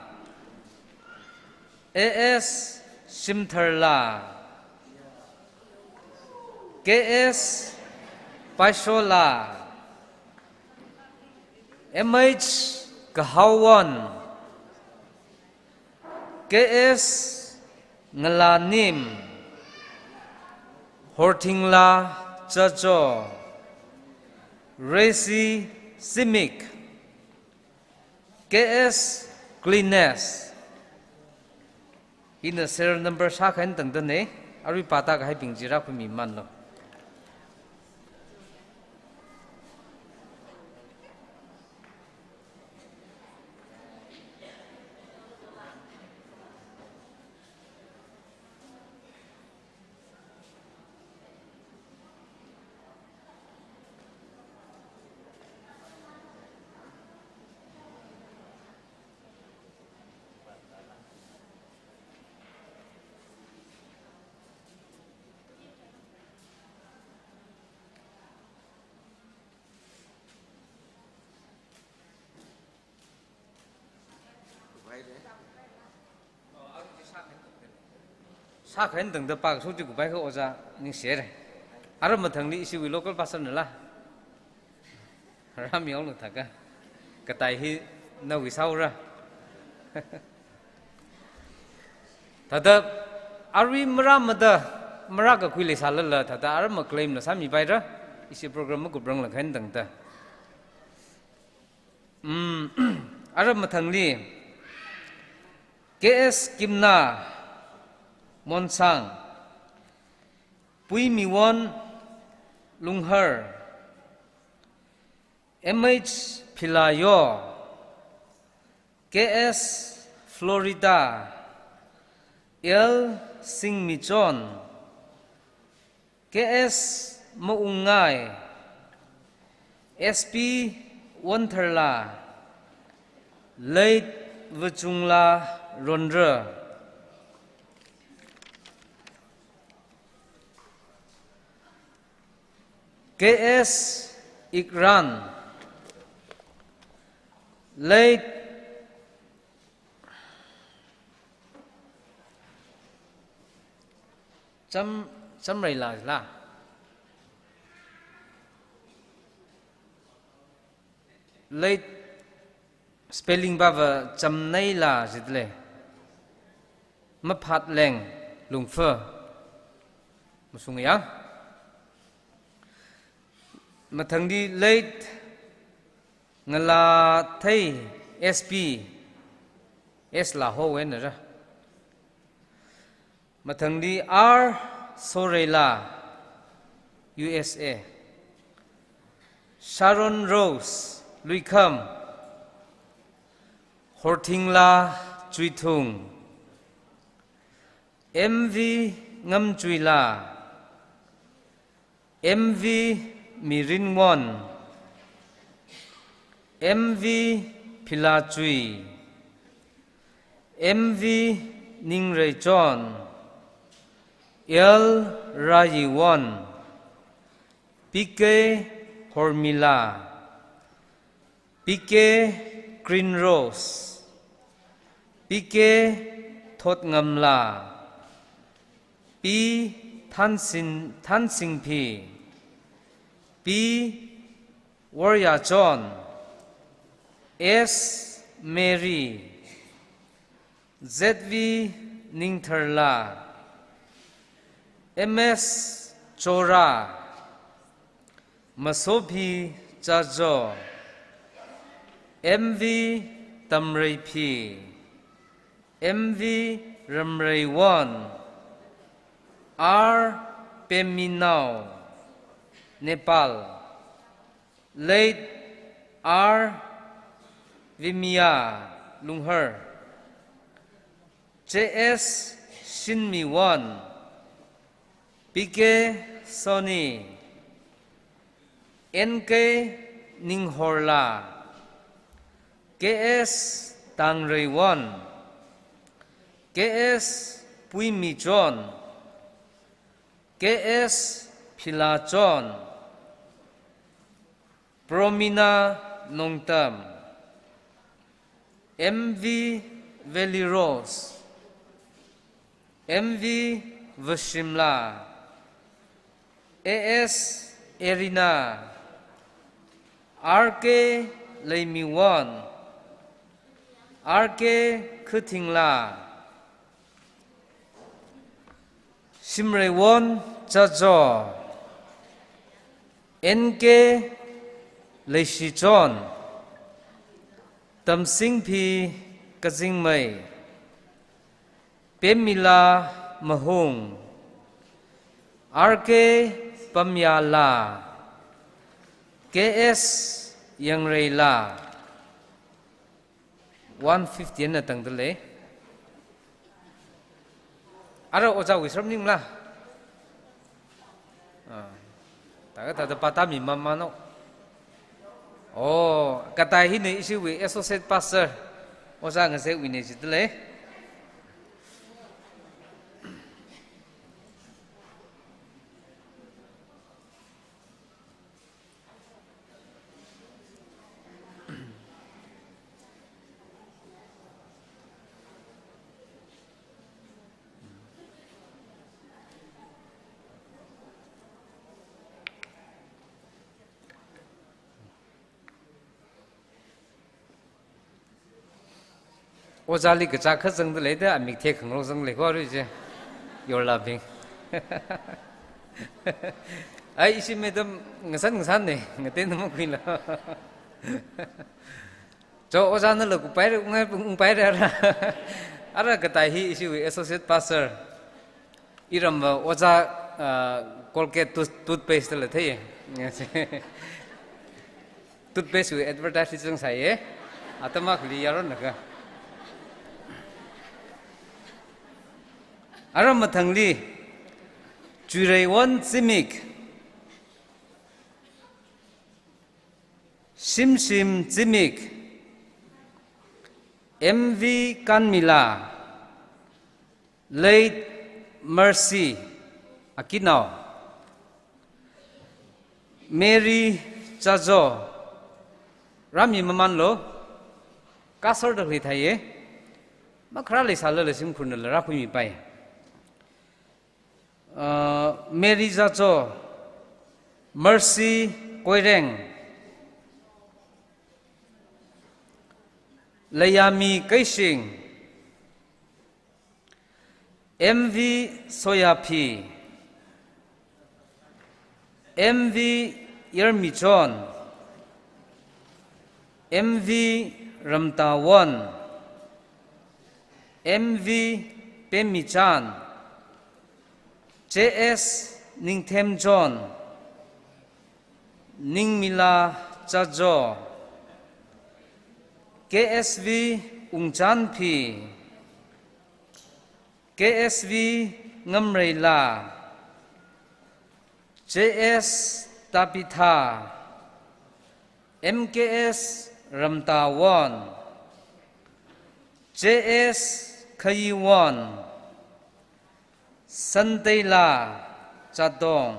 A S Shimtharla, K S Paishola, M H Kahawon, K S Ngalanim, Horthingla Chajo, Resi Simik, K S Cleanest. Hina serial number shākhain tangdane, arui pāta kahaibing chi rākhuimimanlo. Shākhain tangda pākashok chi kuphai kha ojā ningshire. Ara mathangli ishiwui local pastor nala rāmihaolu thākha, katai hi nawui sāura. Thāda arui marāmada, marākakhui leisālala, thāda ara ma claim la sāmipaira, ishi program makupranglakhain tangda. Mm, ara mathangli, K S Kimna Monsang, Puimiwon Lunghar, M H Philayo, K S Florida, L Singmichon, K S Maungngai, S P Wontharla, Late Vachungla Ronra, K S Ikran, Late Cham, Chamreila la. Late spelling pava Chamneila jidle. Maphatleng Lungfa. Masung yang. Mathangli late Ngalathei S P, S la ho wen ra. Mathangli R Soreila, U S A. Sharon Rose, Luikham. Horthingla Chuithung. M V Ngamchuila, M V Mirinwon, M V Philachui, M V Ningreichon, L Rayiwon, P K Hormila, P K Green Rose, P K Thotngamla, P Thansin, Thansingphi, P Waryachon, S Mary, Z V Ningtharla, M S Chora, Masophi Chajo, M V Tamreiphi, M V Ramreiwon, R Peminao, Nepal, late R Vimia Lunghar, J S Shinmiwon, P K Soni, N K Ninghorla, K S Tangreiwon, K S Puimichon, K S Philachon, Promina Nongtam, M V Valley Rose, M V Vashimla, A S Erina, R K Leimiwon, R K Khuthingla, Shimreiwon Chajo, N K Leishichon, Tamsingphi Kazingmei, Pemila Mahung, R K Pamyala, K S Yangreila, one fifty na tangdalei. Ara ojawui sharap ningla. Ah. Taga tada pātāmi mamāno. Oh, katai hina ishiwui associate pastor. Oja Ngazekwuina jidalei. Ojali kachā kha zangdalei da, amik thekhangarok zanglei kho ri je. Yorlabing. Ai, ishi madam ngasan ngasan ne, ngatei na makhuila. Cho, ojana lo kupai re, ungpai re ara. Ara katai hi ishiwui associate pastor. Iramva oja, ah, Colgate tooth-, toothpaste la thei. Toothpaste wui advertise li zangsai ye. Atam akhali yaron naka. Ara mathangli, Chuireiwon Zimik, Shimshim Zimik, M V Kanmila, Late Mercy Akinao, Mary Chajo, rāmi mamānlo, kasar da khalei thai ye, makharā leisālala shimkhurnala rākhuimipai. Uh, Mary Chajo, Mercy Koireng, Leiami Keishing, M V Soyaphi, M V Yarmichon, M V Ramtawon, M V Pemichan, J S Ningthemchon, Ningmila Chajo, K S V Ungchanphi, K S V Ngamreila, J S Tabitha, M K S Ramtawon, J S Khayiwon, Santeila Chadong,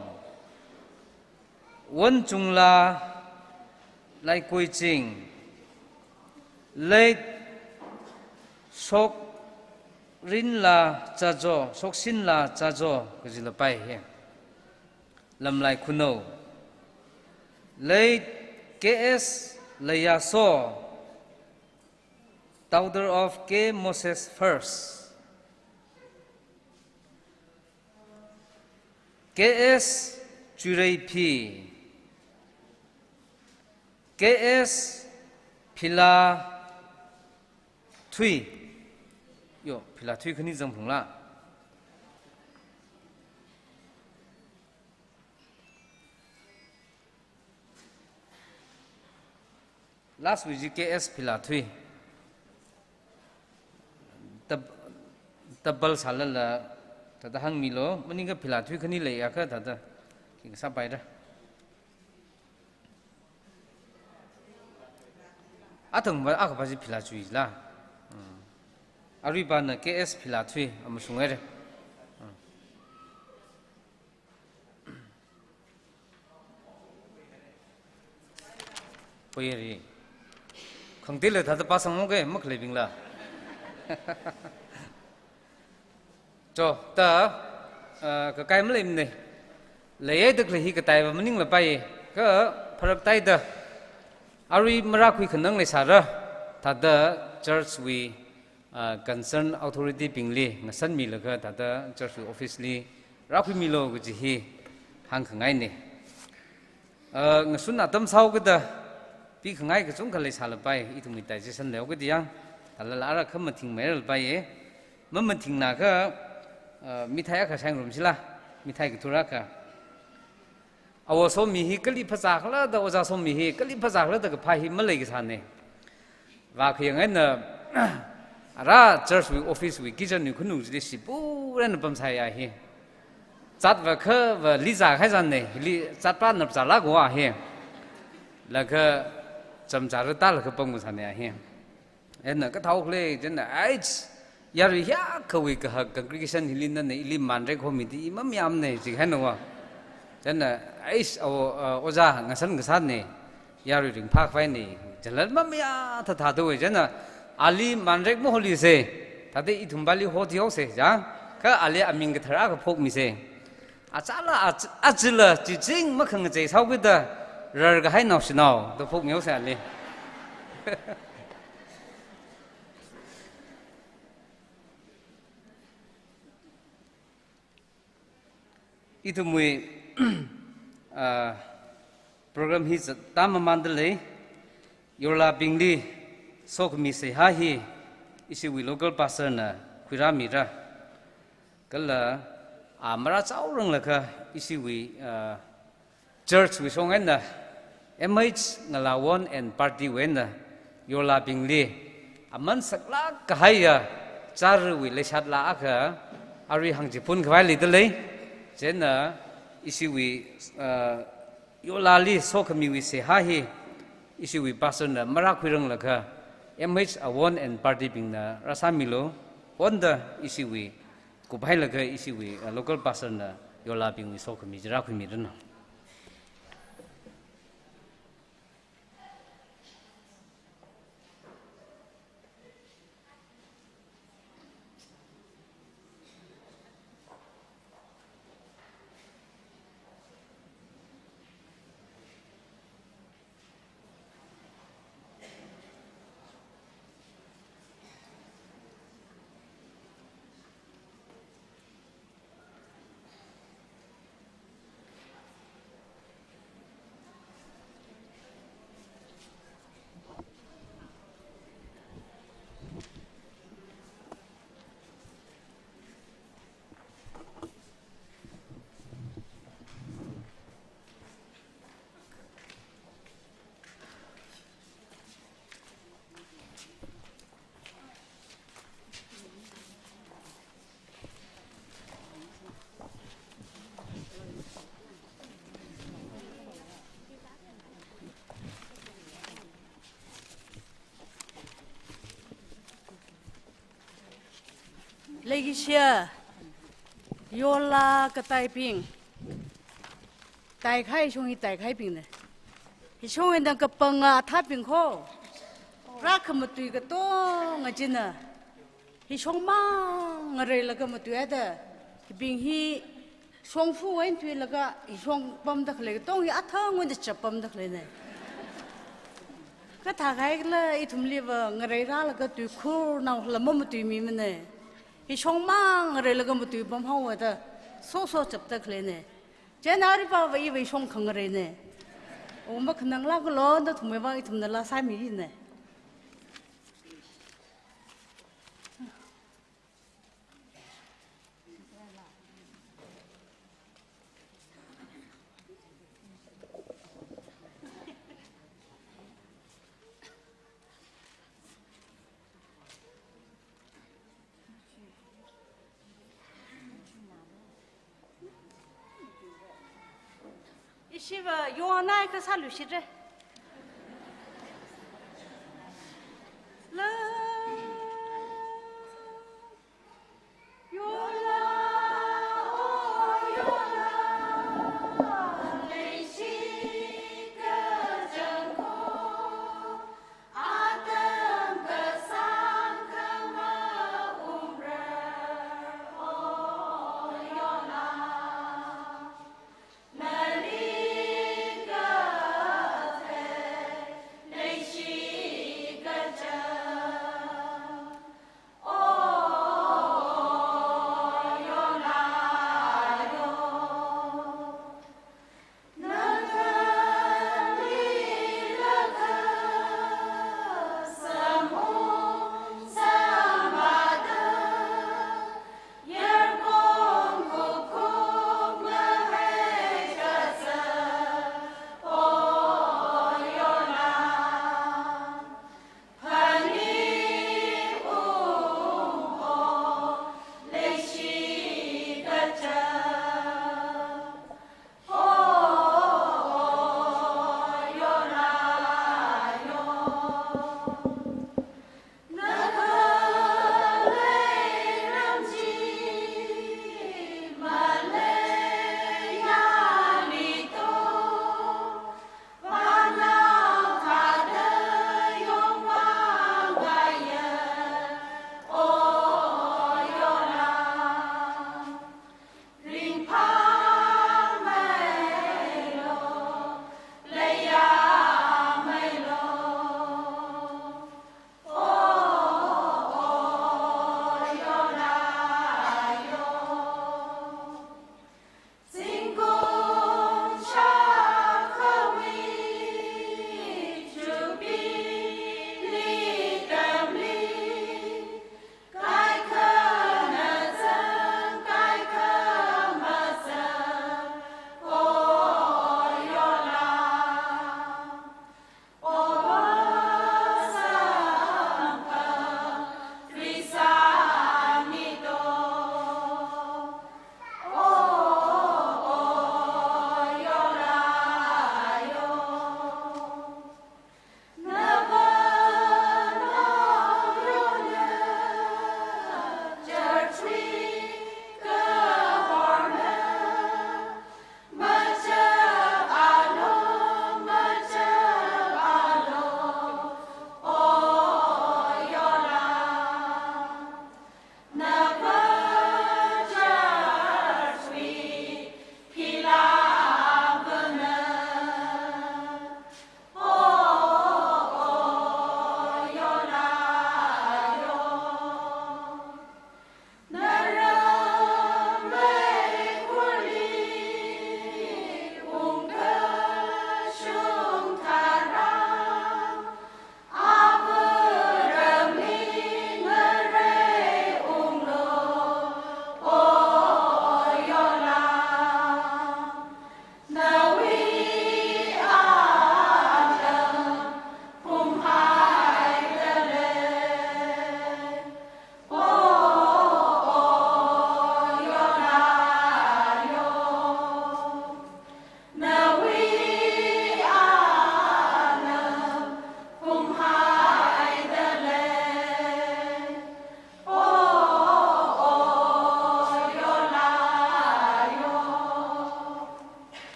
Wonchungla Laikoiching, Late Shokrinla Chajo, Shoksinla Chajo, kajila pai he. Lamlai Khunou. Late K S Layaso, daughter of K Moses First. K S Chureiphi, K S Philathui, yo, Philathui khani zangphungla. Last wui chi K S Philathui. Tab-, tabal sālala, thāda hāngmilu, maningakha Philathui khani leiakha thāda, khi kasā paira. Athang va, akha va chi Philachuila. Hmm. Aruiva na K S Philathui, amashung haira. Hmm. Poyeri. Khangatei la thāda pāsang mong ke, makhaleibingla. Cho, ta, ah, kakai maleimane. Leihaida khalei hi kataiva maningla pai, kha pharaktaida. Arui marākhui khanang leisāra, thāda church wui ah, concern authority bingli ngasānmilaga thāda church office li rākhuimilu kaji hi hāngkhangaine. Ah, ngashun atam sāhaokida pikhangai kachungkha leisālapai, ithumwui digestion leihaokida yang, thālala ara khamathing mairalapaiye. Mamathingnakha, ah, mithai akha saingarumsila, mithai kathura akha. Awo Somi hi kali phazā khala da, Ojā Somi hi kali phazā khala da kaphā hi malei kasāne. Vākhayang eina, ara church wui office wui kitchen wui khanung chili sipurana pamsāya hi. Zatva kha va lizā khaizanne, li zatpa napzāla kawa hi. Laga chamchara tālaga pamngasāne hi. Eina kathao khalei, chieina, "Ai, yarui hiyākhawui kahak congregation hili nana ili manrek homida i mamayāmane," jikahaina wa. Chieina, "Ai, awo, ah, Ojā ngasān kasāne, yarui ringphākhavaine, chieina mamayā thāthāda wui," chieina, "Ali manrek maholise, thāda ithum vali hothihaose," ja, kha ali aming kathara kaphokmise. Achāla, ach-, achila, chiching makhangachei sāhaokida, rarkahai naoshinao, da phokmihaose ali. Ithumwui, ah, program hi zat tamamanda lei, yorlabingli sokhami seihā hi, ishiwui local pastor na khuirāmira. Kala, ah, marāchaoranglakha ishiwui, ah, church wui shong eina, M H Ngalāwon and party wui eina, yorlabingli, aman saklāk kahaiya, chārwui leishat laa akha, arui hāngchiphun khavai leida lei, chieina ishiwui, ah, yorlali sokhamiwui seihā hi, ishiwui pastor na marākhuiranglakha, M H Awon and party bingna rāsāmilu, honda ishiwui kuphailaga ishiwui, uh, local pastor na yorlabingwui sokhami chi rākhuimiranu. Leikashiya, yola kataibing, taikahai shong hi taikahaibingna. Hi shong hi nang kapanga athābing kho, rākhamatui katonga china hi shongmang ngareilaga matuihaida, hibing hi shongfa eina thuilaga hi shong pamda khalei katong hi athang eina chap pamda khaleina. Kathākahai khala ithumliva ngarei rālaga tuikhur naola mamatuimimana. Hi shongmang ngareilaga matuipamhaoda soso chapda khaleina. Chieina aripava iva hi shong khangareina. O makhanang lākalo, nathumwui vang ithumnala sāmina. Ishiva yongnai kasā luishitra. La, yola, o yola, leishi kachangkho, atam kasang kama umra, o yola. Nali ka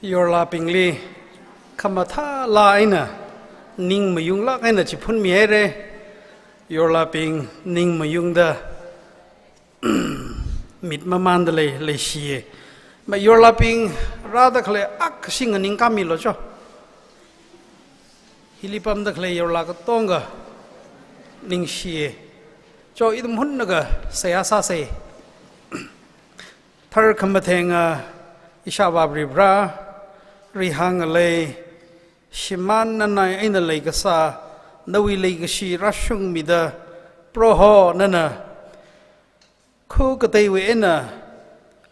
Yorlabingli khamathālāk eina, ning mayunglāk eina chiphunmi haira. Yorlabing ning mayungda mit mamānda lei, leishiya. Ma yorlabing rāda khalei akha sing nganingkāmilu cho. Hili pamda khalei yorlāk katonga ningshiya. Cho, ithum hunnakha seihā sāsa. Tharkhamatheng, ah, ishāvā Varivara, rihā ngalei, shimān nanai eina leikasā, nawui leikashi rāshungmida, Proho nana khu kateiwui eina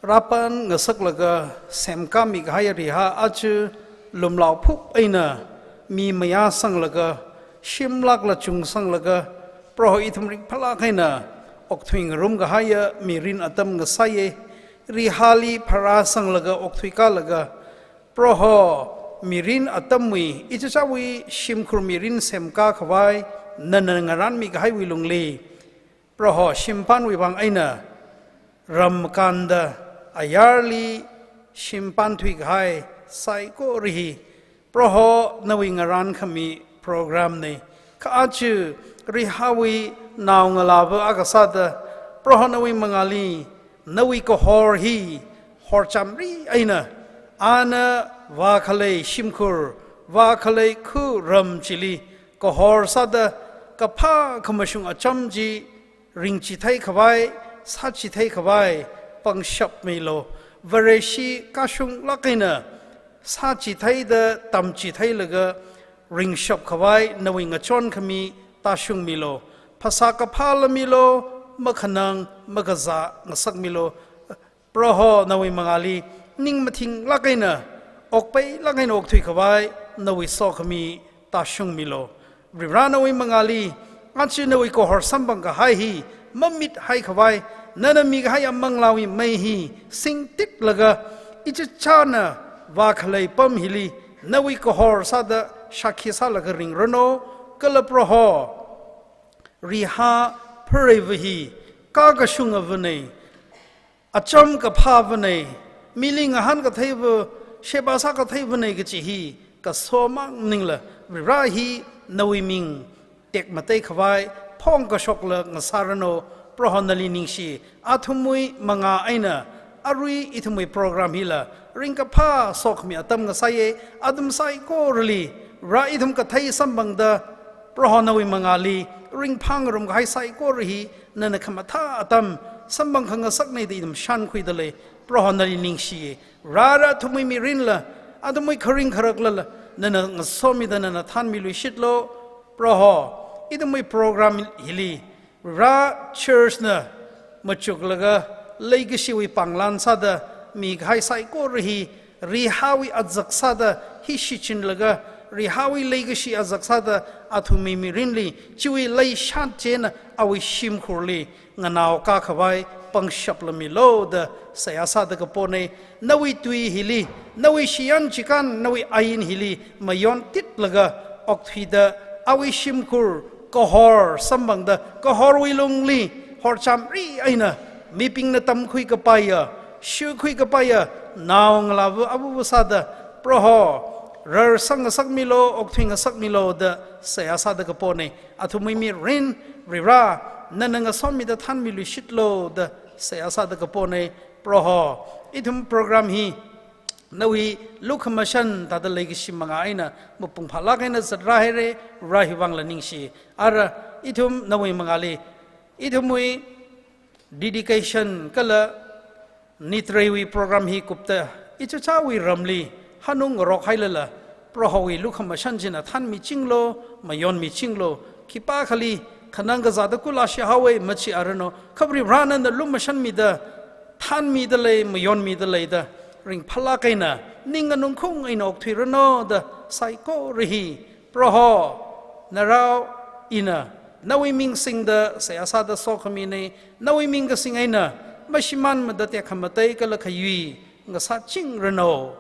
rāpam ngasaklaga semkāmi kahai rihā aja lumlaophup eina mi mayāsanglaga, shimlākla chungsanglaga, Proho ithum ringphālāk eina okthui ngarumkahaiya mirin atam ngasāya. Rihāli pharāsanglaga okthuikālaga, Proho mirin atamwui, ichichāwui shimkhur mirin semkā khavai nana ngarānmi kahaiwui lungli, Proho shimpānwui vang eina ramkanda ayarli shimpānthui kahai saikora hi, Proho nawui ngarānkhami program na. Kha aja rihāwui naongalāva akha sāda, Proho nawui mangāli, nawui kahor hi horchamri eina, ana vākhalei shimkhur, vākhalei khu ram chili kahor sāda, kaphā khamashung acham chi ringchithei khavai, sāchithei khavai pangshap milu. Vareshi kashunglāk eina sāchitheida tamchitheilaga ringshap khavai nawui ngachonkhami tāshungmilu. Phasā kaphāla milu, makhanang makazā ngasakmilu. Proho nawui mangāli ning mathinglāk eina, okpeilāk eina okthui khavai nawui sokhami tāshungmilu. Varivara nawui mangāli, aja nawui kahor samphang kahai hi mamithai khavai, nana mikahaiya manglāwui mei hi singtitlaga, ichichāna vākhalei pam hili nawui kahor sāda shākhi sālaga ringranu. Kala Proho, rihā phareiva hi kakashungavana, acham kaphāvana, mili ngahān katheiva, sheba sā katheivana kachi hi kaso mang maningla, Varivara hi nawui ming tekmatei khavai phongkashokla ngasāranu. Proho nali ningshi, athumwui mangā eina arui ithumwui program hila ringkaphā sokhami atam ngasāya. Atam saikorali Vare ithum kathei samphangda, Proho nawui mangāli ringphāngarum kahai saikora hi nana khamathā atam samphang khangasakna da ithum shānkhuida lei. Proho nali ningshi. Vare athumwui mirinla, athumwui kharing kharaklala nana ngasomida nana thanmiluishitlu. Proho, ithumwui program hili Vare church na machuklaga leikashiwui panglan sāda mikahai saikora hi rihāwui azak sāda hi shichinlaga, rihāwui leikashi azak sāda athumwui mirinli chiwui leishat china awui shimkhurli nganaokā khavai pangshapla milu da seihā sāda kapona. Nawui tui hili, nawui shiyan chikān, nawui ain hili mayontitlaga okthuida, awui shimkhur kahor samphangda, kahorwui lungli horchamri eina mibingna tamkhui kapaiya, shukhui kapaiya naongalāva avava sāda, Proho, rarsang ngasakmilu, okthui ngasakmilu da seihā sāda kapona. Athumwui mirin, Varivara, nana ngasomida thanmiluishitlu da seihā sāda kapona. Proho, ithum program hi nawui lukhamashan thāda leikashi mangā eina mapung phālāk eina zatrāhaira. Vare hiwui vangla ningshi. Ara ithum nawui mangāli, ithumwui dedication kala nitreiwui program hi kupta, ichichāwui ramli hanung ngarokhailala, Prohowui lukhamashan china thanmichinglu, mayonmichinglu. Khipākhali khanang kazāda kula shihaowa machiaranu, kha Varivara nana lumashanmida, thanmida lei, mayonmida lei da ringphālāk eina ning nganungkhung eina okthuiranu da saikora hi, Proho, narao ina nawui ming singda seihā sāda sokhamina. Nawui ming kasing eina mashimānmada tekhamatei kala khayui ngasāchingranu.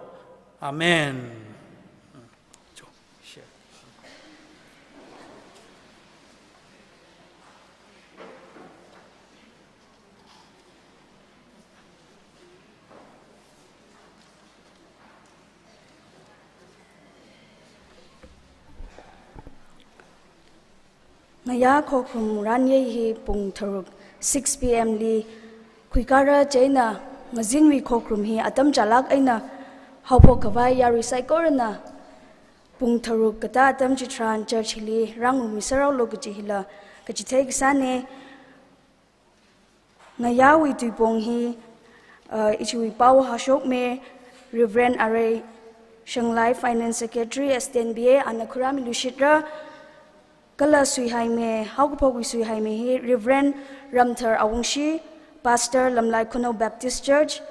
Amen. Ngayā khokharum ranyei hi pung tharuk, six P M li khuikara chieina ngazinwui khokharum hi atam chālāk eina haophok khavai yarui saikorana pung tharuk katā atam chitharan church hili rāngarumisāraolu kaji hila kachithei kasāne. Ngayāwui tuipong hi, uh, ichiwui pao hāshokmi Reverend Arei Shanglai, Finance Secretary, S T N B A, ana khurāmiluishitra, kala suihaimi, haokaphokwui suihaimi hi Reverend Ramthar Awungshi, Pastor Lamlai Khunou Baptist Church,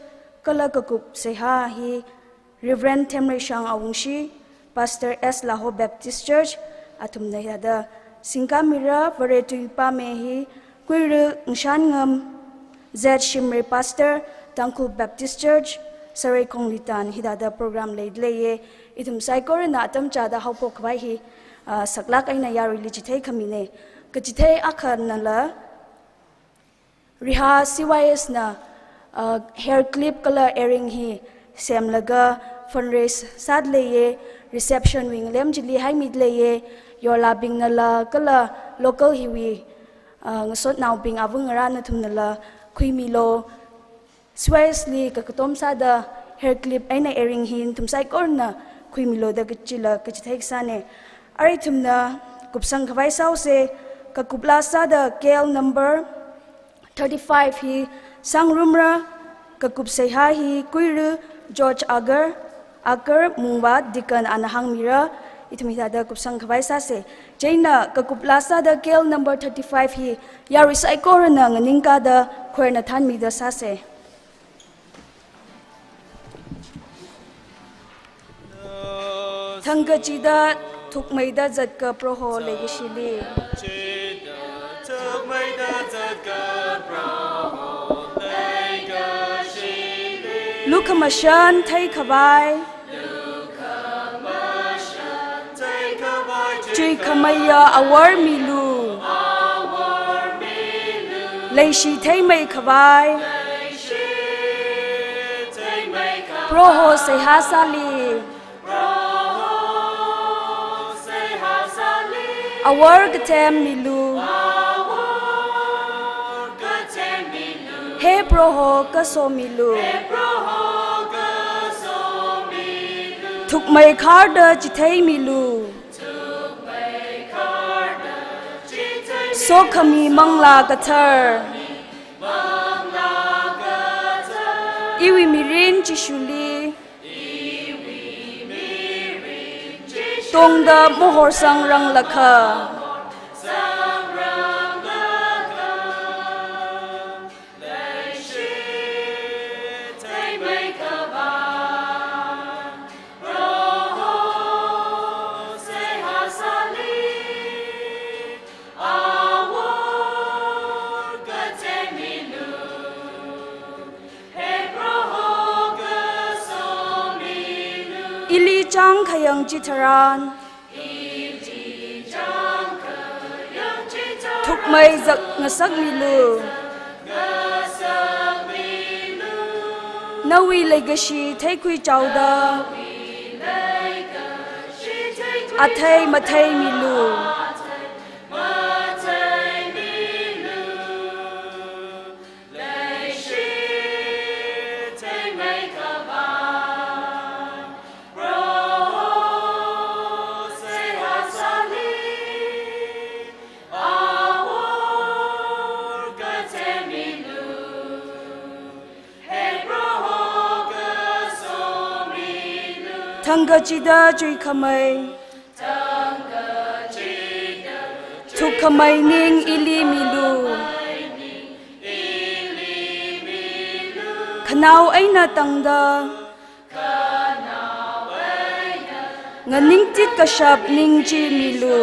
kala kakup seihā hi Reverend Themreishang Awungshi, Pastor S Laho Baptist Church, athumna hithāda singkāmira. Vare tui pāmi hi Kuiru Ngashanngam, Z Shimray, Pastor, Tangkhul Baptist Church, Sareikhongli tan, hithāda program leidaleiye. Ithum saikorana atam chāda haophok khavai hi, ah, saklāk eina yaruili chithei khamine. Kachithei akhanala, Riha C Y S na, uh, hair clip kala earring hi semlaga fundraise sādaleiye, reception wui ngalem chili haimidaleiye, yorlābingnala kala local hiwui, uh, ngasotnaobing avāngarā nathumnala khuimilu. C Y S li kakatom sāda hair clip eina earring hi nathum saikorana khuimilu da kachila kachithei kasāne. Arui ithumna kupsang khavai sāuse, kakuplā sāda K L number thirty-five hi sangrumra, kakup seihā hi Kuiru George Agar, Agar Mungwa Deacon ana hāngmira. Ithum hithāda kupsang khavai sāse. Chieina kakuplā sāda K L number thirty-five hi yarui saikorana nganingkāda choirna thānmida sāse. Thangkachida thukmeida zatka Proho leikashili. Lukhamashan theikhavai, chuikhameiya awor milu. Leishi theimei khavai, Proho seihā sāli. Awor kathem milu. He Proho kaso milu. Thukmeikharda chithei milu. Sokhami Manglā Kathar, iwui mirin Jishuli tongda mahorsangranglakha. Ili chang khayang chitharan, thukmei zak ngasak milu. Nawui leikashi theikhui chaoda, athei mathei milu. Thangkachida chuikhamei, thukkhamei ning ili milu. Khanao eina tangda, nganingtit kashap ning chi milu.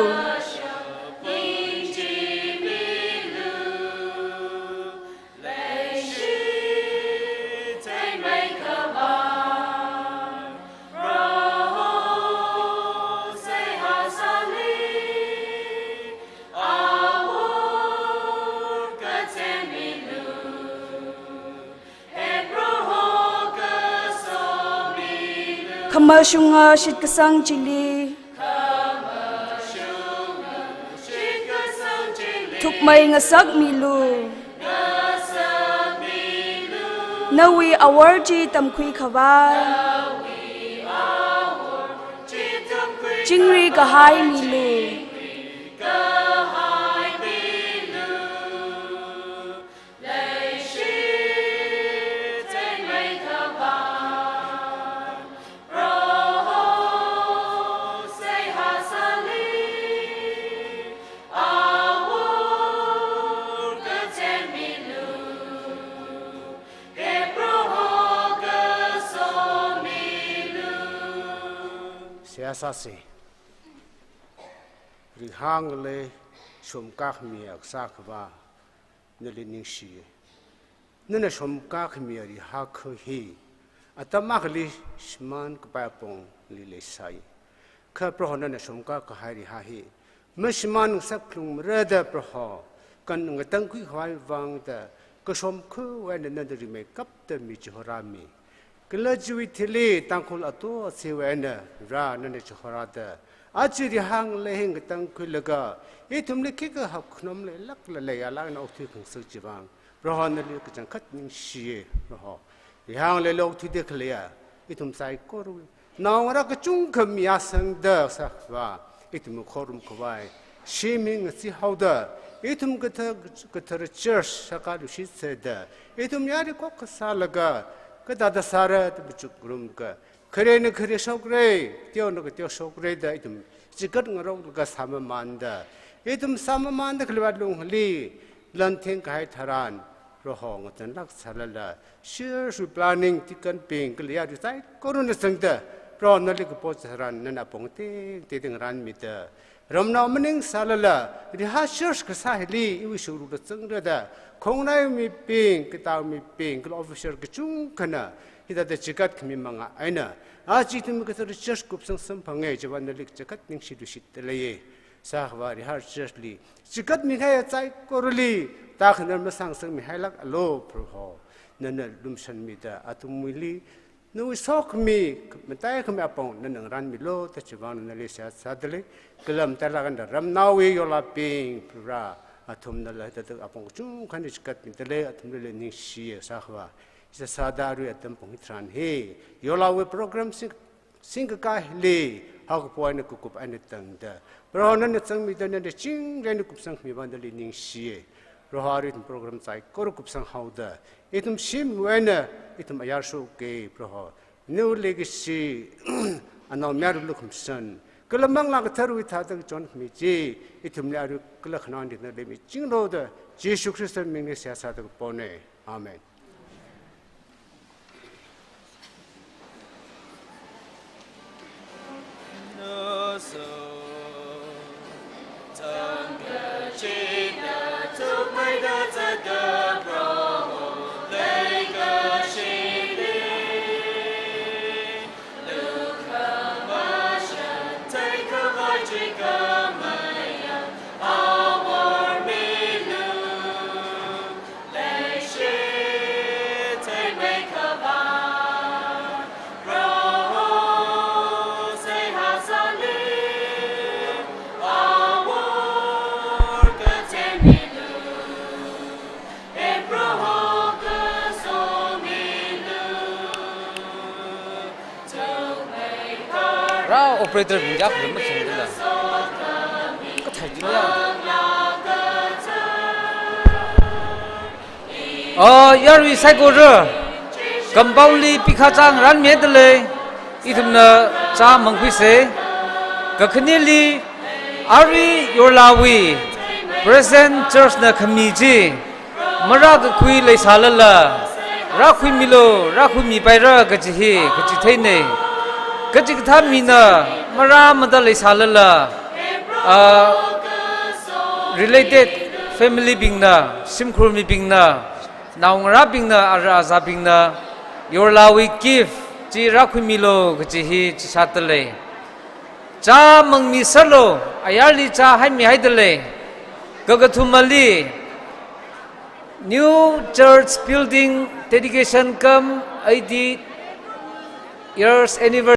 Khamashunga shitkasang chili. Mei ngasakmilu. Nawui awor chi tamkhui khavai chingri kahai milu. Seihā sāsa. Rihā ngalei shomkā khami akha sākhavā nali ningshi. Nana shomkā khami rihā kha hi atam akhali shimān kapai apongli leisai. Kha Proho nana shomkā kahai rihā hi mashimān ngasak lungmara da Proho, kan ngatangkhui khavai vang da kashom khavai eina nana rimeikapta mi chihorāmi. Kala chiwui thili Tangkhul ato aseowui eina rā nana chihorāda aja rihā ngalei hi ngatangkhuilaga ithumli khikha hakkhanom leilākla leiyālāk eina okthui khangasak chivang Proho nali kachangkhat ningshiya Proho. Rihā ngaleili okthuida khaleiya ithum saikora naongarā kachungkha mi yāsangda sākhavā ithum khorum khavai shim hi ngasi haoda, ithum kathā, kathara church sākā lushit sāda, ithum yarui khokkha sālaga kathāda sāra da machukngarumka. Kharena khare shokra, teona kateo shokra da ithum chikat ngaroklaga sāmamānda, ithum sāmamānda khaleiwui lunghali lantheng kahai tharan Proho ngazanlāk sālala, church wui planning deaconbing kala yarui saikorana zangda, Proho nali kapo tharan nana apong tengteng tengranmida, ramnao maning sālala, rihā church kasā hili iwui shurukla zangra da, khongnai mibing, katao mibing, kala officer kachungkhana hithāda chikat khami manga eina aja ithum kathara church kupsang samphanga chiva nali kachangkhat ningshi lushitda leiya. Sākhavā rihā church li chikat mikahai saikorali tākhanar masāngasakmihailākalu Proho. Nana lumashanmida athumwuili nawui sokhami, mataikhami apong nana ngaranmilu da chivang nali seihā sādalei. Kala matailāk eina ramnaowui yorlābing Proho, athumnala hithāda apong kachungkha eina chikatmidalei, athumlila ningshiya. Sākhavā isa sāda arui atam pung hitharan hi yorlāwui program sing, singkakā hili haokaphok eina kakup eina tangda, Proho nana zangmida nana chingri eina kupsangmi vang nali ningshiya. Proho arui ithum program saikora kupsang haoda, ithum shimwui eina ithum ayar shoka Proho. Nawui leikashi, anaomayarwui lukhamashan kala Manglā Katharawui thāda kachon khami chi ithumli arui kala khanang dinda leimichinglu da Jishu Khristawui mingli seihā sāda kapona. Amen. Rā operator bing jak bing machung dila. Kathai jila. Ah, yarui saikora compound li pikha chāng ranmidalei. Ithumna chā mangkhuisa. Kakhaneli arui yorlāwui present church na khami chi marākakhui leisālala, rākhuimilu, rākhuimipaira kaji hi kachitheina. Kachikathā mina marāmada leisālala, ah, related family bingna, shimkhur mibingna, naongarābingna, ara azābingna, yorlāwui gift chi rākhuimilu kaji hi chishāda lei. Chā mangmiserlu, ayarli chā haimihaida lei. Kakathumali, new church building dedication cum eighty years anniversary.